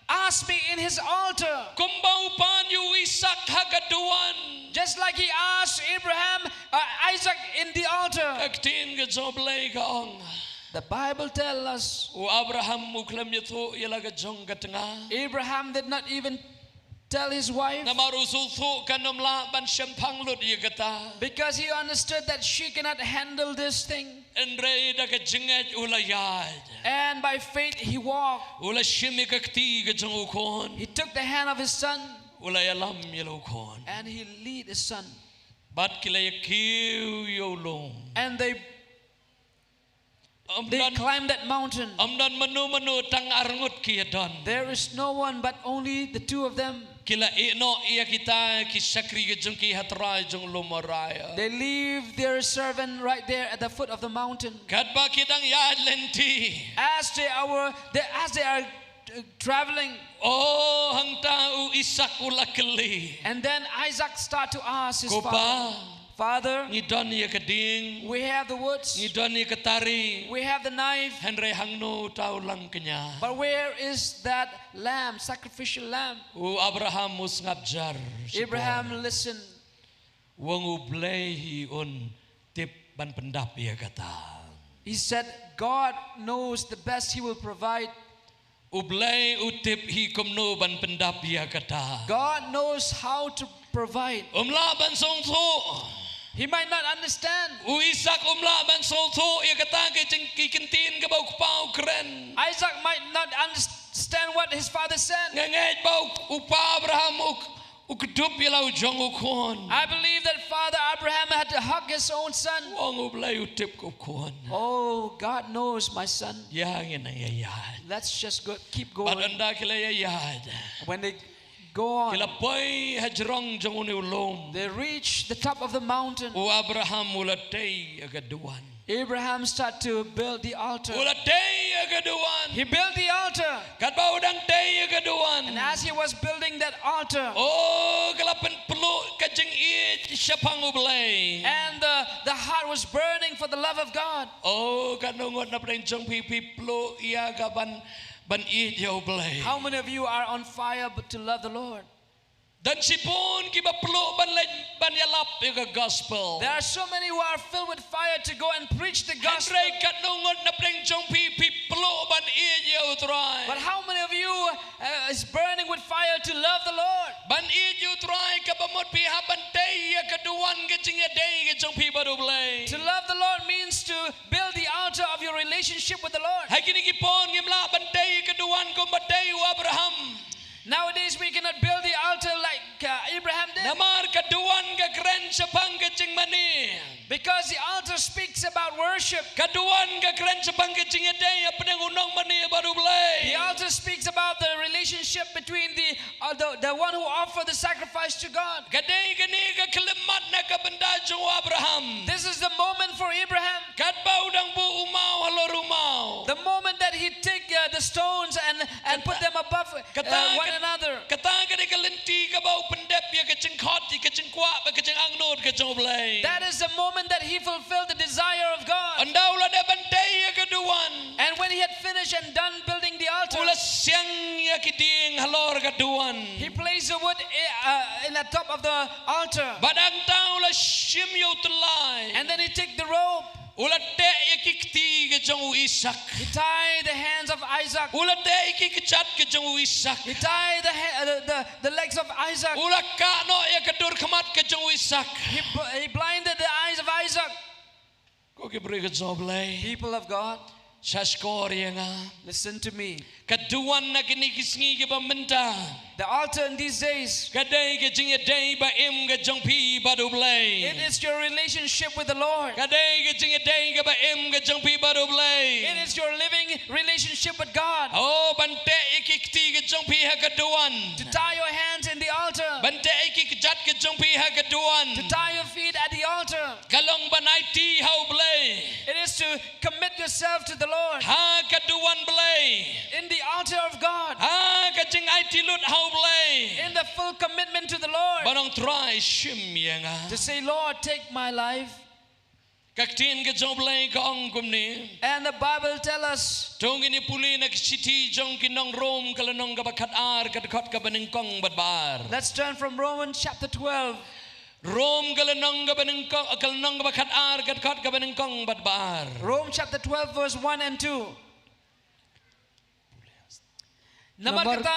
asked me in his altar, Kumba u pan ïa u Isak ha ka duwan. just like he asked Abraham, uh, Isaac in the altar. Ka ktien ka jong U Blei ka ong. The Bible tells us U Abraham u khlem ïathuh ïa la ka jong ka tnga. Abraham did not even tell his wife Namar u sngewthuh kan ym lah ban shemphang lut ïa kata. because he understood that she cannot handle this thing. Hynrei da ka jingngeit u la ïaid. And by faith he walked. U la shim ïa ka kti ka jong u khun. He took the hand of his son U la ïalam ïa la u khun. And he lead his son. Bad ki la ïakiew ïa u lum. And they, Ym they don, climbed that mountain. Ym don mano mano, tang arngut ki ïa don. There is no one but only the two of them. Ki la ïeh noh ïa kita ki shakri ka jong ki ha trai jong u lum Moria. They leave their servant right there at the foot of the mountain. Katba ki dang ïaid lynti. As they are, they, as they are uh, traveling, Oh, hangta u Isak u la kylli. And then Isaac start to ask his Ko father, pa, Father, ngi don ïa ka dieng. We have the woods, Ngi don ïa ka tari. We have the knife, Hynrei hangno uta u lang kñia. But where is that lamb, sacrificial lamb? U Abraham u sngap jar. Abraham listened. U ong U Blei hi un tip ban pyndap ïa kata. He said, God knows the best, He will provide. U Blei u tip hi kumno ban pyndap ïa kata. God knows how to provide. Um lah ban sngewthuh. He might not understand. U Isak um lah ban sngewthuh ïa kata ka jing, ki kyntien kaba u kpa u kren. Isaac might not understand what his father said. Nga ngeit ba u, u pa Abraham u, u kdup ïa la u jong u khun. I believe that Father Abraham had to hug his own son. U ong U Blei u tip ka u khun. Oh, God knows my son. Ïa ngin nang ïa ïa. Let's just go, keep Bad going. ynda ki la ïa ïa. When they go Ki la on, poi ha jrong jong une u lum. They reach the top of the mountain. U Abraham u la tei ïa ka duwan. Abraham start to build the altar. U la tei ïa ka duwan. He built the altar. Katba u dang tei ïa ka duwan. And as he was building that altar, Oh, ka la pynpluh ka jingïeit shaphang U Blei. And the, the heart was burning for the love of God. Oh, katno ngut na pdeng jong phi phi pluh ïa ka ban, ban ïeit ïa U Blei. How many of you are on fire but to love the Lord? Don shibun kiba pluh ban leit ban ïalap ïa ka gospel. There are so many who are filled with fire to go and preach the gospel. Hynrei katno ngut na pdeng jong phi phi pluh ban ïeit ïa U Trai. But how many of you uh, is burning with fire to love the Lord? Ban ïeit ïa U Trai kaba mut phi hap ban tei ïa ka duwan ka jingïadei ka jong phi bad U Blei. To love the Lord means to build the altar of your relationship with the Lord. Ha kine ki por ngim lah ban tei ïa ka duwan kumba tei u Abraham. Nowadays we cannot build the altar like uh, Abraham did. Namar ka duwan ka kren shaphang ka jingmane. Because the altar speaks about worship. Ka duwan ka kren shaphang ka jingïadei hapdeng u nongmane bad U Blei. The altar speaks about the relationship between the, uh, the, the one who offered the sacrifice to God. Ka dei kane ka khyllipmat na ka bynta jong u Abraham. This is the moment for Abraham. Katba u dang buh u maw halor u maw. The moment that he take uh, the stones and, and put them above uh, one another. Kata ka dei ka lynti kaba u pyndep ïa ka jingkhot, ïa ka jingkwah, ïa ka jingangnud ka jong U Blei. That is the moment that he fulfilled the desire of God. Ynda u la dep ban tei ïa ka duwan. And when he had finished and done building the altar, u la siang ïa ki dieng halor ka duwan. He placed the wood uh, in the top of the altar. Bad hangta u la shim ïa u tyllai. And then he took the rope. U la teh ïa ki kti ka jong u Isak. He tied the hands of Isaac. U la teh ïa ki kjat ka jong u Isak. He tied the, ha- uh, the, the, the legs of Isaac. U la kah noh ïa ka dur khmat ka jong u Isak. He, b- he blinded the eyes of Isaac. Ko ki briew ka jong U Blei. People of God, shah shkor ïa nga. Listen to me. Ka duwan na kine ki sngi kiba mynta. The altar in these days. Ka dei ka jingïadei ba im ka jong phi bad U Blei. It is your relationship with the Lord. Ka dei ka jingïadei kaba im ka jong phi bad U Blei. It is your living relationship with God. Oh, jong phi ha ka duwan. To tie your hands in the altar. Ban teh ïa ki kjat ka jong phi ha ka duwan. To tie your feet at the altar. Ka long ban aiti ha U Blei. It is to commit yourself to the Lord. Ha ka duwan Blei. In the altar of God. Ha ka jingaiti lut ha U Blei. In the full commitment to the Lord. Ban ong Trai shim ïa nga. To say, "Lord, take my life." Ka ktien ka jong U Blei ka ong kumne. And the Bible tell us. To ngin ïa pule na ka shithi jong ki nong Rom ka lynnong kaba khatar ka dkhot kaba nyngkong bad ba ar. Let's turn from Romans chapter twelve. Rom ka lynnong kaba nyngkong, ka lynnong kaba khatar ka dkhot kaba nyngkong bad ba ar. Rome chapter twelve verse one and two. Namar Namar kata,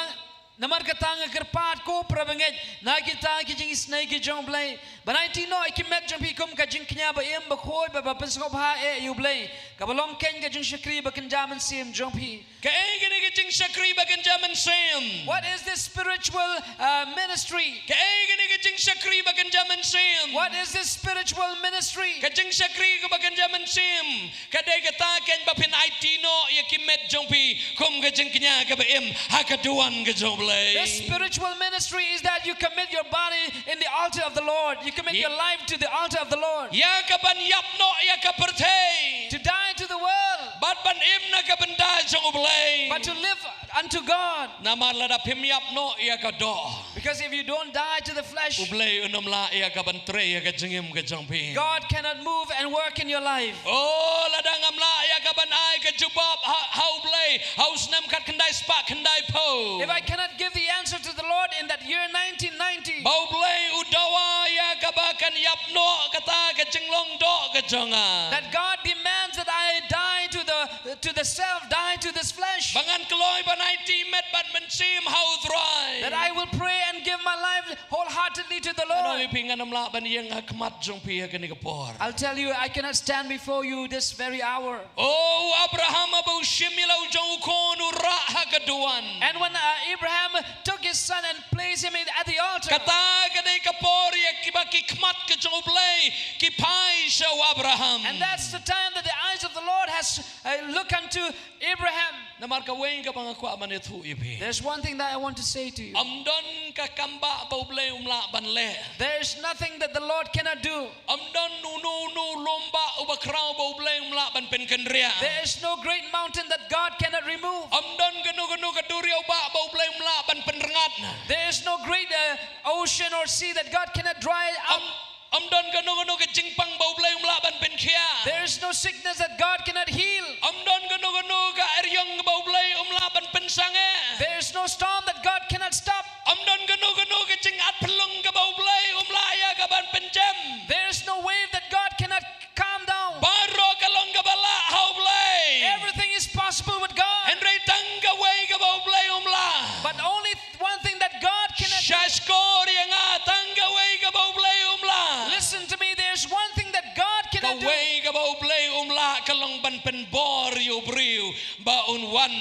namar kata nga kyrpad ko para bangeit, na kita ki jingisynei ki jong U Blei. Ban aiti noh ïa ki met jong phi kum ka jingkñia ba im, ba khuid, ba, ba pynsngewbha eh ïa U Blei. Kaba long keiñ ka jingshakri ba kynja mynsiem jong phi. Kaei kane ka jingshakri ba kynja mynsiem? What is this spiritual, uh, ministry? Kaei kane ka jingshakri ba kynja mynsiem? What is this spiritual ministry? Ka jingshakri kaba kynja mynsiem. Ka dei kata keiñ ba phin aiti noh ïa ki met jong phi kum ka jingkñia kaba im ha ka duwan ka jong U Blei. The spiritual ministry is that you commit your body in the altar of the Lord. You commit Ye- your life to the altar of the Lord. Ïa kaban ïap noh ïa ka pyrthei. To die to the world. Bad ban im na ka bynta jong U Blei. But to live unto God. Namar lada phim ïap noh ïa ka doh, because if you don't die to the flesh, U Blei un ym lah ïa ka ban trei ïa ka jingim ka jong phi. God cannot move and work in your life. Oh, lada ngam lah ïa ka ban ai ka jubab ha, ha U Blei ha u snem khatkhyndai spah khyndaiphew. If I cannot give the answer to the Lord in that year nineteen ninety, ba U Blei u dawa ïa kaba kan ïap noh kata ka jinglong doh ka jong nga. That God demands that I die to the, to the self, die to this flesh. Ba ngan kloi ban aiti met bad mynsiem ha U Trai. That I will pray and give my life wholeheartedly to the Lord. Ngan ong ïa phi, ngan ym lah ban ïeng ha khmat jong phi ha kane ka por. I'll tell you, I cannot stand before you this very hour. Oh, u Abraham haba u shim ïa la u jong u khun u rah ha ka duwan. And when, uh, Abraham took his son and placed him in, at the altar, kata ka dei ka por ïa kiba ki khmat ka jong U Blei ki phai sha u Abraham. And that's the time that the eyes of the Lord has, uh, looked unto Abraham. Namar kawei kaba nga kwah ban ïathuh ïa phi. There's one thing that I want to say to you. Ym don ka kam ba U Blei um lah ban leh. There is nothing that the Lord cannot do. Ym don uno uno u lum ba uba khraw ba U Blei um lah ban pynkynriah. There is no great mountain that God cannot remove. Ym don kano kano ka duriaw ba ba U Blei um lah ban pynrngat. There is no great, uh, ocean or sea that God cannot dry up. Ym, ym don kano kano ka jingpang ba U Blei um lah ban pynkhiah. There is no sickness that God cannot heal. Ym don kano kano ka eriong ba U Blei um lah ban pynsangeh. There is no storm that God cannot stop. Ym don kano kano ka jingat phyllung kaba U Blei um lah ïa ka ban pynjem. There is no wave that God cannot calm down. Baroh ka long kaba lah ha U Blei. Everything is possible with God. Hynrei tang kawei kaba U Blei um lah. But only one thing that God cannot do. Sha shkor ïa nga, tang kawei kaba U Blei um lah. Listen to me, there's one thing that God cannot do. Kawei kaba U Blei um lah ka long ban pynbor ïa u briew ba un wan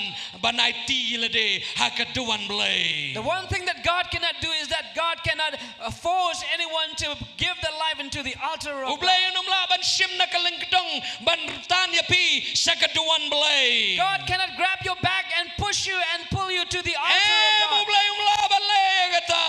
ban aiti lade ha ka duwan Blei. The one thing that God cannot do is that God cannot, uh, force anyone to give their life into the altar of God. U Blei un ym lah ban shim na ka lyngkdong ban tan ïa phi sha ka duwan Blei. God cannot grab your back and push you and pull you to the altar of God. Em, U Blei um lah ban leh ïa kata.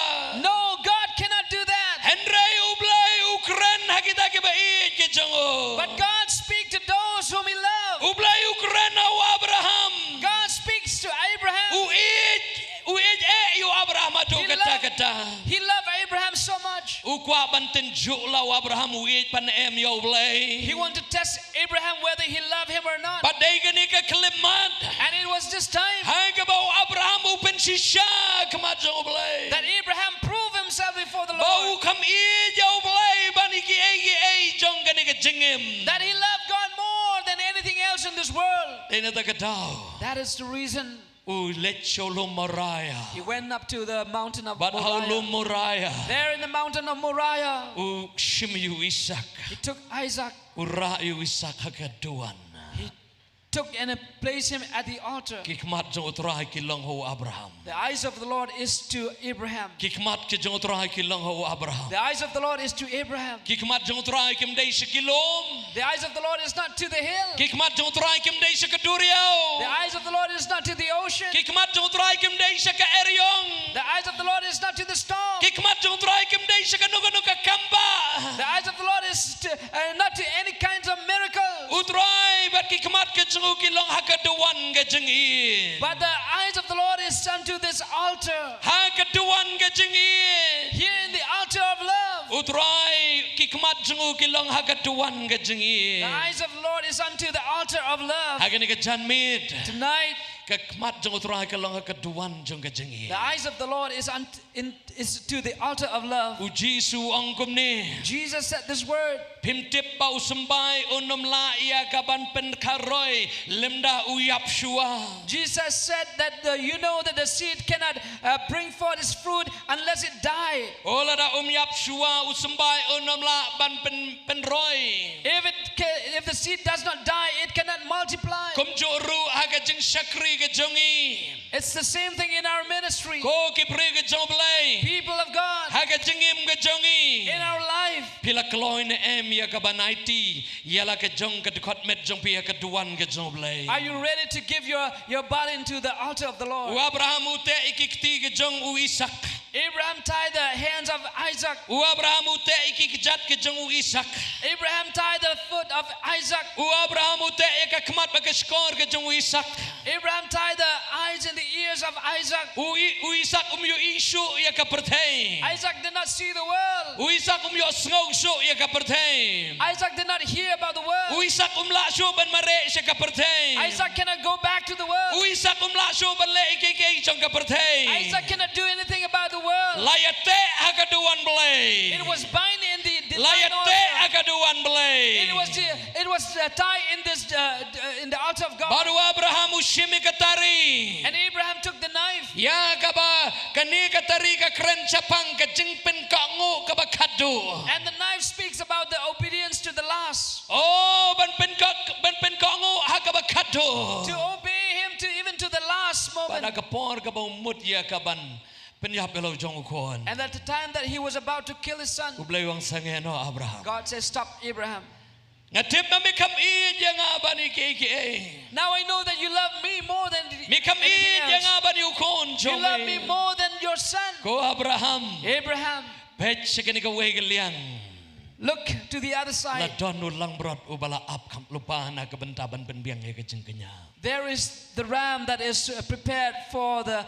No, God cannot do that. Hynrei U Blei u kren ha kita kiba ïeit ki jong u. But God speaks to those whom He loves. U Blei u kren ha u Abraham. God speaks to Abraham. U ïeit, u ïeit eh ïa u Abraham haduh katta katta. He loved Abraham so much. U kwah ban tynjuh la u Abraham u ïeit pat ne em ïa U Blei. He wanted to test Abraham whether he loved him or not. Bad dei kane ka khyllipmat. And it was this time, ha kaba u Abraham u pynshisha ha khmat jong U Blei, that Abraham proved himself before the Lord, ba u kham ïeit ïa U Blei ban ïa kiei kiei jong kane ka jingim. That he loved God more than anything else in this world. Dei na kata ka daw. That is the reason. U leit sha u lum Moriah. He went up to the mountain of Moriah. Bad ha u lum Moriah, there in the mountain of Moriah, u shim ïa u Isaak. He took Isaac. U rah ïa u Isaak ha ka duwan. He took and placed him at the altar. Ki khmat jong U Trai ki long ha u Abraham. The eyes of the Lord is to Abraham. Ki khmat ki jong U Trai ki long ha u Abraham. The eyes of the Lord is to Abraham. Ki khmat jong U Trai kim dei sha ki lum. The eyes of the Lord is not to the hill. Ki khmat jong U Trai kim dei sha ka duriaw. The eyes of the Lord is not to the ocean. Ki khmat jong U Trai kim dei sha ka eriong. The eyes of the Lord is not to the storm. Ki khmat jong U Trai kim dei sha kano kano ka kam ba. The eyes of the Lord is to, uh, not to any kinds of miracles. U Trai bad ki khmat ki jong u ki long ha ka duwan ka jingïeit. But the eyes of the Lord is unto this altar. Ha ka duwan ka jingïeit. Here in the altar of love. U Trai ki khmat jong u ki long ha ka duwan ka jingïeit. The eyes of the Lord is unto the altar of love. Ha kane ka janmiet. Tonight, ka khmat jong U Trai ka long ha ka duwan jong ka jingïeit. The eyes of the Lord is un- in, is to the altar of love. U Jisu u ong kumne. Jesus said this word. Phim tip ba u symbai un ym lah ïa ka ban pynkharoi lymda u ïap shuwa. Jesus said that the, you know that the seed cannot, uh, bring forth its fruit unless it die. O lada um ïap shuwa u symbai un ym lah ban pyn, pynroi. If it ca- if the seed does not die, it cannot multiply. Kumjuh ruh ha ka jingshakri ka jong ngi. It's the same thing in our ministry. Ko ki briew ka jong U Blei. People of God, ha ka jingim ka jong ngi, in our life, phi la kloi ne em ïa ka ban aiti ïa la ka jong ka dkhot met jong phi ha ka duwan ka jong U Blei? Are you ready to give your, your body into the altar of the Lord? U Abraham u teh ïa ki kti ka jong u Isak. Abraham tied the hands of Isaac. U Abraham u teh ïa ki kjat ka jong u Isak. Abraham tied the foot of Isaac. U Abraham u teh ïa ka khmat bad ka shkor ka jong u Isak. Abraham tied the eyes and the ears of Isaac. U, I, u Isak um ïohi shuh ïa ka pyrthei. Isaac did not see the world. U Isak um ïohsngew shuh ïa ka pyrthei. Isaac did not hear about the world. U Isak um lah shuh ban mareh sha ka pyrthei. Isaac cannot go back to the world. U Isak um lah shuh ban leh ïa kiei kiei jong ka pyrthei. Isaac cannot do anything about the world. La ïateh ha ka duwan Blei. It was bind in the divine altar. La ïateh ha ka duwan Blei. It was, uh, it was, uh, tied in this, uh, d- uh, in the altar of God. Bad u Abraham u shim ïa ka tari. And Abraham took the knife. Ïa kaba kane ka tari ka kren shaphang ka jingpynkohnguh kaba khadduh. And the knife speaks about the obedience to the last. O ban pynkoh, ban pynkohnguh ha kaba khadduh. To obey him to even to the last moment. Bad ha ka por kaba u mut ïa ka ban pynïap ïa la u jong u khun. And at the time that he was about to kill his son, U Blei u ong sangeh noh Abraham. God says, "Stop, Abraham." Nga tip ba me kham ïeit ïa nga ban ïa kiei kiei. Now I know that you love me more than anything else. Me kham ïeit ïa nga ban ïa u khun jong me. You love me more than your son. Ko Abraham. Abraham. Peit sha kane kawei ka liang. Look to the other side. La don u langbrot uba la ap kham lypa na ka bynta ban pynbiang ïa ka jingkñia. There is the ram that is, uh, prepared for the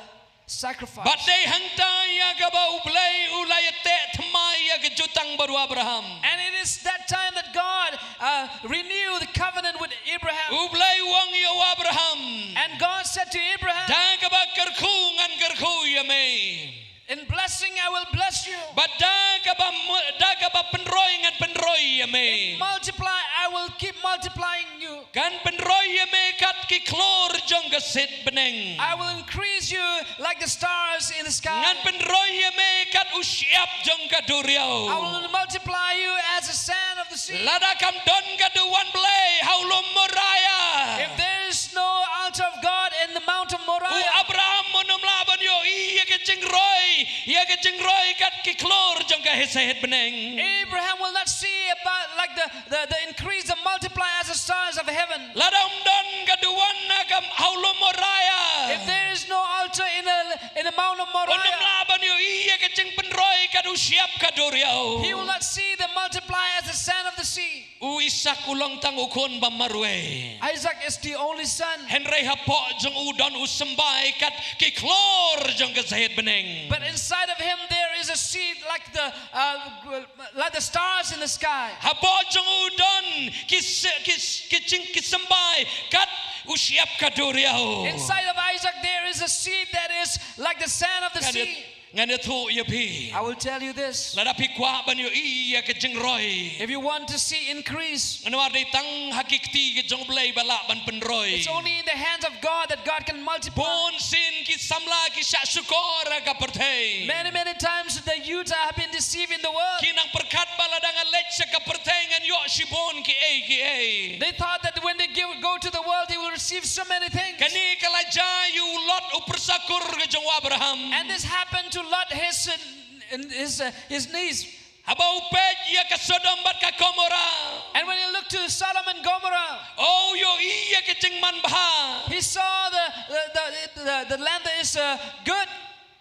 sacrifice. Bad dei hangta ïa kaba U Blei u la ïateh thymmai ïa ka jutang bad u Abraham. And it is that time that God, uh, renewed the covenant with Abraham. U Blei u ong ïa u Abraham. And God said to Abraham, Da kaba kyrkhu ngan kyrkhu ïa me. In blessing I will bless you. Bad da kaba mu- da kaba pynroi ngan pynroi ïa me. In multiply I will keep multiplying you. Kan pynroi ïa me kat ki khlur jong ka siat bneng. I will increase you like the stars in the sky. Ngan pynroi ïa me kat u shyiap jong ka duriaw. I will multiply you as the sand of the sea. Lada kam don ka duwan Blei ha u lum Moriah. If there is no altar of God in the mountain Moriah, u Abraham un ym lah ban ïohi ïa ka jingroi, ïa ka jingroi kat ki khlur jong ka hisahiat bneng. Abraham will not see about like the, the, the increase, the multiply as the stars of heaven. Lada um don ka duwan ha ka ha u lum Moriah. If there is no altar in a, in the mount of Moriah, un ym lah ban ïohi ïa ka jingpynroi kat u shyiap ka duriaw. He will not see the multiply as the sand of the sea. U Isak u long tang u khun ba marwei. Isaac is the only son. Hynrei hapoh jong u don u symbai kat ki khlur jong ka sahiat bneng. But inside of him there is a seed like the, uh, like the stars in the sky. Hapoh jong u don ki se- ki s- ki jing- ki symbai kat u shyiap ka duriaw. Inside of Isaac there is a seed that is like the sand of the sea. Ngan ïathuh ïa phi. I will tell you this. Lada phi kwah ban ïohi ïa ka jingroi. If you want to see increase, ngan ong dei tang ha ki kti ki jong U Blei ba lah ban pynroi. It's only in the hands of God that God can multiply. Bun sien ki samla ki shah shukor ha ka pyrthei. Many, many times the youth have been deceived in the world. Ki nang pyrkhat ba lada nga leit sha ka pyrthei ngan ïoh shibun kiei kiei. They thought that when they give, go to the world, they will receive so many things. Kane ka la jia ïa u Lot u pyrsa kur ka jong u Abraham. And this happened to Lot, his, uh, his, uh, his niece. Haba u peit ïa ka Sodom bad ka Gomorrah. And when he looked to Sodom and Gomorrah, oh, u ïohi ïa ka jingmanbha. He saw the, the, the, the, the land that is, uh, good.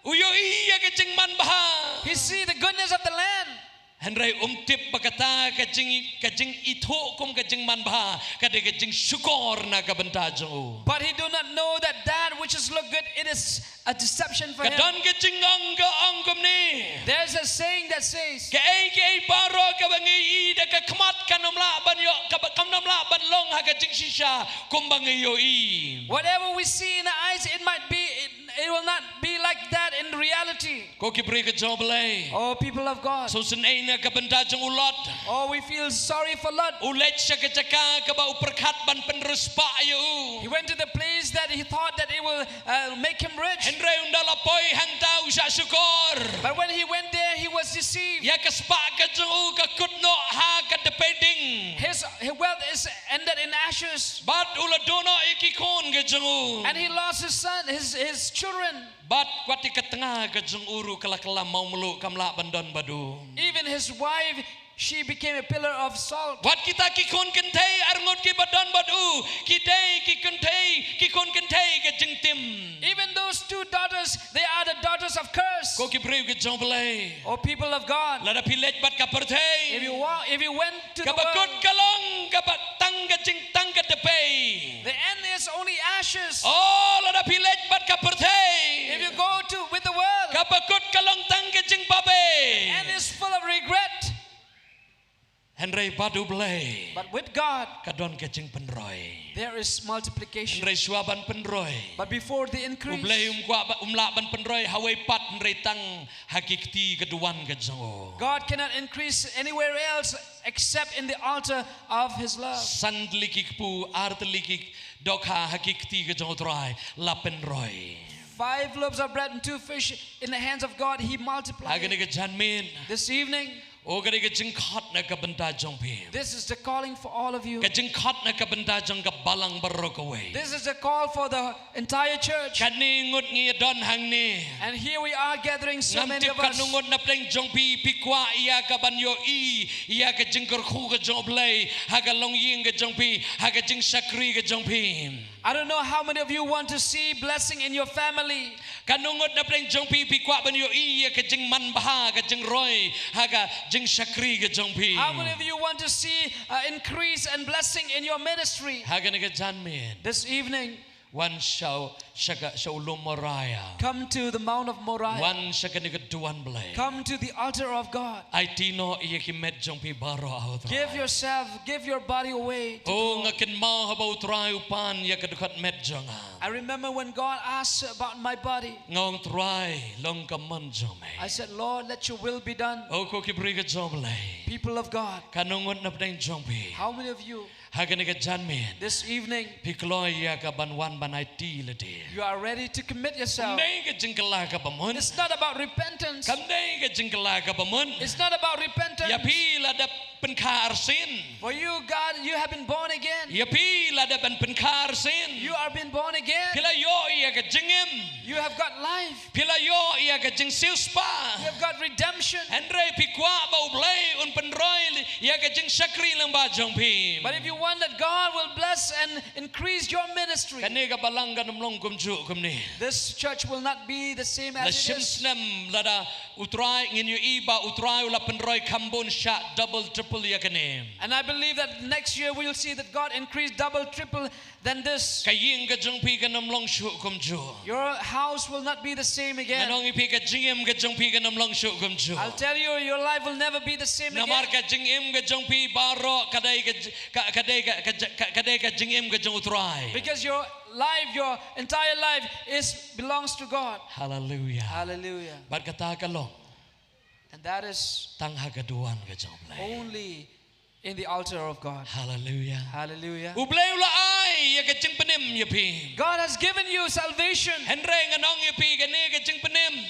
U ïohi ïa ka jingmanbha. He see the goodness of the land. Hynrei um tip ba kata ka jing, ka jingithuh kum ka jingmanbha ka dei ka jingshukor na ka bynta jong u. But he do not know that that which is look good, it is a deception for him. Ka don ka jingong ka ong kumne. There's a saying that says, kaei kaei baroh kaba ngi ïohi da ka khmat kan ym lah ban ïoh, kaba kan ym lah ban long ha ka jingshisha kumba ngi ïohi. Whatever we see in the eyes, it might be, it, it will not be like that in reality. Ko ki briew ka jong U Blei. Oh, people of God. Sngewsynei na ka bynta jong u Lot. Oh, we feel sorry for Lot. U leit sha ka jaka kaba u pyrkhat ban pynriewspah ïa u. He went to the place that he thought that it will, uh, make him rich. Hynrei ynda la poi hangta u shah shukor. But when he went there, he was deceived. Ïa ka spah ka jong u ka kut noh ha ka dpei ding. His, his wealth is ended in ashes. Bad u la duh noh ïa ki khun ka jong u. And he lost his son, his, his children. Bad wat ïa ka tnga ka jong u ruh ka la kylla mawmluh, kam lah ban don bad u. Even his wife, she became a pillar of salt. Wat kita ki khun kynthei arngut kiba don bad u, ki dei ki kynthei, ki khun kynthei ka jingtim. Even those two daughters, they are the daughters of curse. Ko ki briew ka jong U Blei. Oh, people of God. Lada phi leit bad ka pyrthei. If you walk, if you went to the world, kaba kut ka long kaba tang ka jing, tang ka dpei. The end is only ashes. Oh, lada phi leit bad ka pyrthei. If you go to, with the world, kaba kut ka long tang ka jingbabe. The end is full of regret. Hynrei bad U Blei, but with God, ka don ka jingpynroi. There is multiplication. Hynrei shuwa ban pynroi, but before the increase, U Blei um kwah ba, um lah ban pynroi ha wei pat hynrei tang ha ki kti ka duwan ka jong u. God cannot increase anywhere else except in the altar of his love. San tylli ki kpu, ar tylli ki dohkha ha ki kti ka jong U Trai la pynroi. Five loaves of bread and two fish in the hands of God, he multiplied. Ha kane ka janmiet, this evening, oh, ka dei ka jingkhot na ka bynta jong phi. This is the calling for all of you. Ka jingkhot na ka bynta jong ka balang baroh kawei. This is a call for the entire church. Katne ngut ngi don hangne. And here we are gathering, so many of us. Ngam tip katno ngut na pdeng jong phi, phi kwah ïa kaban ïohi ïa ka jingkyrkhu ka jong U Blei ha ka longïing ka jong phi, ha ka jingshakri ka jong phi. I don't know how many of you want to see blessing in your family. Katno ngut na pdeng jong phi, phi kwah ban ïohi ïa ka jingmanbha, ka jingroi ha ka jingshakri ka jong phi. How many of you want to see, uh, increase and blessing in your ministry? Ha kane ka janmiet, this evening, wan sha u, sha ka, sha u lum Moriah. Come to the Mount of Moriah. Wan sha kane ka duwan Blei. Come to the altar of God. Aiti noh ïa ki met jong phi baroh ha U Trai. Give yourself, give your body away to the Lord. Oh, nga kynmaw haba U Trai u pan ïa ka dkhot met jong nga. I remember when God asked about my body. Nga ong, Trai, long ka mon jong me. I said, Lord, let your will be done. Oh, ko ki briew ka jong U Blei. People of God. Katno ngut na pdeng jong phi, how many of you, ha kane ka janmiet, this evening, phi kloi ïa kaban wan ban aiti lade? You are ready to commit yourself. Kam dei ka jingkylla kaba mut. It's not about repentance. Kam dei ka jingkylla kaba mut. It's not about repentance. Ïa phi la dep pynkha arsien. For you, God, you have been born again. Ïa phi la dep ban pynkha arsien. You are been born again. Phi la ïoh ïa ka jingim. You have got life. Phi la ïoh ïa ka jingsiewspah. You have got redemption. Hynrei phi kwah ba U Blei un pynroi ïa ka jingshakri lyngba jong phi. But if you want that God will bless and increase your ministry, kane ka balang kan ym long kumjuh kumne. This church will not be the same as it is. La shim snem lada U Trai, ngin ïohi ba U Trai u la pynroi kham bun, shah double triple ïa kane. And I believe that next year we will see that God increase double, triple than this. Ka ïing ka jong phi kan ym long shuh kumjuh. Your house will not be the same again. Ngan ong ïa phi, ka jingim ka jong phi kan ym long shuh kumjuh. I'll tell you, your life will never be the same again. Namar ka jingim ka jong phi baroh ka dei ka j-, ka, ka dei ka, ka j-, ka, ka dei ka jingim ka jong U Trai. Because your life, your entire life is, belongs to God. Hallelujah. Hallelujah. Bad kata ka long. And that is, tang ha ka duwan ka jong U Blei, only in the altar of God. Hallelujah. Hallelujah. U Blei u la ai ïa ka jingpynim ïa phi. God has given you salvation. Hynrei ngan ong ïa phi, kane ka jingpynim,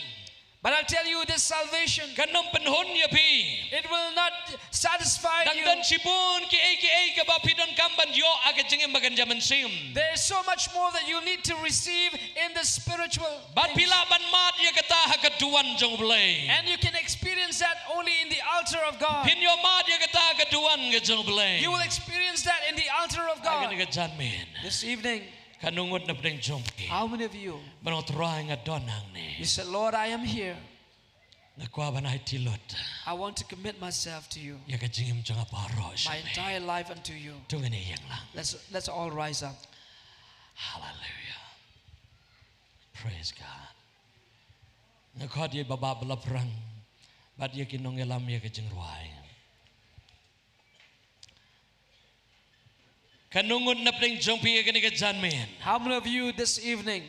but I'll tell you, this salvation, kan ym pynhun ïa phi. It will not satisfy Dang don shibun kiei kiei kaba phi donkam ban ïoh ha ka jingim ba kan ïa mynsiem. There is so much more that you need to receive in the spiritual things. Bad phi lah ban mad ïa kata ha ka duwan jong U Blei. And you can experience that only in the altar of God. Phin ïoh mad ïa kata ha ka duwan ka jong U Blei. You will experience that in the altar of God. Ha kane ka janmiet. This evening, kano ngut na pdeng jong phi? How many of you? Ban ong, Trai, nga don hangne. You said, Lord, I am here. Nga kwah ban aiti lut. I want to commit myself to you. Ïa ka jingim jong nga baroh sha me. My entire life unto you. To ngin ïeng lang. Let's, let's all rise up. Hallelujah. Praise God. Nga khot ïa i Bah Bah Blaphrang bad ïa ki nongïalam ïa ka jingrwai. Kano ngut na pdeng jong phi ha kane ka janmiet? How many of you this evening?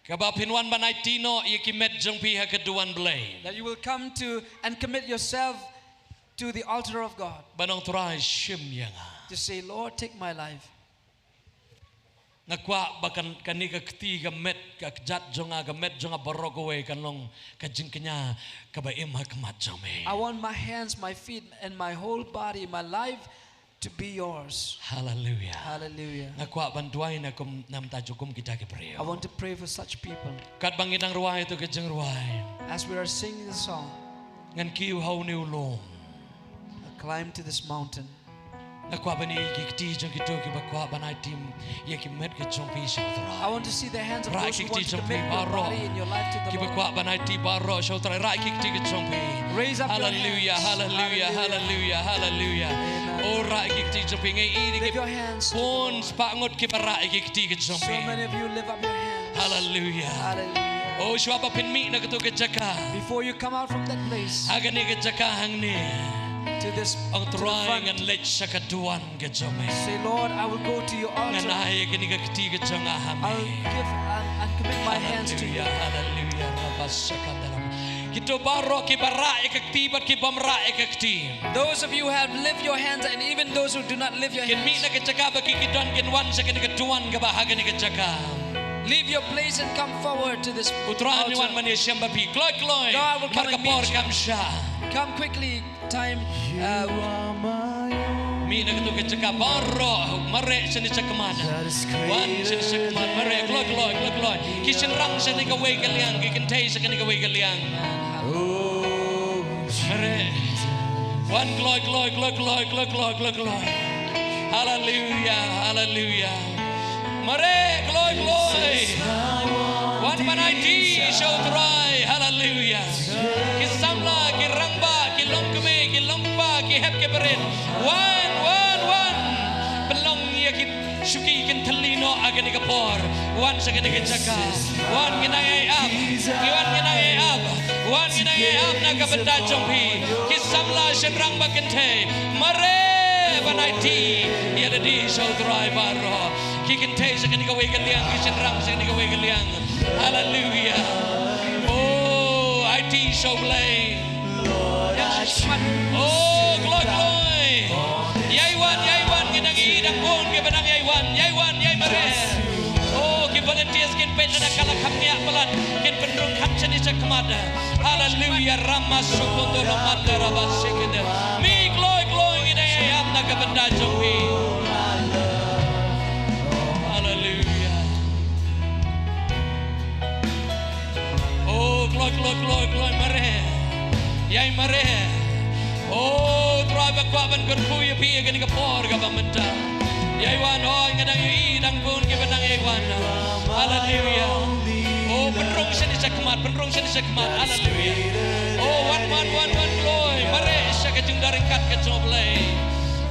Kaba phin wan ban aiti noh ïa ki met jong phi ha ka duwan Blei. That you will come to and commit yourself to the altar of God. Ban ong, Trai, shim ïa nga. To say, Lord, take my life. Nga kwah ba kan, kane ka kti, ka met, ka kjat jong nga, ka met jong nga baroh kawei kan long ka jingkñia kaba im ha khmat jong me. I want my hands, my feet, and my whole body, my life to be yours. Hallelujah. Hallelujah. Nga kwah ban duwai na kum, na bynta jong kum kita ki briew. I want to pray for such people. Katba ngi dang rwai ïa ka jingrwai. As we are singing the song. Ngan kiew ha une u lum. I climb to this mountain. Nga kwah ban ïohi ki kti jong kito kiba kwah ban aiti ïa ki met ki jong phi sha U Trai. I want to see the hands of those who want to commit your body and your life to the Lord. Rah ki kti jong phi baroh kiba kwah ban aiti baroh sha U Trai. Rah ki kti ki jong phi. Raise up your hands. Hallelujah, hallelujah, hallelujah, hallelujah. Amen. Oh, rah ki kti jong phi, ngi ïohi. Lift your hands to the Lord. Bun spah ngut kiba rah ki kti ki jong phi. So many of you lift up your hands. Hallelujah. Hallelujah. Oh, shuwa ba phin mih na kato ka jaka. Before you come out from that place. Ha kane ka jaka hangne. To this, to the front. Ong, Trai, ngan leit sha ka duwan ka jong me. Say, Lord, I will go to your altar. Ngan ai ïa kane ka kti ka jong nga ha me. I'll give and, and commit my hands to you. Hallelujah, hallelujah. Rabashakatalam. Kito baroh kiba rah ïa ka kti bad ki bym rah ïa ka kti. Those of you who have lift your hands and even those who do not lift your hands. Kin mih na ka jaka ba ki, ki don, kin wan sha kane ka duwan kaba ha kane ka jaka. Leave your place and come forward to this altar. U Trai un wan ban ïashem bad phi. Kloi kloi. God will come and meet you. Namar ka por kam shah. Come quickly. Time, uh, mih na kato ka jaka baroh, mareh shane shakhmat. Wan shane shakhmat, mareh, kloi kloi, kloi kloi. Ki shynrang shane kawei ka liang, ki kynthei shane kawei ka liang. Mareh. Wan kloi kloi, kloi kloi, kloi kloi, kloi kloi. Hallelujah, hallelujah. Mareh, kloi kloi. Wan ban aiti sha U Trai. Hallelujah. Ki samla, ki rangbah, ki longkmie, ki longkpa, ki hep ki barit. Wan, wan, wan. Pynlong ïa ki shuki kin thylli noh ha kane ka por. Wan sha kane ka jaka. Wan, ngi nang ïai ap. Ngi wan, ngi nang ïai ap. Wan, ngi nang ïai ap na ka bynta jong phi. Ki samla, shynrang bad kynthei. Mareh ban aiti ïa lade sha U Trai baroh. Ki kynthei sha kane kawei ka liang, ki shynrang sha kane kawei ka liang. Hallelujah. Oh, aiti sha U Blei. Oh, kloi kloi. Ïai wan, ïai wan, ngi nang ïohi dang bun kiba nang ïai wan, ïai wan, ïai mareh. Oh, ki volunteers kin peit lada ka la kham ngiah palat, kin pynrung kham shane shakhmat. Hallelujah, Rama Sukondolo Mandara Basikinde. Mih kloi kloi, ngi nang ïai ap na ka bynta jong phi. Hallelujah. Oh, kloi kloi kloi kloi, mareh. Ïai mareh. Oh, Trai, ba kwah ban kyrkhu ïa phi ha kane ka por kaba mynta. Ïai wan, oh, nga dang ïohi dang bun kiba nang ïai wan. Hallelujah. Oh, pynrung shane shakhmat, pynrung shane shakhmat. Hallelujah. Oh, wan, wan, wan, wan, kloi. Mareh sha ka jingdon ryngkat ka jong U Blei.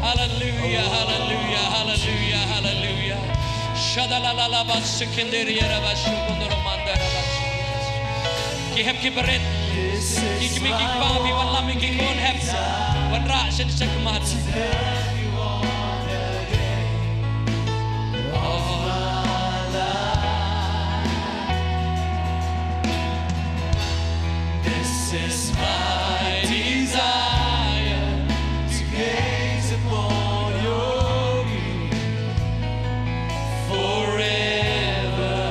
Hallelujah, hallelujah, hallelujah, hallelujah. Shadalalala basikindiri yarabashukundoro mandarabashukundoro. Ki hep ki barit. Ki kmie ki kpa, phi wan lam ïa ki khun hep. Wan rah shane shakhmat. This is my desire to gaze upon your beauty forever.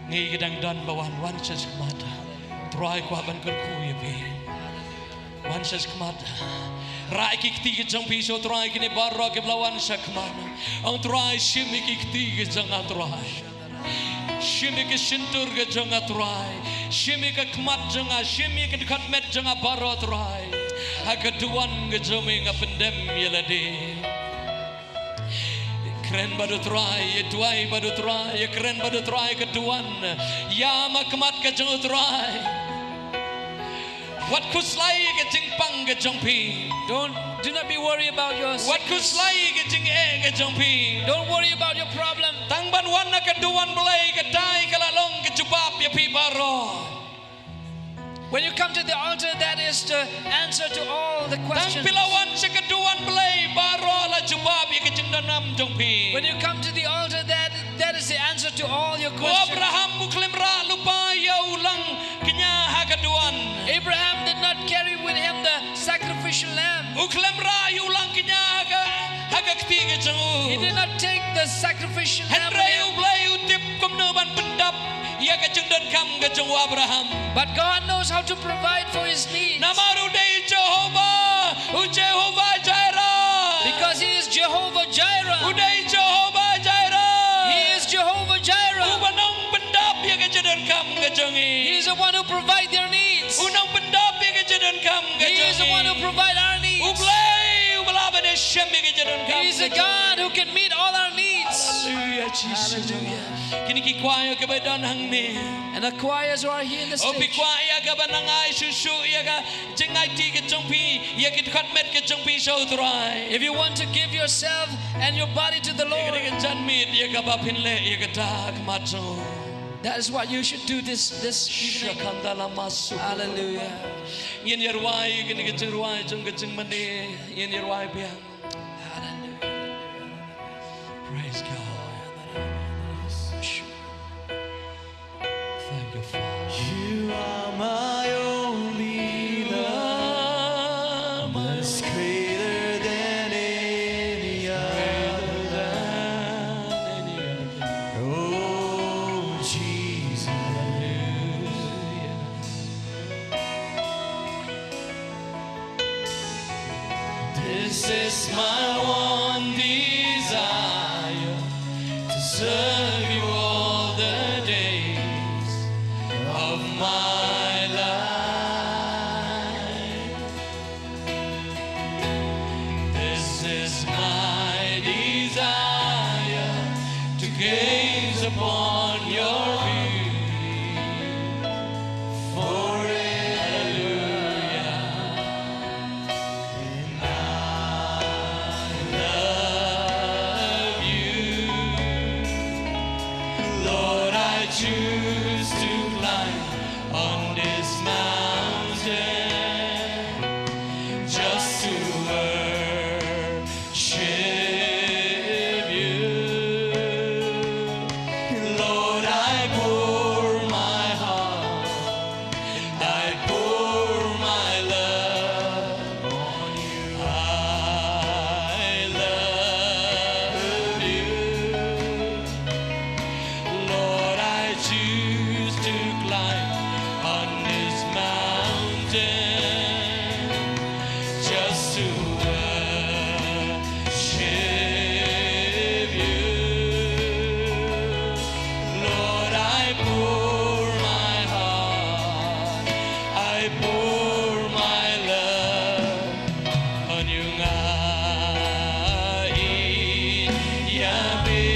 Ngi ki Dang don ba wan, wan sha khmat. Trai kwah ban kyrkhu ïa phi. Wan sha khmat. Rah ïa ki kti ki jong phi sha u Trai, kine baroh kiba la wan sha khmat. Ong Trai, shim ïa ki kti ki jong nga Trai. Shim ïa ki shyntur ki jong nga Trai. Shim ïa ka khmat jong nga, shim ïa ka dkhot met jong nga baroh Trai. Ha ka duwan ka jong me nga pyndem ïa lade. Kren bad u Trai, ïa duwai bad u Trai, ïa kren bad u Trai ka duwan. Ïam ha khmat ka jong u Trai. Wat khuslai ïa ka jingpang ka jong phi. Don't, do not be worried about your Wat sickness. Khuslai ïa ka jingeh ka jong phi. Don't worry about your problem. Tang ban wan ha ka duwan Blei, katai ka la long ka jubab ïa phi baroh. When you come to the altar, that is the answer to all the Tang questions. Phi la wan sha ka duwan Blei, baroh la jubab ïa ka jingdonkam jong phi. When you come to the altar, that, that is the answer to all your U questions. Abraham u khlem rah lypa ïa u lang kñia ha ka duwan. Abraham did not carry with him the sacrificial lamb. U khlem rah ïa u lang kñia ha ka, ha ka kti ka jong u. He did not take the sacrificial lamb with him. Hynrei U Blei u tip kumno ban pyndap ïa ka jingdonkam ka jong u Abraham. But God knows how to provide for his needs. Namar u dei Jehovah, u Jehovah Jireh. Because he is Jehovah Jireh. U dei Jehovah Jireh. He is Jehovah Jireh. Uba nang pyndap ïa ka jingdonkam ka jong ngi. He is the one who provide their needs. U nang pyndap ïa ka jingdonkam ka jong ngi. He is the one who provide our needs. U Blei uba lah ban ïashem ïa ka jingdonkam ka jong ngi. He is a God who can meet all our needs. Hallelujah, Jesus. Hallelujah. Kine ki kwaya kiba don hangne. And the choirs who are here in the stage. O phi kwah ïa kaba nang ai shuh shuh ïa ka jingaiti ka jong phi, ïa ki dkhot met ka jong phi sha u Trai. If you want to give yourself and your body to the Lord, ïa ka dei ka janmiet ïa kaba phin leh ïa kata ha khmat jong u. That is what you should do this, this evening. Shakandala masu. Hallelujah. Ngin ïa rwai kane ka jingrwai jong ka jingmane, ngin ïa rwai biang. Hallelujah. Praise God. Thank you, Father. You are my only love, much greater than any other love. Oh, Jesus. This is my one desire, to serve you all the days of my life. This is my desire, to gaze upon your beauty forever. Hallelujah. And I love you. Lord, I choose to climb on this mountain just to worship you. Lord, I pour my heart, I pour my love on you. I love you. Lord, I choose to climb on this mountain just to worship you. Lord, I pour my heart, I pour my love on you. Nga ïeit ïa me,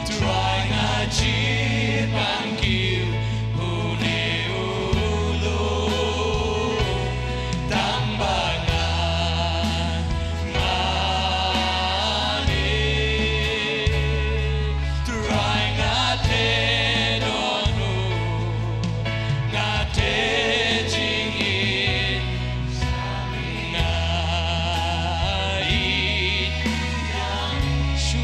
Trai, nga jied ban kiew une u lum, tang ba nga mane. Trai, nga teh dohnud, nga teh jingïeit, nga ïeit. Shu,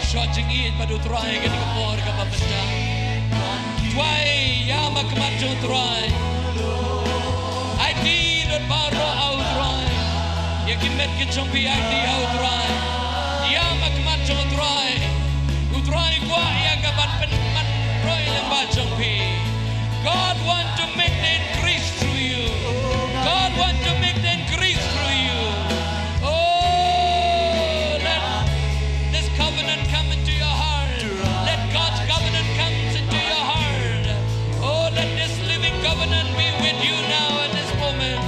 shu jingïeit bad u Trai kane ka por kaba mynta. Trai, ïam ha khmat jong u Trai. Aiti lut baroh ha u Trai. Ïa ki met ki jong phi aiti ha u Trai. Ïam ha khmat jong u Trai. U Trai u kwah ïa ka ban pyn- Jong phi. God want to make the increase through you. God want to make the increase through you. Oh, let this covenant come into your heart. Let God's covenant come into your heart. Oh, let this living covenant be with you now at this moment.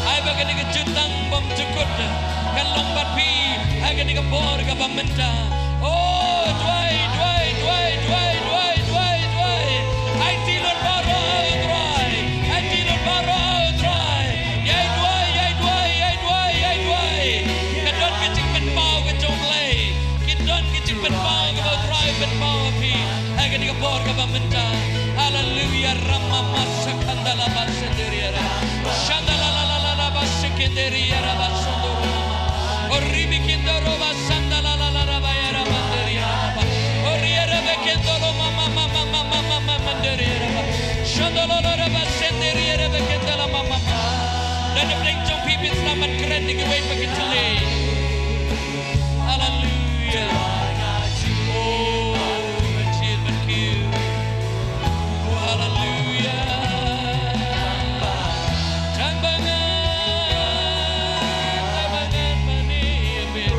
Ai ba kane ka jutang bymjukut kan long bad phi ha kane ka por kaba mynta. Oh, duwai, duwai, duwai, duwai, duwai, duwai, duwai. Aiti lut baroh, ah, U Trai. Aiti lut baroh, ah, U Trai. Ïai duwai, ïai duwai, ïai duwai, ïai duwai. Ka don ka jingpynpaw ka jong U Blei. Ki don ka jingpynpaw kaba U Trai u pynpaw ha phi ha kane ka por kaba mynta. Haleluya. Ramama sakandala basenderiara. Shandala la la la la basekenderiara basondoro mama. Oribi kindoro basandala la la la bayara manderiara ba. Oriara bekendoro mama mama mama mama manderiara ba. Shandala la la basenderiara bekendala mama mama. Don napdeng jong phi phin sdang ban kren da kiwei pat ki thylliej. Haleluya. Oh, matin ban kiew. Oh, haleluya. Tang bangan, tang bangan mane bit.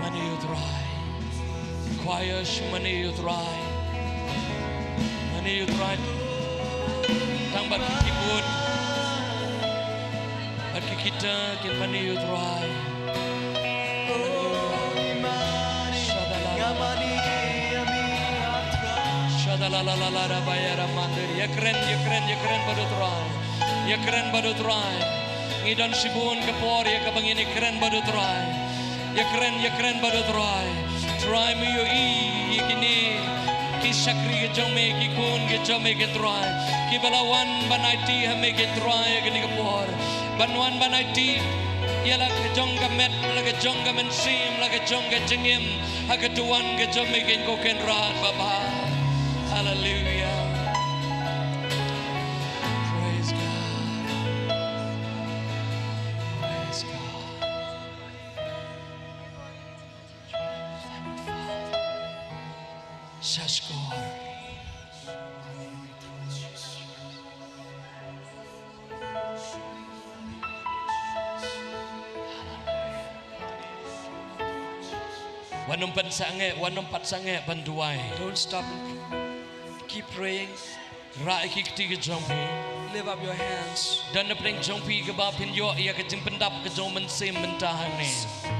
Mane ïa u Trai. Choir, shu mane ïa u Trai. Mane ïa u Trai. Tang bad ki keyboard, bad ki guitar, kin mane ïa u Trai. Shadala la la la la, rabaya ramandir. Ïa kren, ïa kren, ïa kren bad u Trai. Ïa kren bad u Trai. Ngi don shibun ka por ïa kaba ngin ïa kren bad u Trai. Ïa kren, ïa kren bad u Trai. Trai, me ïohi ïa kine ki shakri ki jong me, ki khun ki jong me, ki Trai, kiba la wan ban aiti ha me, ki Trai, ha kane ka por. Ban wan ban aiti ïa la ka jong ka met, la ka jong ka mynsiem, la ka jong ka jingim ha ka duwan ka jong me, Kynrad Baba. Haleluya. Praise God. Praise God. Shashkor. Wat nym pat sangeh, wat nym pat sangeh ban duwai. Don't stop. Keep praying. Rah ïa ki kti ki jong phi. Lift up your hands. Don napdeng jong phi kaba phin ïoh ïa ka jingpyndap ka jong u Mynsiem mynta hangne.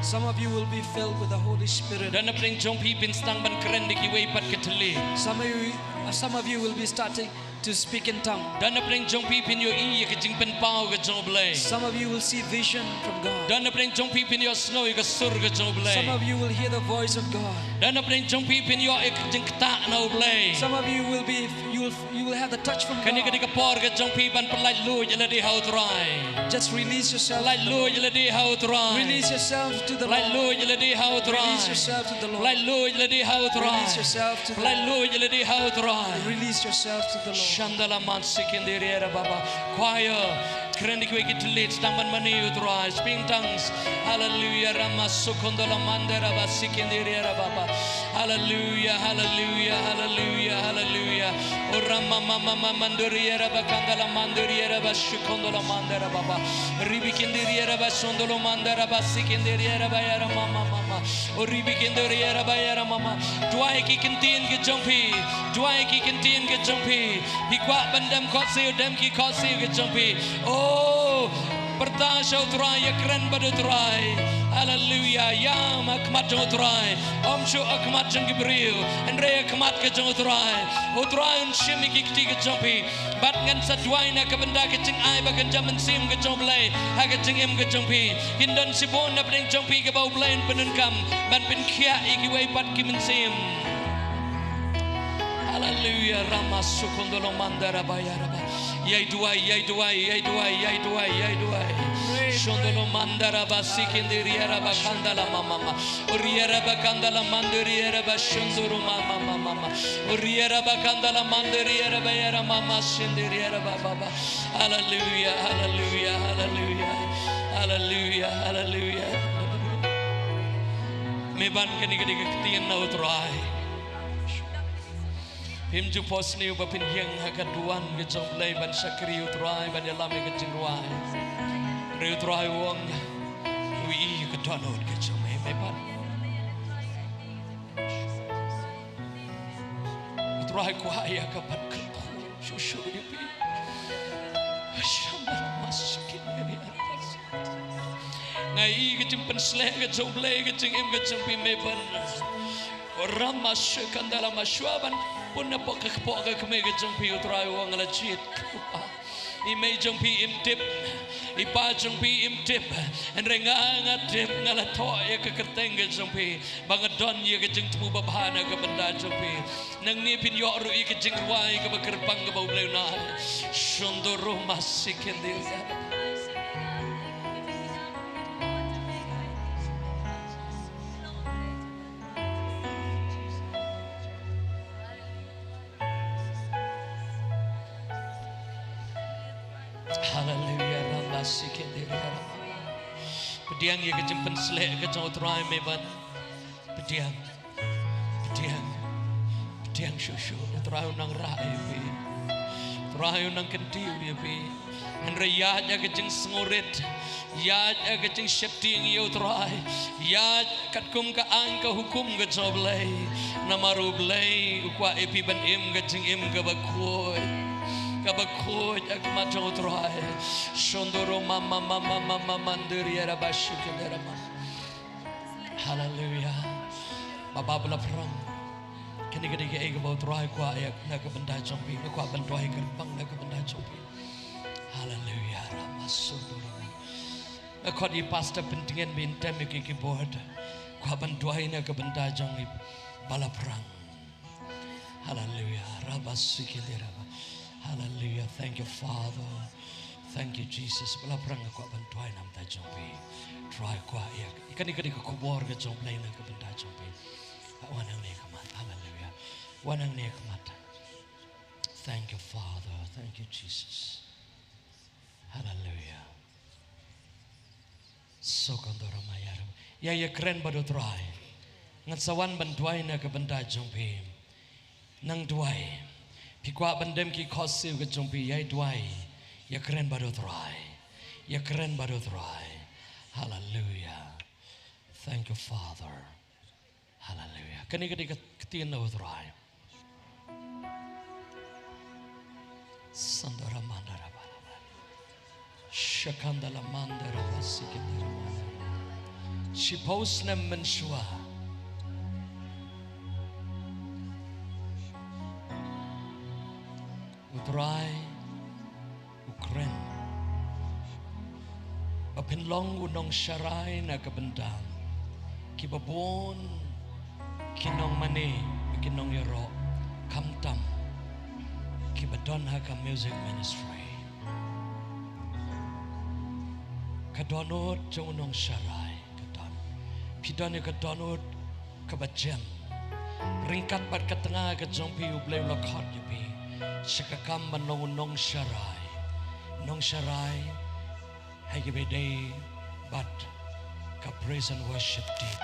Some of you will be filled with the Holy Spirit. Don napdeng jong phi phin sdang ban kren da kiwei pat ki thylliej. Some of you, uh, some of you will be starting to speak in tongue. Don napdeng jong phi phin ïohi ïa ka jingpynpaw ka jong U Blei. Some of you will see vision from God. Don napdeng jong phi phin ïohsngew ïa ka sur ka jong U Blei. Some of you will hear the voice of God. Don napdeng jong phi phin ïoh ïa ka jingktah na U Blei. Some of you will be, you will, you will have the touch from God. Kane ka dei ka por ka jong phi ban pyllait luid ïa lade ha U Trai. Just release yourself. Pyllait luid ïa lade ha U Trai. Release yourself to the Lord. Pyllait luid ïa lade ha U Trai. Release yourself to the Lord. Pyllait luid ïa lade ha U Trai. Release yourself to the Lord. Pyllait luid ïa lade ha U Trai. Release yourself to the Lord. Shandala man sikindiriera baba. Choir. Kren da kiwei ki thylliej, sdang ban mane ïa U Trai. Speak in tongues. Hallelujah. Rama sukondola mandera ba sikindiriera baba. Hallelujah, hallelujah, hallelujah, hallelujah. O rama mama mama mandoriera ba kandala mandoriera ba sukondola mandera baba. Ribikindiriera ba sondolo mandera ba sikindiriera ba yara mama mama. O ribikindiriera ba yara mama. Duwai ki ktien ki jong phi. Duwai ki ktien ki jong phi. Phi kwah ban dem khohsiew, dem ki khohsiew ki jong phi. Oh, pyrta sha U Trai, ïa kren bad U Trai. Haleluya. Ïam ha khmat jong U Trai. Ym shuh ha khmat jong ki briew, hynrei ha khmat ka jong U Trai. U Trai un shim ïa ki kti ki jong phi. Bad ngan sa duwai na ka bynta ka jingai ba kynja mynsiem ka jong U Blei ha ka jingim ka jong phi. Kin don shibun napdeng jong phi kaba U Blei un pyndonkam ban pynkhiah ïa kiwei pat ki mynsiem. Haleluya. Rama sukondolo mandara baya raba. Ïai duwai, ïai duwai, ïai duwai, ïai duwai, ïai duwai. Praise Shondolo mandara ba sikindiriera ba kandala mama ma. Uriera ba kandala mandiriera ba shondoro mama mama ma. Uriera ba kandala mandiriera ba yera mama sindiriera ba ba ba. Hallelujah, hallelujah, hallelujah. Hallelujah, hallelujah. Meban kani kani ka ktien na U Trai. Phim ju pos ni ba phin ïeng ha ka duwan ka jong U Blei ban shakri U Trai ban ïalam ïa ka jingrwai. Hynrei U Trai u ong u ïohi ïa ka dohnud ka jong me, me ban. U Trai u kwah ïa ka ban kyrkhu shuh shuh ïa phi. Shamar masukin ïa ni arpas. Nga ïohi ka jingpynsleh ka jong U Blei ka jingim ka jong phi, me ban. Rama shukandala mashwa ban pun na pok ka pok ka kmie ka jong phi, U Trai u ong la jied. I mei jong phi im tip, i pa jong phi im tip. Hynrei nga, nga tip, nga la thoh ïa ka kyrteng ka jong phi ba nga don ïa ka jingthmu babha na ka bynta jong phi. Nangne phin ïoh ruh ïa ka jingrwai kaba kyrpang kaba U Blei u nang. Shondoro masikin diri. Haleluya, rama sikit diri rama. Pdiang ïa ka jingpynsleh ka jong U Trai, me ban. Pdiang. Pdiang. Pdiang shuh shuh. U Trai u nang rah ïa phi. U Trai u nang kyntiew ïa phi. Hynrei ïaid ïa ka jingsngewrit. Ïaid ïa ka jingsheptieng ïa U Trai. Ïaid katkum ka aiñ ka hukum ka jong U Blei. Namar U Blei u kwah ïa phi ban im ka jingim kaba khuid. Kaba khuid ha khmat jong U Trai. Shondoro mama mama mama mandiri era ba shukandera mama. Haleluya. Baba ba la phrang. Kane ka dei kaei kaba U Trai u kwah ïa na ka bynta jong phi. Nga kwah ban duwai kyrpang na ka bynta jong phi. Haleluya. Rama sundoro. Nga khot ïa Pastor Pyntngen ba in tem ïa ki keyboard. Kwah ban duwai na ka bynta jong i ba la phrang. Haleluya. Raba sikindi raba. Haleluya. Thank you, Father. Thank you, Jesus. Ba la phrang nga kwah ban duwai na ka bynta jong phi. Trai kwah ïa. Kane ka dei ka khubor ka jong U Blei na ka bynta jong phi. Wan hangne ha khmat. Haleluya. Wan hangne ha khmat. Thank you, Father. Thank you, Jesus. Haleluya. Sokondoro maya. Ïa, ïa kren bad U Trai. Ngan sa wan ban duwai na ka bynta jong phi. Nang duwai. Phi kwah ban dem ki khohsiew ka jong phi, ïa duwai. Ïa kren bad U Trai. Ïa kren bad U Trai. Haleluya. Thank you, Father. Haleluya. Kane ka dei ka ktien na U Trai. Sandara mandara balaba. Shakandala mandara basikindara mandara. Shiphew snem mynshuwa. U Trai u kren ba phin long u nongsharai na ka bynta kiba bun ki nongmane, ki nongïaroh, khamtam kiba don ha ka music ministry. Ka dohnud jong u nongsharai ka don. Phi don ïa ka dohnud kaba jem. Ryngkat bad ka tnga ka jong phi U Blei u la khot ïa phi sha ka kam ban long u nongsharai. Nongsharai ha kiba ïadei bad ka praise and worship team.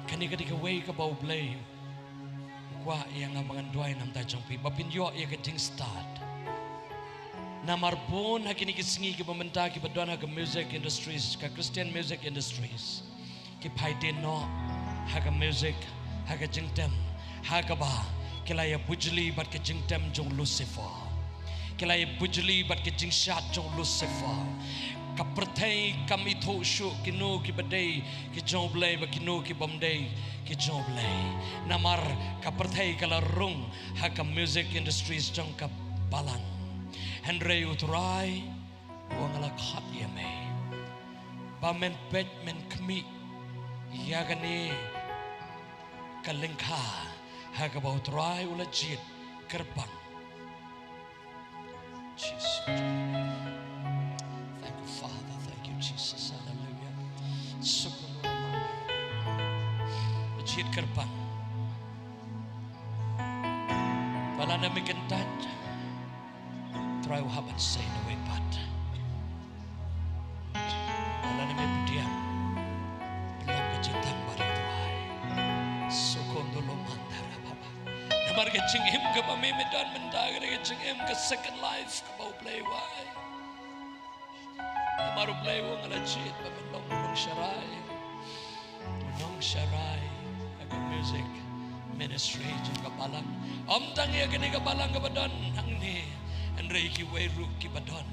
Kane ka dei kawei kaba U Blei u kwah ïa nga ba ngan duwai na ka bynta jong phi ba phin ïoh ïa ka jingstad. Namar bun ha kine ki sngi kiba mynta kiba don ha ka music industries, ka Christian music industries, ki phai dien noh ha ka music, ha ka jingtem, ha kaba ki la ïa bujli bad ka jingtem jong Lucifer. Ki la ïa bujli bad ka jingshad jong Lucifer. Ka pyrthei kam ithuh shuh kino kiba dei ki jong U Blei bad kino ki bym dei ki jong U Blei. Namar ka pyrthei ka la rung ha ka music industries jong ka balang. Hynrei U Trai u ong nga la khot ïa me ba men peit men khmih ïa kane ka lyngkha ha kaba U Trai u la jied kyrpang. Jesus. Thank you, Father. Kyrpang. Ba lada me kyntait, Trai u hap ban sei na wei pat. Ba lada me pdiang, pynlong ka jingtang bad u Trai. Sukondolo mandara baba. Namar ka jingim kaba me me don mynta ka dei ka jingim ka second life kaba U Blei u ai. Namar U Blei u ong nga la jied ba men long u nongsharai. U nongsharai ha ka music ministry jong ka balang. Ym tang ïa kane ka balang kaba don hangne, hynrei kiwei ruh kiba don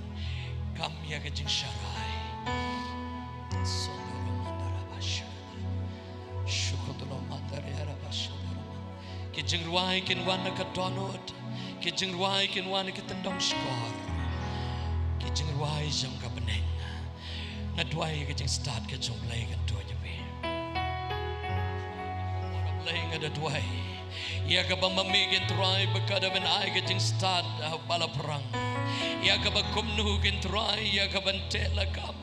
kam ïa ka jingsharai. Sondoro mandara bashara. Shukotolo mandara bashara. Ki jingrwai kin wan na ka dohnud. Ki jingrwai kin wan na ki tyndong shkor. Ki jingrwai jong ka bneng. Nga duwai ïa ka jingstad ka jong U Blei kan tuid ïa phi. Ïa U Blei nga da duwai ïa kaba ma me kin Trai ba ka da ban ai ka jingstad ha ba la phrang. Ïa kaba kumno kin Trai ïa ka ban teh lakam.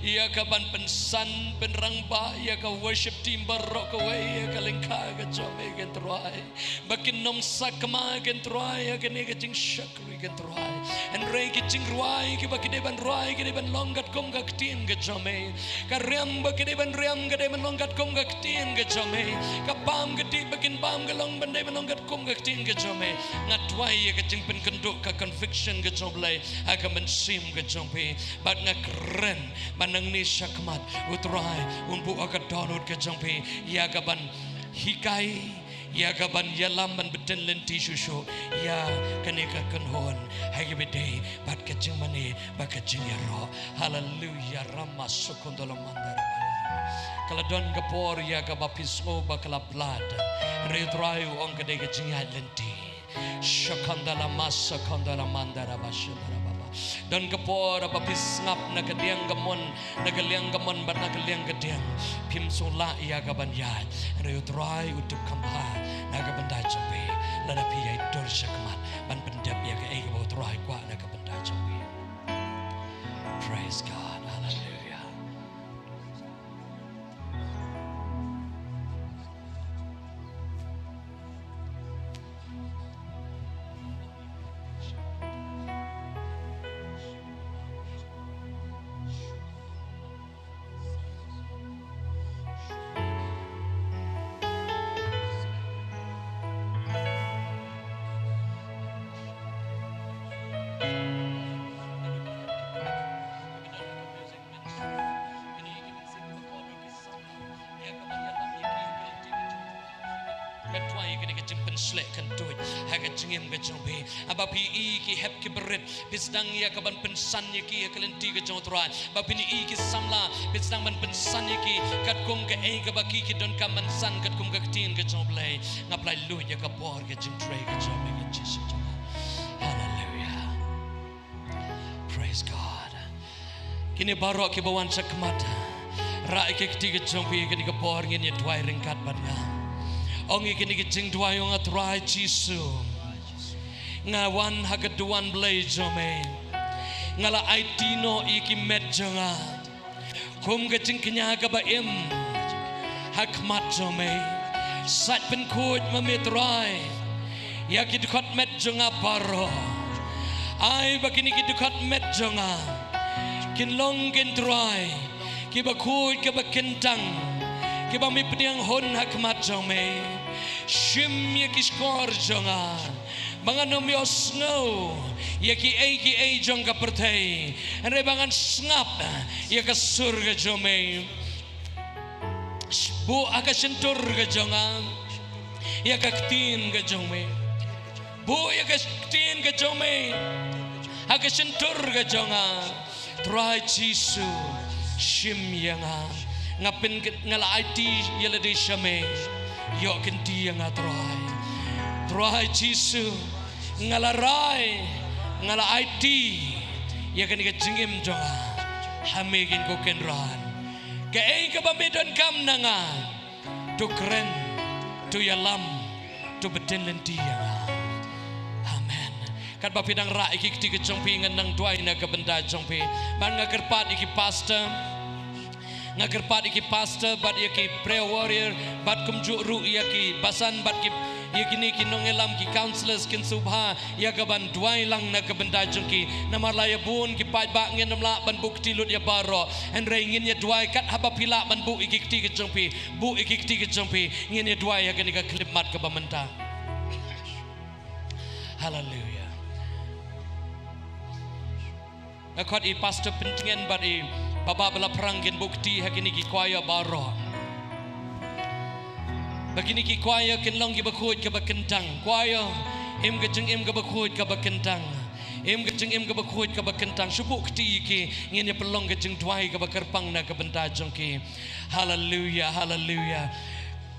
Ïa ka ban pynsan pynrangbah ïa ka worship team baroh kawei ïa ka lyngkha ka jong me kin Trai. Ba kin ym sakma kin Trai ïa kane ka jingshakri kin Trai. Hynrei ki jingrwai kiba ki dei ban rwai ki dei ban long katkum ka ktien ka jong me. Ka riam ba ki dei ban riam ka dei ban long katkum ka ktien ka jong me. Ka bam ka dih ba kin bam ka long ban dei ban long katkum ka ktien ka jong me. Nga duwai ïa ka jingpynkynduh ka conviction ka jong U Blei ha ka mynsiem ka jong phi. Bad nga kren ba nangne shakhmat U Trai un buh ha ka dohnud ka jong phi ïa ka ban hikai, ïa ka ban ïalam ban btin lynti shuh shuh ïa kane ka kynhun ha kaba ïadei bad ka jingmane bad ka jingïaroh. Haleluia. Rama sukondolo mandara. Ka la don ka por ïa kaba phi sngew ba ka la blad, hynrei U Trai u ong ka dei ka jingïaid lynti. Shakhandala masakhandala mandara bashandara baba. Don ka por ba phi sngap na ka diang ka mon, na ka liang ka mon bad na ka liang ka diang. Phim sngewlah ïa ka ban ïaid. Hynrei U Trai u tip kham bha na ka bynta jong phi. Lada phi ïai dur shakhmat ban pyndep ïa kaei kaba U Trai u kwah na ka bynta jong phi. Praise God. Hallelujah. Nga duwai ïa kane ka jingpynsleh kan tuid ha ka jingim ka jong phi. Haba phi i ki hep ki barit, phi sdang ïa ka ban pynsan ïa ki ha ka lynti ka jong U Trai. Ba phin i ki samla, phi sdang ban pynsan ïa ki katkum kaei kaba ki ki donkam ban san katkum ka ktien ka jong U Blei. Nga pynlait lut ïa ka bor ka jingtrei ka jong me, ka Jisu jong nga. Haleluia. Praise God. Kine baroh kiba wan shakhmat, rah ïa ki kti ka jong phi, kane ka por ngin ïa duwai ryngkat bad nga. Ong ïa kine ki jingduwai, ong, A Trai Jisu, nga wan ha ka duwan Blei jong me. Nga la aiti noh ïa ki met jong nga kum ka jingkñia kaba im ha khmat jong me. Sait pynkhuid ma me Trai ïa ki dkhot met jong nga baroh. Ai ba kine ki dkhot met jong nga kin long, kin Trai, kiba khuid, kiba kyntang, kiba me pdiang hun ha khmat jong me. Shim ïa ki shkor jong nga ba ngan ym ïohsngew ïa kiei kiei jong ka pyrthei, hynrei ba ngan sngap ïa ka sur ka jong me. Buh ha ka shyntur ka jong nga ïa ka ktien ka jong me. Buh ïa ka ktien ka jong me ha ka shyntur ka jong nga. Trai Jisu, shim ïa nga. Nga pyn, nga la aiti ïa lade sha me. Ïoh kynti ïa nga Trai. Trai Jisu, nga la rai, nga la aiti ïa kane ka jingim jong nga ha me, kynkoh kynrad. Kaei kaba me donkam na nga, to kren, to ïalam, to btin lynti ïa nga. Amen. Katba phi dang rah ïa ki kti ka jong phi, ngan nang duwai na ka bynta jong phi. Bad nga kyrpad ïa ki pastor, Nga kyrpad ïa ki pastor bad ïa ki prayer warrior bad kumjuh ruh ïa ki basan bad ki, ïa kine ki nongïalam, ki counselors, kin sngewbha ïa ka ban duwai lang na ka bynta jong ki. Namar la ïa bun ki paidbah ngin ym lah ban buh kti lut ïa baroh. Hynrei ngin ïa duwai kat haba phi lah ban buh ïa ki kti ka jong phi. Buh ïa ki kti ka jong phi. Ngin ïa duwai ïa kane ka khyllipmat kaba mynta. Haleluya. Nga khot i Pastor Pyntngen bad i Bah Bah Balaprang kin buh kti ha kine ki choir baroh. Ba kine ki choir kin long kiba khuid kaba kyntang. Choir, im ka jingim kaba khuid kaba kyntang. Im ka jingim kaba khuid kaba kyntang. Shu buh kti ïa ki, ngin ïa pynlong ka jingduwai kaba kyrpang na ka bynta jong ki. Haleluya, haleluya.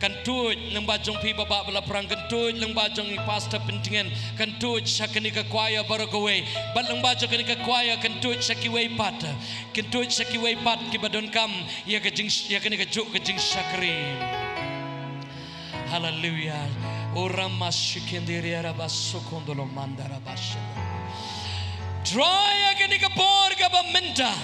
Kan tuid lyngba jong phi Bah Bah Balaprang, kan tuid lyngba jong i Pastor Pyntngen, kan tuid sha kane ka choir baroh kawei. Bad lyngba jong kane ka choir kan tuid sha kiwei pat. Kan tuid sha kiwei pat kiba donkam ïa ka jing, ïa kane kajuh ka jingshakri. Haleluya. Ora mashikindiri araba sukondolo mandara bashilo. Trai ïa kane ka por kaba mynta.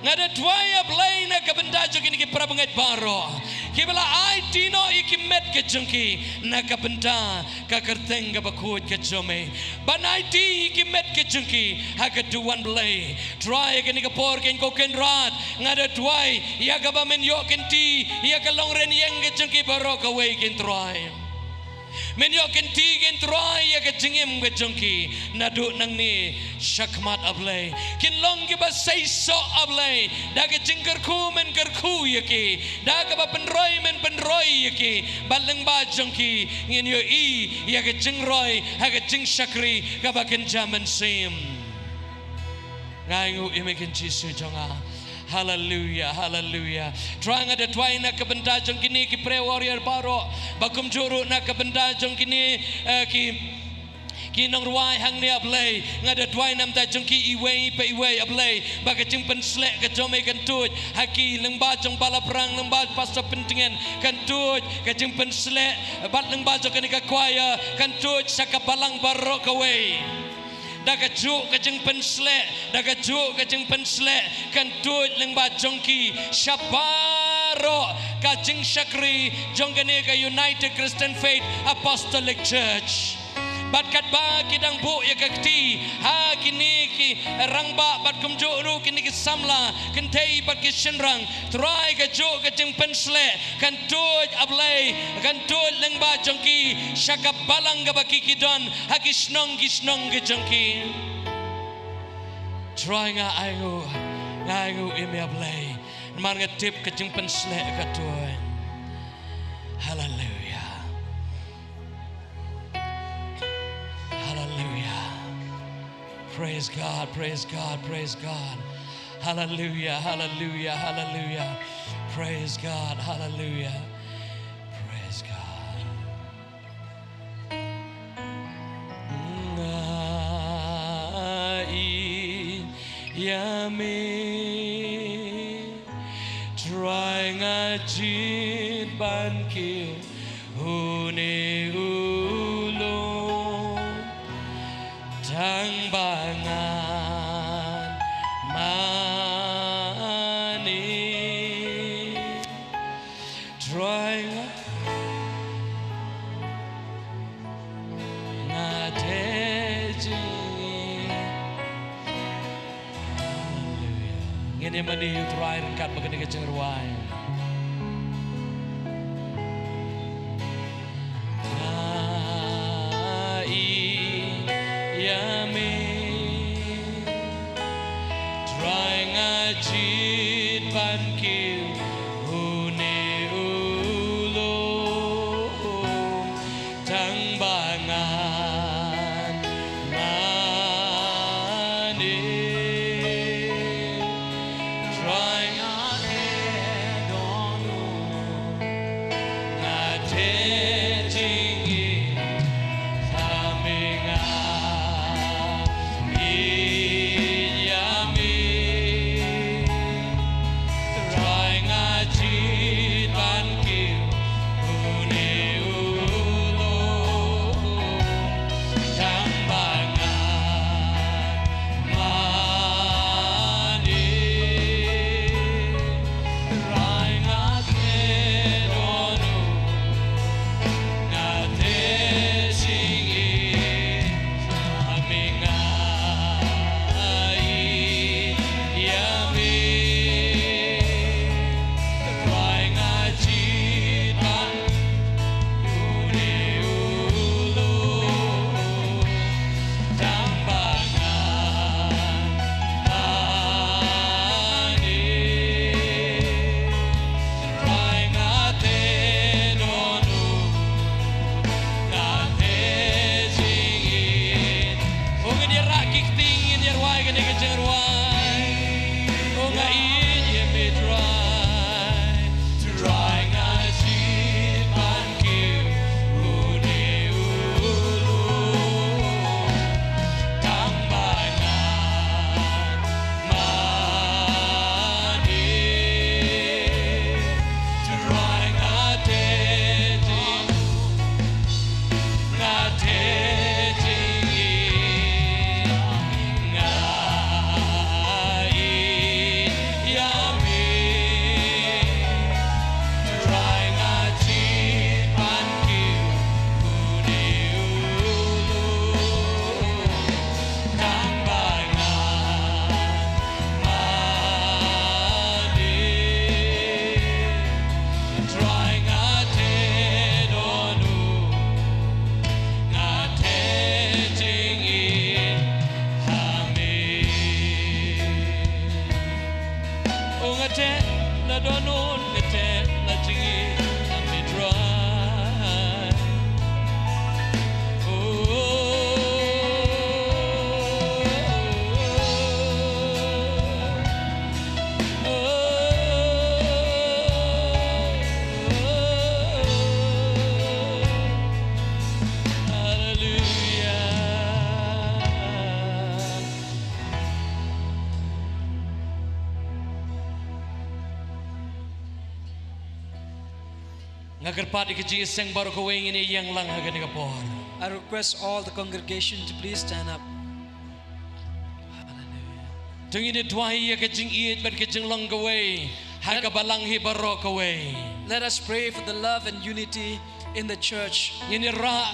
Nga da duwai ïa Blei na ka bynta jong kine ki para bangeit baroh. Kiba la aiti noh ïa ki met ka jong ki na ka bynta ka kyrteng kaba khuid ka jong me. Ban aiti ïa ki met ka jong ki ha ka duwan Blei. Trai ïa kane ka por Kynrad, nga da duwai ïa kaba men ïoh kynti ïa ka longren ïeng ka jong ki baroh kawei Kynrad. Men ïoh kynti Kynrad ïa ka jingim ka jong ki. Naduh nangne shakhmat A Blei, kin long kiba seisoh A Blei. Da ka jingkyrkhu men kyrkhu ïa ki. Da kaba pynroi men pynroi ïa ki. Bad lyngba jong ki ngin ïohi ïa ka jingroi ha ka jingshakri kaba kynja mynsiem. Nga ainguh ïa me Kynrad Jisu jong nga. Haleluya, haleluya. Trai nga da duwai na ka bynta jong kine ki prayer warrior baroh. Ba kumjuh ruh na ka bynta jong kine, eh, ki, ki nongrwai hangne A Blei. Nga da duwai na ka bynta jong ki iwei pa iwei A Blei. Ba ka jingpynsleh ka jong me kan tuid ha ki lyngba jong Bah Balaprang, lyngba Pastor Pyntngen kan tuid ka jingpynsleh. Bad lyngba jong kane ka choir kan tuid sha ka balang baroh kawei. Da kajuh ka jingpynsleh, da kajuh ka jingpynsleh kan tuid lyngba jong ki sha baroh ka jingshakri jong kane ka United Christian Faith Apostolic Church. Bad katba ki dang buh ïa ka kti ha kine ki rangbah bad kumjuh ruh kine ki samla kynthei bad ki shynrang, Trai kajuh ka jingpynsleh kan tuid A Blei, kan tuid lyngba jong ki sha ka balang kaba ki ki don ha ki shnong ki shnong ki jong ki. Trai nga ainguh, nga ainguh ïa me A Blei. Namar nga tip ka jingpynsleh ka tuid. Haleluya. Haleluya. Praise God, praise God, praise God. Haleluya, haleluya, haleluya. Praise God, haleluya. Praise God. Nga ïeit ïa me, Trai nga jied ban kiew une u lum tang ba ngan mane. Trai nga, nga theh jingïeit. Haleluya. Ngin ïa mane ïa u Trai ryngkat bad kane ka jingrwai. Nga ïeit ïa me, Trai nga jied ban kiew une u lum tang ba ngan mane. Trai nga theh don u, nga theh jingïeit ha me, nga ïeit ïa me. Te la donon te la jingïeit, la mi Trai. Oh, oh, oh, oh, oh. Hallelujah. Nga kyrpad ïa ka jingïaseng baroh kawei, ngin ïeng lang ha kane ka por. I request all the congregation to please stand up. Hallelujah. To ngin ïa duwai ïa ka jingïeit bad ka jinglong kawei ha ka balang hi baroh kawei. Let us pray for the love and unity in the church. Ngin ïa rah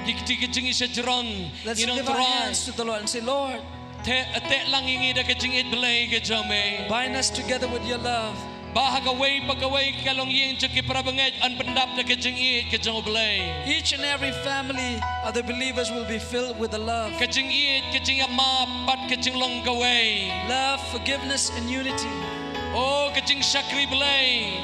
ki kti ki jingïeit sha jrong. Let's lift our hands to the Lord and say, Lord, te, te lang ïa ngi da ka jingïeit Blei ka jong me. Bind us together with your love. Ba ha kawei pa kawei ka longïing jong ki para bangeit yn pyndap da ka jingïeit ka jong u Blei. Each and every family of the believers will be filled with the love. Ka jingïeit, ka jingïamap bad ka jinglong kawei. Love, forgiveness, and unity. Oh, ka jingshakri Blei.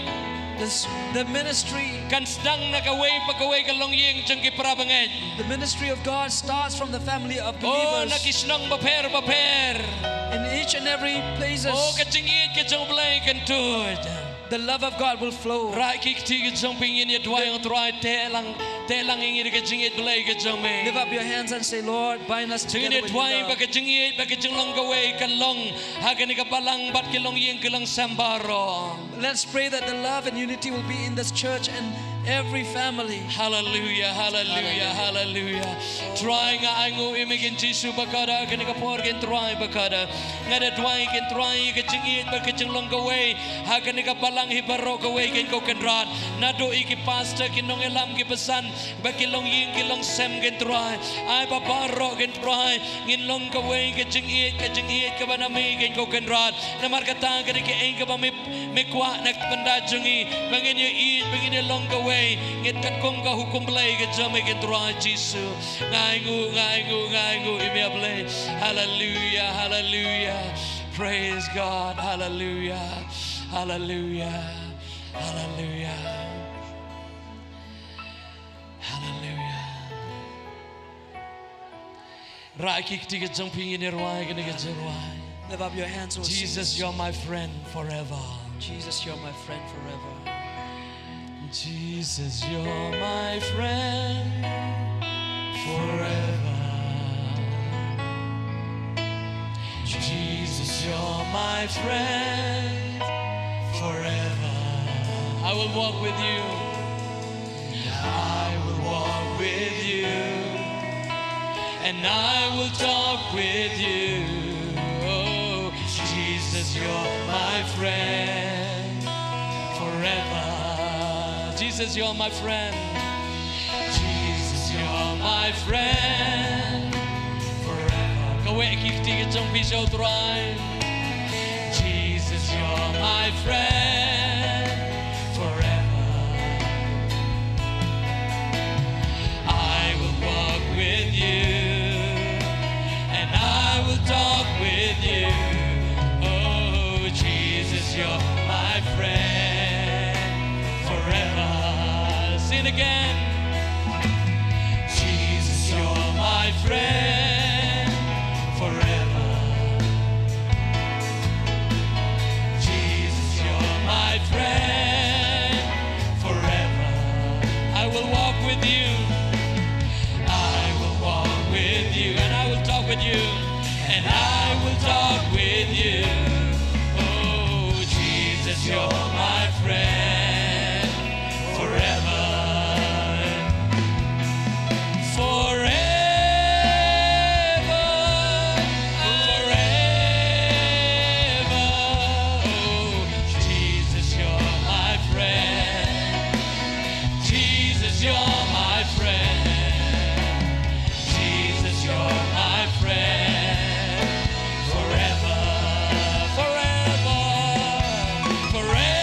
This, the ministry. Kan sdang na kawei pa kawei ka longïing jong ki para bangeit. The ministry of God starts from the family of believers. Oh, na ki shnong bapher bapher. In each and every places. Oh, ka jingïeit ka jong u Blei kan tuid. The love of God will flow. Rah ki kti ki jong phi, ngin ïa duwai ïa u Trai, te lang, te lang ïa ngi da ka jingïeit Blei ka jong me. Lift up your hands and say, Lord, bind us together with your love. Ngin ïa duwai ba ka jingïeit, ba ka jinglong kawei kan long ha kane ka balang bad ki longïing ki longsem baroh. Let's pray that the love and unity will be in this church and every family. Hallelujah, hallelujah, hallelujah. Trai, nga ainguh ïa me kin Jisu ba ka da kane ka por kin Trai ba ka da. Nga da duwai kin Trai ka jingïeit bad ka jinglong kawei ha kane ka balang hi baroh kawei kin, ko Kynrad. Naduh ïa ki pastor, ki nongïalam, ki basan, bad ki longïing ki longsem kin Trai. Ai ba baroh kin Trai ngin long kawei ka jingïeit, ka jingïeit kaba na me kin, ko Kynrad. Namar kata ka dei kaei kaba me, me kwah na ka bynta jong ngi, ba ngin ïa ïeit, ba ngin ïa long kawei, ngin katkum ka hukum Blei ka jong me kin Trai Jisu. Nga ainguh, nga ainguh, nga ainguh ïa me, ah Blei. Hallelujah, hallelujah. Praise God. Hallelujah, hallelujah, hallelujah, hallelujah. Rah ki kti ki jong phi, ngin ïa rwai kane ka jingrwai. Lift up your hands, O saints. Jesus, you're my friend forever. Jesus, you're my friend forever. Jesus, you're my friend forever. Jesus, you're my friend forever. I will walk with you. I will walk with you, and I will talk with you. Oh, Jesus, you're my friend forever. Jesus, you're my friend. Jesus, you're my friend forever. Kaweh ki kti ki jong phi sha u Trai. Jesus, you're my friend forever. I will walk with you, and I will talk with you. Oh, Jesus, you're my friend forever. Sing it again. Jesus, you're my friend forever. Jesus, you're my friend forever. I will walk with you. I will walk with you. And I will talk with you. And I will talk with you. Oh, Jesus, you're my friend forever. Forever, forever. Oh, Jesus, you're my friend. Jesus, you're my friend. Jesus, you're my friend. Forever, forever, forever.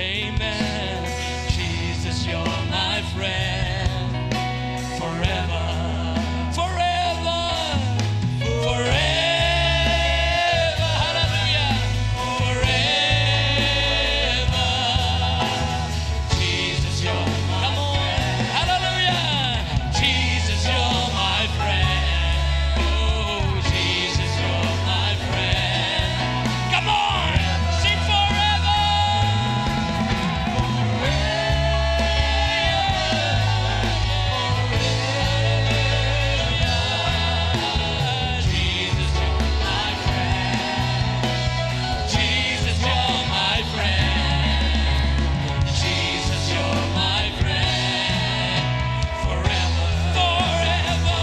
Amen. Jesus, you're my friend forever. Forever. Forever. Hallelujah. Forever. Jesus, you're my friend. Come on. Hallelujah. Jesus, you're my friend. Oh, Jesus, you're my friend. Come on. Sing forever. Forever. Jesus, you're my friend. Jesus, you're my friend. Jesus, you're my friend. Forever. Forever.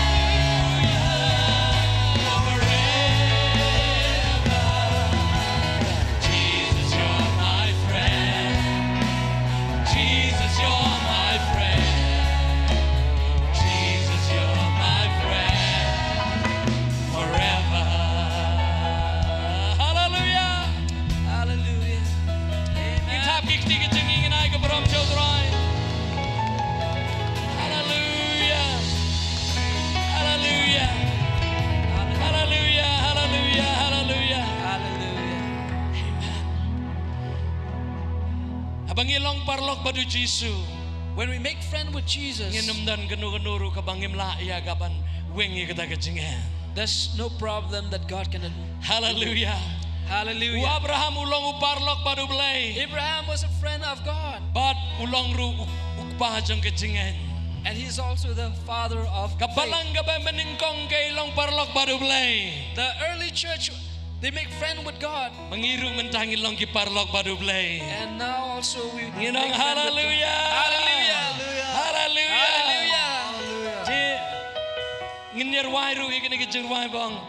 Hallelujah. Forever. Jesus, you're my friend. Jesus, you're my friend. Jesus, you're my friend. Forever. Hallelujah. Hallelujah. Amen. Ngin thap ki kti ka jingim, ngin ai ka burom sha U Trai. Hallelujah. Hallelujah. Hallelujah. Hallelujah. Hallelujah. Hallelujah. Amen. Haba ngi long paralok bad U Jisu, when we make friend with Jesus, ngin ym don kano kano ruh kaba ngim lah ïa ka ban weng ïa kata ka jingeh. There's no problem that God cannot. Hallelujah. Hallelujah. U Abraham u long u paralok bad U Blei. Abraham was a friend of God. Bad u long ruh u, u kpa jong ka jingngeit. And he's also the father of faith. Ka balang kaba mynnyngkong ka long paralok bad U Blei. The early church, they make friend with God. Ma ngi ruh mynta ngi long ki paralok bad U Blei. And now also we make friend with God. Ngi ong hallelujah. Hallelujah. Hallelujah. Hallelujah. Hallelujah. Te ngin ïa rwai ruh ïa kane ka jingrwai ba ong,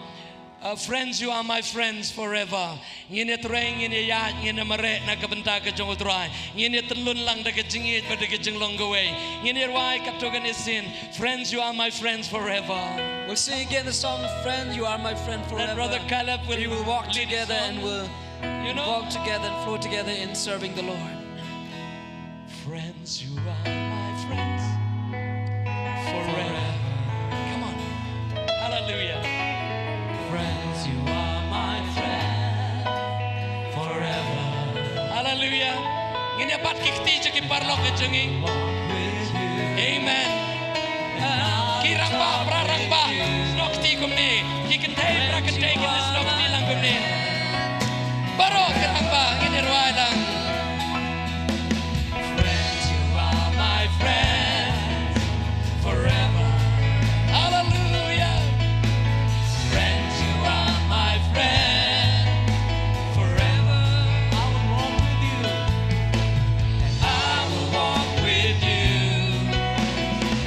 uh, friends, you are my friends forever. Ngin ïa trei, ngin ïa ïaid, ngin ïa mareh na ka bynta ka jong U Trai. Ngin ïa tyllun lang da ka jingïeit bad da ka jinglong kawei. Ngin ïa rwai katto katne sien. Friends, you are my friends forever. We'll sing again the song, Friend, You Are My Friend Forever. Then Brother Caleb will lead the song. We will walk together and we'll, you know, walk together and flow together in serving the Lord. Friends, you are my friends forever. Come on. Hallelujah. Friends, you are my friend forever. Hallelujah. Ngin ïa bat ki kti jong ki paralok ka jong ngi. Amen. Ki rangbah, para rangbah, snoh kti kumne. Ki kynthei, para kynthei, kin snoh kti lang kumne. Baroh ki rangbah, ngin ïa rwai lang. Friends, you are my friends forever. Hallelujah. Friends, you are my friend forever. I will walk with you. And I will walk with you.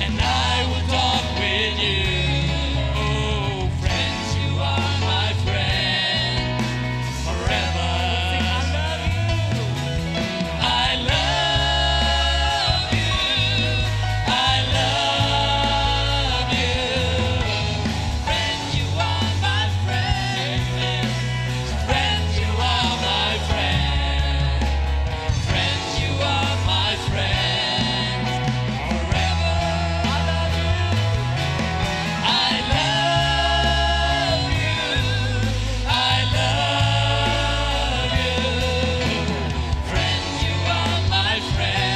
And I will talk with you. Oh, friends, you are my friends forever. Sing, I love you. I love you. I love you. Friend, you are my friend. Friend, you are my friend. Friend, you are my friend forever. I love you. I love you. I love you. Friend, you are my friend.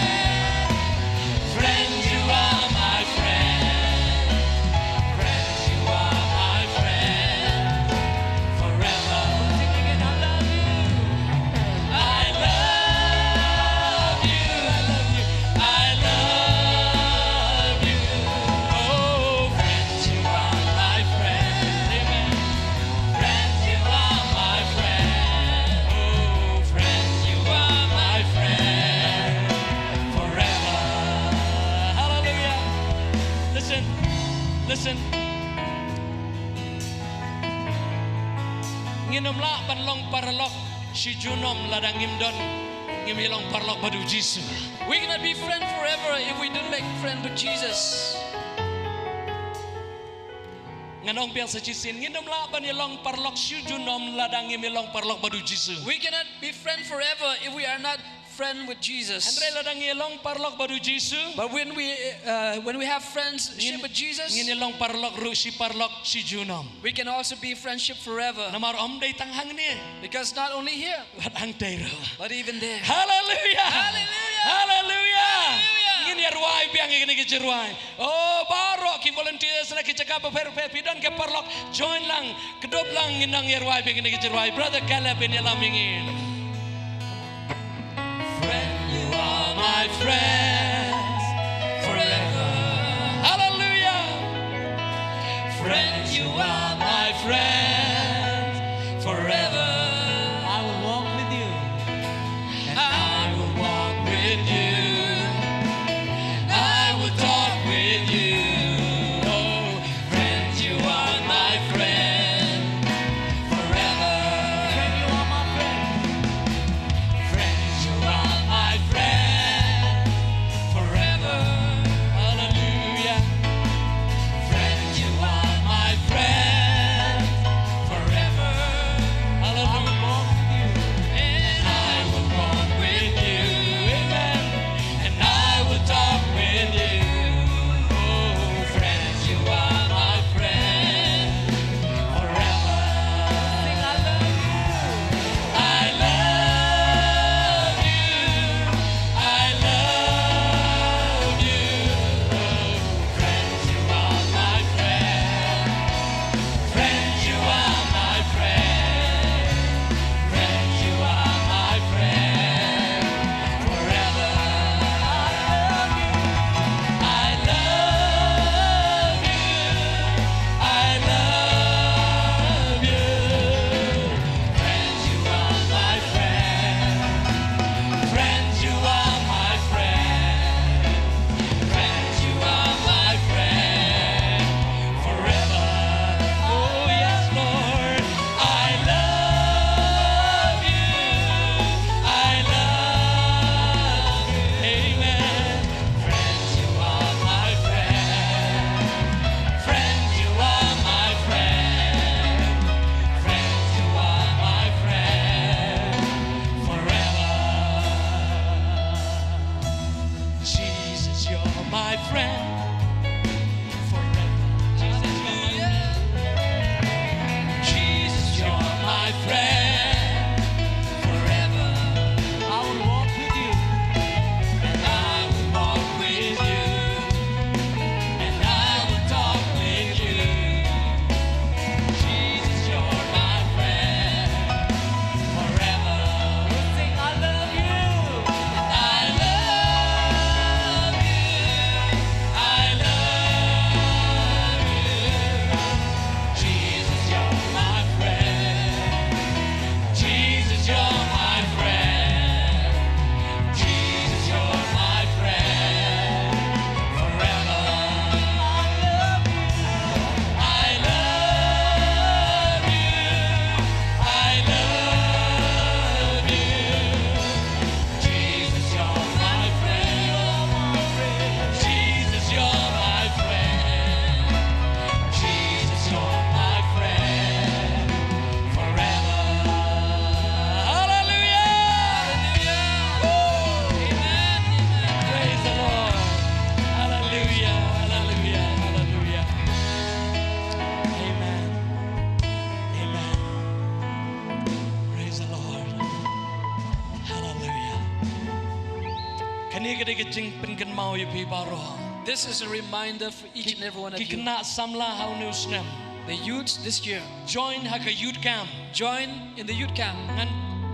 Friend, you are my friend. Friend, you are my friend forever. Sing again, I love you. I love you. I love you. I love you. Oh, friend, you are my friend. Amen. Friend, you are my friend. Oh, friend, you are my friend forever. Hallelujah. Listen. Listen. Ngin ym lah ban long paralok shi junom lada ngim don, ngim ïa long paralok bad U Jisu. We cannot be friend forever if we don't make friend with Jesus. Ngan ong biang sa shisien, ngin ym lah ban ïalong paralok shu junom lada ngim ïalong paralok bad u Jisu. We cannot be friend forever if we are not friend with Jesus. Hynrei lada ngi ïalong paralok bad u Jisu, But when we uh, when we have friendship ngin, with Jesus, ngin ïalong paralok ruh shi paralok shi junom. We Can also be friendship forever. Namar ym dei tang hangne. Because not only here, wat hangtei ruh. But even there. Hallelujah. Hallelujah. Hallelujah. Hallelujah. Ngin ïa rwai biang ïa kine ki jingrwai. Oh, baroh ki volunteers na ki jaka bapher bapher, phi don ki paralok, join lang, kdup lang, ngin nang ïa rwai biang ïa kine ki jingrwai. Brother Caleb, in ïalam ïa ngi. Friend, you are my friend forever. Hallelujah. Friend, you are my friend forever. I will walk with you. And I will walk with you. And I will talk with you. Oh, friend, you are my friend forever. Friend, you are my friend. Friend, you are my friend forever. Hallelujah. Friend, you are my friend forever. Hallelujah. I will walk with you. And I will walk with you. Amen. And I will talk with you. Oh, friend, you are my friend forever. Sing, I love you. I love you. I love you. Oh, friend, you are my friend. Friend, you are my friend. Friend, you are my friend forever. I love you. I love you. I love you. Friend, you are my friend. Friend, you are my friend. Friend, you are my friend forever. Oh, yes, Lord. I love you. I love you. Amen. Friend, you are my friend. Friend, you are my friend. Friend, you are my friend forever. Jesus, you're my friend forever. Jesus, you're my friend. Jesus, you're my friend forever. I will walk with you. And I will walk with you. And I will talk with you. Jesus, you're my friend forever. We'll sing, I love you. And I love you. I love you. Jesus, you're my friend. Jesus, you're my friend. Jesus, you're my friend forever. I love you. I love you. I love you. Jesus, you're my friend. Jesus, you're my friend. Jesus, you're my friend forever. Hallelujah. Hallelujah. Woo. Amen. Amen. Praise the Lord. Hallelujah. Hallelujah. Hallelujah. Amen. Amen. Praise the Lord. Hallelujah. Kane ka dei ka jingpynkynmaw ïa phi baroh. This is a reminder for each and every one of you. Ki khynnah samla ha une u snem, the youths this year, join ha ka youth camp. Join in the youth camp. Ngan,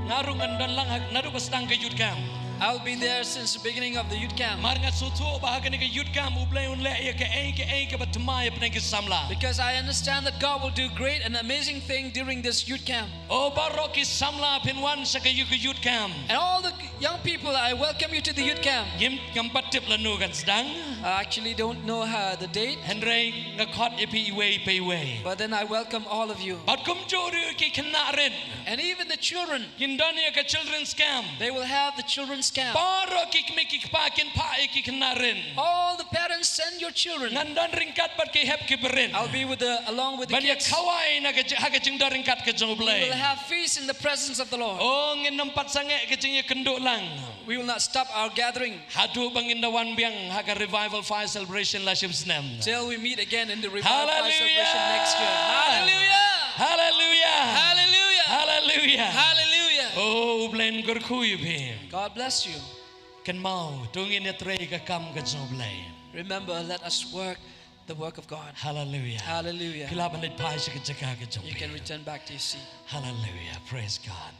nga ruh ngan don lang ha, naduh ba sdang ka youth camp. I'll be there since the beginning of the youth camp. Namar nga sngewthuh ba ha kane ka youth camp U Blei un leh ïa kaei kaei kaba thymmai hapdeng ki samla. Because I understand that God will do great and amazing thing during this youth camp. Oh, baroh ki samla, phin wan sha ka youth, ka youth camp. And all the young people, I welcome you to the youth camp. Ngim, ngam pat tip lano kan sdang. I actually don't know, uh, the date. Hynrei nga khot ïa phi iwei pa iwei. But then I welcome all of you. Bad kumjuh ruh ki khynnah rit. And even the children. Kin don ïa ka children's camp. They will have the children's camp. Baroh ki kmie ki kpa kin phah ïa ki khynnah rit. All the parents, send your children. Ngan don ryngkat bad ki hep ki barit. I'll be with the, along with the kids. Ban ïa khawai na ka ji-, ha ka jingdon ryngkat ka jong U Blei. We will have feast in the presence of the Lord. Oh, ngin nym pat sangeh ka jingïakynduh lang. We will not stop our gathering. Haduh ba ngin da wan biang ha ka Revival Fire Celebration la shipsnem. Till we meet again in the Revival Fire Celebration next year. Hallelujah! Hallelujah! Hallelujah! Hallelujah! Hallelujah! Hallelujah! Oh, U Blei un kyrkhu ïa phi. God bless you. Kynmaw, to ngin ïatrei ka kam ka jong U Blei. Remember, let us work the work of God. Hallelujah. Hallelujah. Phi lah ban leit phai sha ka jaka ka jong phi. You can return back to your seat. Hallelujah. Praise God.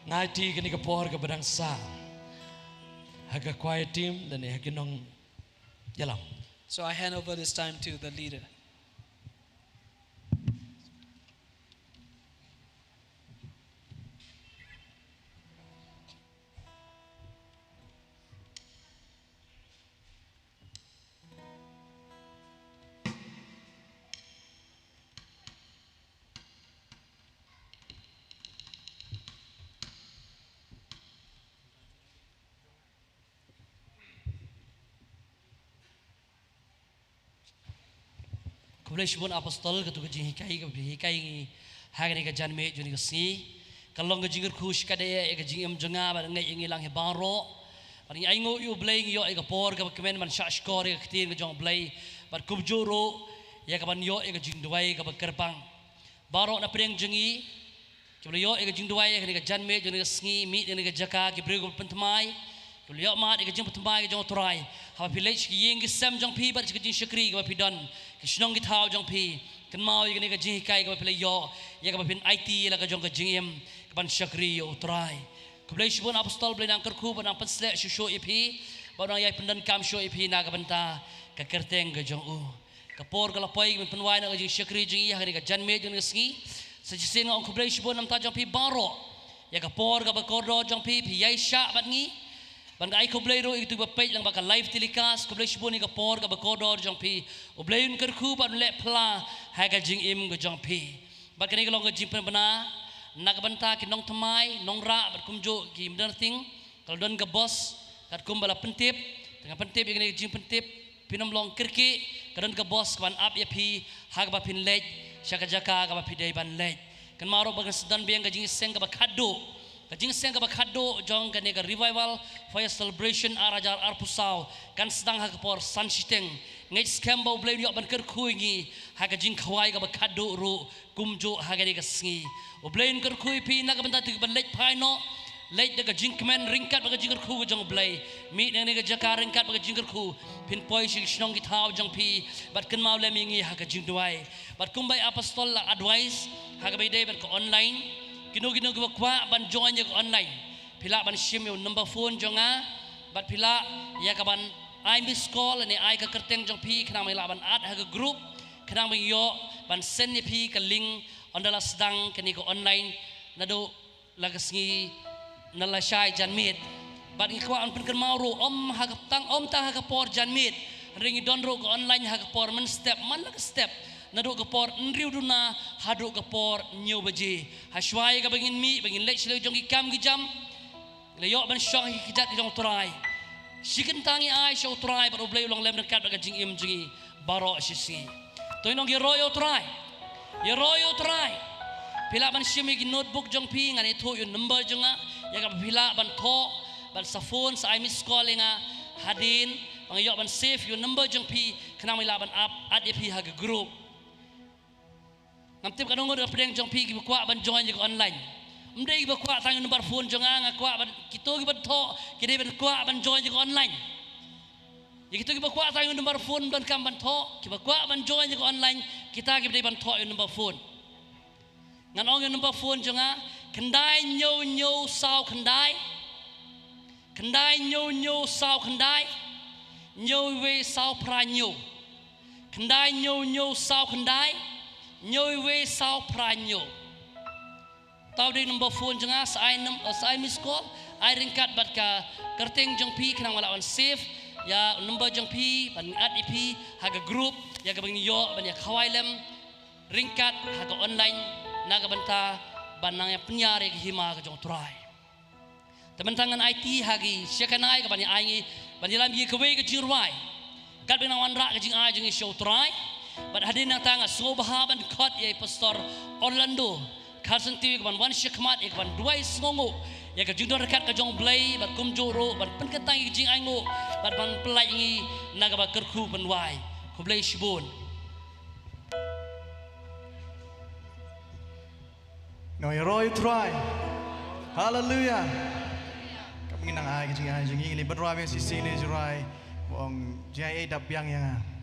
Nga aiti kane ka por kaba dang sah ha ka choir team lane ha ki nongïalam. So I hand over this time to the leader. Khublei shibun Apostol, kato ka jinghikai kaba phi hikai ngi ha kane ka janmiet jong kane ka sngi. Ka long ka jingkyrkhu shikatdei ïa ka jingim jong nga bad ngeit ïa ngi lang hi baroh. Bad ngi ainguh ïa U Blei, ngi ïoh ïa ka por kaba kmen ban shahshkor ïa ka ktien ka jong U Blei bad kumjuh ruh ïa kaban ïoh ïa ka jingduwai kaba kyrpang. Baroh na pdeng jong ngi kiba la ïoh ïa ka jingduwai ha kane ka janmiet jong kane ka sngi, mih na kane ka jaka, ki briew kiba pynthymmai, kiba la ïoh mad ïa ka jingpynthymmai ka jong U Trai. Haba phi leit sha ki ïing ki sem jong phi bad sha ka jingshakri kaba phi don, ki shnong ki thaw jong phi, kynmaw ïa kane ka jinghikai kaba phi la ïoh, ïa kaba phin aiti ïa la ka jong ka jingim kaban shakri ïa U Trai. Khublei shibun Apostol, Blei un nang kyrkhu bad un nang pynshlur shuh shuh ïa phi bad un nang ïai pyndonkam shuh ïa phi na ka bynta ka kyrteng ka jong U. Ka por ka la poi, ka ban pynwai na ka jingshakri jong ngi ha kane ka janmiet jong kane ka sngi. Sa shisien nga ong khublei shibun na ka bynta jong phi baroh ïa ka por kaba kordor jong phi, phi ïaishah bad ngi. Bad nga ai khublei ruh ïa kito kiba peit lyngba ka live telecast, khublei shibun ïa ka por kaba kordor jong phi. U Blei un kyrkhu bad un leh pla ha ka jingim ka jong phi. Bad kane ka long ka jingpynbna na ka bynta ki nongthymmai, nongrah bad kumjuh ki mdang ting. Ka la don ka bos katkum ba la pyntip, te nga pyntip ïa kane ka jingpyntip, phin ym long kyrkieh, ka don ka bos kaban ap ïa phi ha kaba phin leit sha ka jaka kaba phi dei ban leit. Kynmaw ruh ba kan sa don biang ka jingïaseng kaba khatduh, ka jingïaseng kaba khatduh jong kane ka Revival Fire Celebration ar hajar arphew saw, kan sdang ha ka por san shiteng. Ngeit skhem ba U Blei un ïoh ban kyrkhu ïa ngi ha ka jingkhawai kaba khatduh ruh kumjuh ha kane ka sngi. U Blei un kyrkhu ïa phi na ka bynta kito kiba leit phai noh, leit da ka jingkmen ryngkat bad ka jingkyrkhu ka jong U Blei. Mih na kane ka jaka ryngkat bad ka jingkyrkhu, phin poi sha ki shnong ki thaw jong phi bad kynmaw lem ïa ngi ha ka jingduwai. Bad kumba i Apostol la advice ha kaba ïadei bad ka online, kino kino kiba kwah ban join ïa ka online, phi lah ban shim ïa u number phone jong nga bad phi lah ïa kaban ai miss call ne ai ka kyrteng jong phi khnang ba ngi lah ban add ha ka group, khnang ba ngi ïoh ban send ïa phi ka link ynda la sdang kane ka online naduh la ka sngi na lashai janmiet. Bad ngi kwah ban pynkynmaw ruh, ym ha ka tang, ym tang ha ka por janmiet, hynrei ngi don ruh ka online ha ka por mynstep man la ka step, naduh ka por hynriew duna haduh ka por hynñiew baje. Ha shuwa ïa kaba ngin mih, ba ngin leit sha la jong ki kam ki jam, ngi la ïoh ban shong ha ki kjat ki jong U Trai. Shi kynta ngi ai sha U Trai bad U Blei u long lem ryngkat bad ka jingim jong ngi baroh shi sngi. To ngin ong ïaroh ïa U Trai. Ïaroh ïa U Trai. Phi lah ban shim ïa ki notebook jong phi, ngan ïathuh ïa u number jong nga, ïa kaba phi lah ban thoh, ban sa phone, sa ai miss call ïa nga hadien ba nga ïoh ban save ïa u number jong phi, khnang ba ngi lah ban ap, add ïa phi ha ka group. Ngam tip katno ngut na pdeng jong phi kiba kwah ban join ïa ka online. Ym dei kiba kwah tang ïa u number phone jong nga, nga kwah ban, kito kiba thoh ki dei ban kwah ban join ïa ka online. Ïa kito kiba kwah tang ïa u number phone, ym donkam ban thoh, kiba kwah ban join ïa ka online, kita kiba dei ban thoh ïa u number phone. Ngan ong ïa u number phone jong nga, khyndai hynñiew hynñiew saw khyndai, khyndai hynñiew hynñiew saw khyndai, hynñiew wei saw phra hynñiew. Khyndai hynñiew hynñiew saw khyndai, hynñiew wei saw phra hynñiew. Uta u dei number phone jong nga, sa ai num-, sa ai miss call, ai ryngkat bad ka kyrteng jong phi, khnang ba nga lah ban save ïa u number jong phi, ban add ïa phi ha ka group, ïa kaba ngin ïoh ban ïa khawai lem ryngkat ha ka online, na ka bynta ban nang ïa pynïar ïa ka hima ka jong U Trai. Te mynta ngan aiti ha ki shakhanai kaban ïa ai ngi ban ïalam ïa kawei ka jingrwai. Katba nang wanrah ka jingai jong ngi sha U Trai. Bad hadien nangta nga sngewbha ban khot ïa i Pastor Orlando Kharsentiw kaban wan shakhmat ïa kaban duwai sngewnguh ïa ka jingdon ryngkat ka jong U Blei bad kumjuh ruh ban pynkyrteng ïa ka jingainguh bad ban pyllait ngi na kaba kyrkhu ban duwai. Khublei shibun. Ngi ïaroh ïa U Trai. Haleluya. Kam ngin nang ai ka jingai jong ngi, ngi leit ban rwai biang shisien ïa U Trai. Ong jingaiei dap biang ïa nga.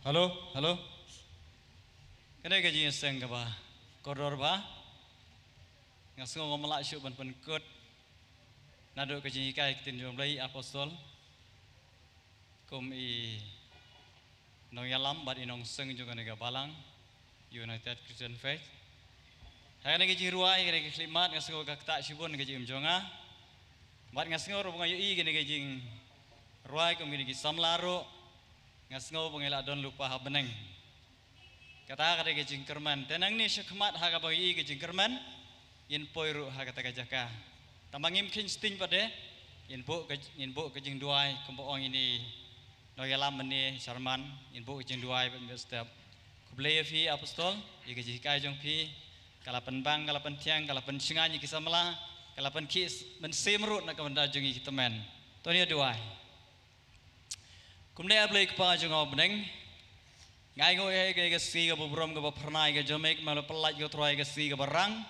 Hello, hello. Kane ka jingïaseng kaba kordor ba nga sngew ngam lah shuh ban pynkut naduh ka jinghikai ka ktien jong U Blei, apostol kum i nongïalam bad i nongseng jong kane ka balang United Christian Faith. Ha kane ka jingrwai, kane ka khyllipmat, nga sngew ka ktah shibun ka jingim jong nga. Bad nga sngew ruh ba nga ïohi kane ka jingrwai kum kine ki samla ruh, nga sngew ba ngi la don lypa ha bneng. Kata ka dei ka jingkyrmen. Te nangne shakhmat ha kaba ïohi ka jingkyrmen, ngin poi ruh ha kata ka jaka. Tangba ngim kheiñ sting pat de, ngin buh ka, ngin buh ka jingduwai kumba ong ine i nongïalam mynne Sharman, ngin buh ka jingduwai bad mynstep. Khublei ïa phi apostol, ïa ka jinghikai jong phi, ka la pynbang, ka la pynthiang, ka la pynshngaiñ ïa ki samla, ka la pynkhih mynsiem ruh na ka bynta jong ngi ki tymmen. To ngin ïa duwai. Kumne A Blei Kpa jong nga ha bneng, nga ainguh ïa kane ka sngi kaba burom kaba phyrnai ka jong me, kaba me la pynlait ko Trai, ka sngi kaba rang,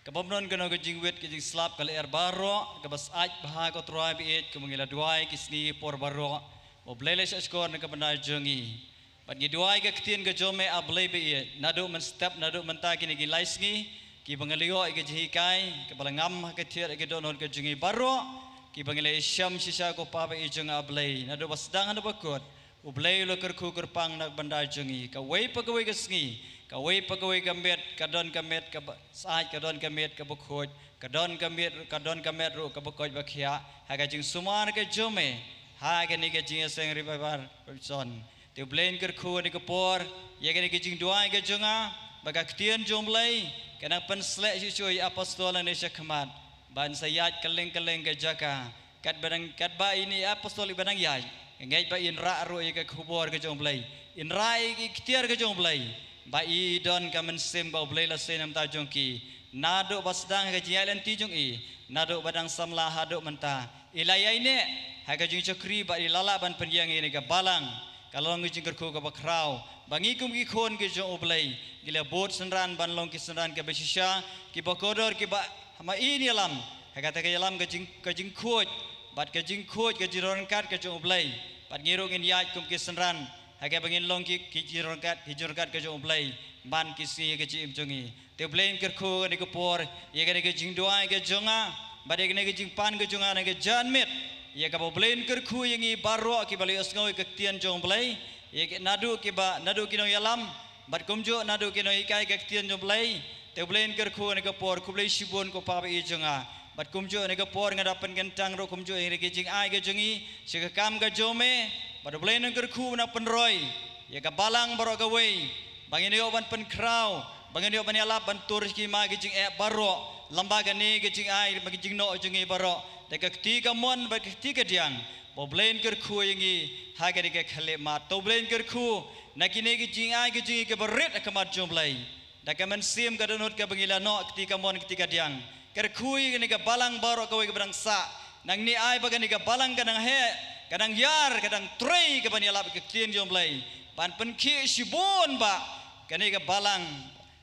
kaba ym don kano ka jingwit ka jingslap, ka lyer baroh kaba syaid bha ko Trai ba ïeit, kaba ngi la duwai ki sngi ki por baroh, ba U Blei la shahshkor na ka bynta jong ngi. Bad ngi duwai ka ktien ka jong me A Blei ba ïeit, naduh mynstep, naduh mynta kine ki lai sngi, kiba ngi la ïoh ïa ka jinghikai kaba la ngam ha ka thied ïa ka dohnud ka jong ngi baroh, kiba ngi la ïashem shisha ko Pa ba ïeit jong nga A Blei, naduh ba sdang haduh ba kut, U Blei u la kyrkhu kyrpang na ka bynta jong ngi, kawei pa kawei ka sngi, kawei pa kawei ka miet, ka don ka miet kaba syaid, ka don ka miet kaba khuid, ka don ka miet, ka don ka miet ruh kaba koit ba khiah, ha ka jingsumar ka jong me ha kane ka jingïaseng Revival Robinson. Te U Blei un kyrkhu ha kane ka por ïa kane ka jingduwai ka jong nga, ba ka ktien jong U Blei ka nang pynsleh shuh shuh ïa i apostol hangne shakhmat, ba yn sa ïaid kylleng kylleng ka jaka, katba dang, katba ine i apostol iba dang ïaid, nga ngeit ba in rah ruh ïa ka khubor ka jong U Blei, in rah ïa ka ikhtiar ka jong U Blei, ba i don ka mynsiem ba U Blei la sei na ka bynta jong ki, naduh ba sdang ha ka jingïaid lynti jong i, naduh ba dang samla haduh mynta, i la ïaineh ha ka jingshakri bad i la lah ban pynïeng ïa kane ka balang. Ka long ka jingkyrkhu kaba khraw ba ngi kum ki khun ki jong U Blei, ngi la bud synran ban long ki synran kiba shisha, kiba kordor, kiba ha ma i ïalam ha kata ka ïalam ka jing, ka jingkhuid, bad ka jingkhuid ka jingryngkat ka jong U Blei. Bad ngi ruh ngin ïaid kum ki synran ha kaba ngin long ki, ki jingryngkat, ki jingryngkat ka jong U Blei man ki sngi ka jingim jong ngi. Te U Blei un kyrkhu ha kane ka por ïa kane ka jingduwai ka jong nga, bad ïa kane ka jingpan ka jong nga na ka janmiet, ïa kaba U Blei un kyrkhu ïa ngi baroh kiba la ïohsngew ïa ka ktien jong U Blei, ïa ki, naduh kiba, naduh ki nongïalam, bad kumjuh naduh ki nonghikai ka ktien jong U Blei. Te U Blei un kyrkhu ha kane ka por, khublei shibun ko Pa ba ïeit jong nga. Bad kumjuh ha kane ka por nga da pynkyntang ruh kumjuh ïa kane ka jingai ka jong ngi sha ka kam ka jong me, bad U Blei un kyrkhu, un pynroi ïa ka balang baroh kawei, ba ngin ïoh ban pynkhraw, ba ngin ïoh ban ïalap ban tur sha ki ma ki jingeh baroh, lyngba kane ka jingai, ba ki jingnoh jong ngi baroh, da ka kti kamon bad ka kti kadiang, ba U Blei un kyrkhu ïa ngi ha kane ka khyllipmat. To U Blei un kyrkhu na kine ki jingai ki jong ngi kiba rit ha khmat jong U Blei, da ka mynsiem ka dohnud kaba ngi la noh kti kamon kti kadiang. Kyrkhu ïa kane ka balang baroh kawei kaba dang sah. Nangne ai ba kane ka balang ka dang heh, ka dang ïar, ka dang trei kaban ïalap ïa ka ktien jong U Blei, ban pynkhih shibun ba kane ka balang,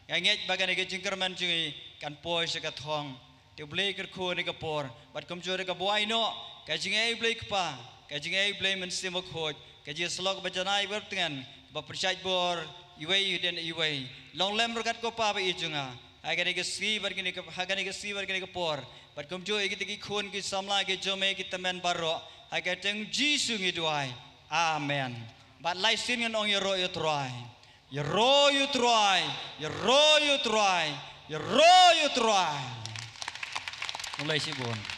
nga ngeit ba kane ka jingkyrmen jong ngi kan poi sha ka thong. Te U Blei kyrkhu ha kane ka por, bad kumjuh da ka buaid noh ka jingaiei U Blei Kpa, ka jingaiei U Blei Mynsiem Bakhuid, ka jingïasyllok ba janai ba tngen, ba pyrshah bor iwei ïa u dien iwei. Long lem ryngkat ko Pa ba ïeit jong nga ha kane ka sngi bad kane ka, ha kane ka sngi bad kane ka por, bad kumjuh ïa kita ki khun ki samla ki jong me ki tymmen baroh, ha ka kyrteng Jisu ngi duwai. Amen. Bad lai sien ngin ong: Ïaroh ïa U Trai. Ïaroh ïa U Trai. Ïaroh ïa U Trai. Ïaroh ïa U Trai. Khublei shibun.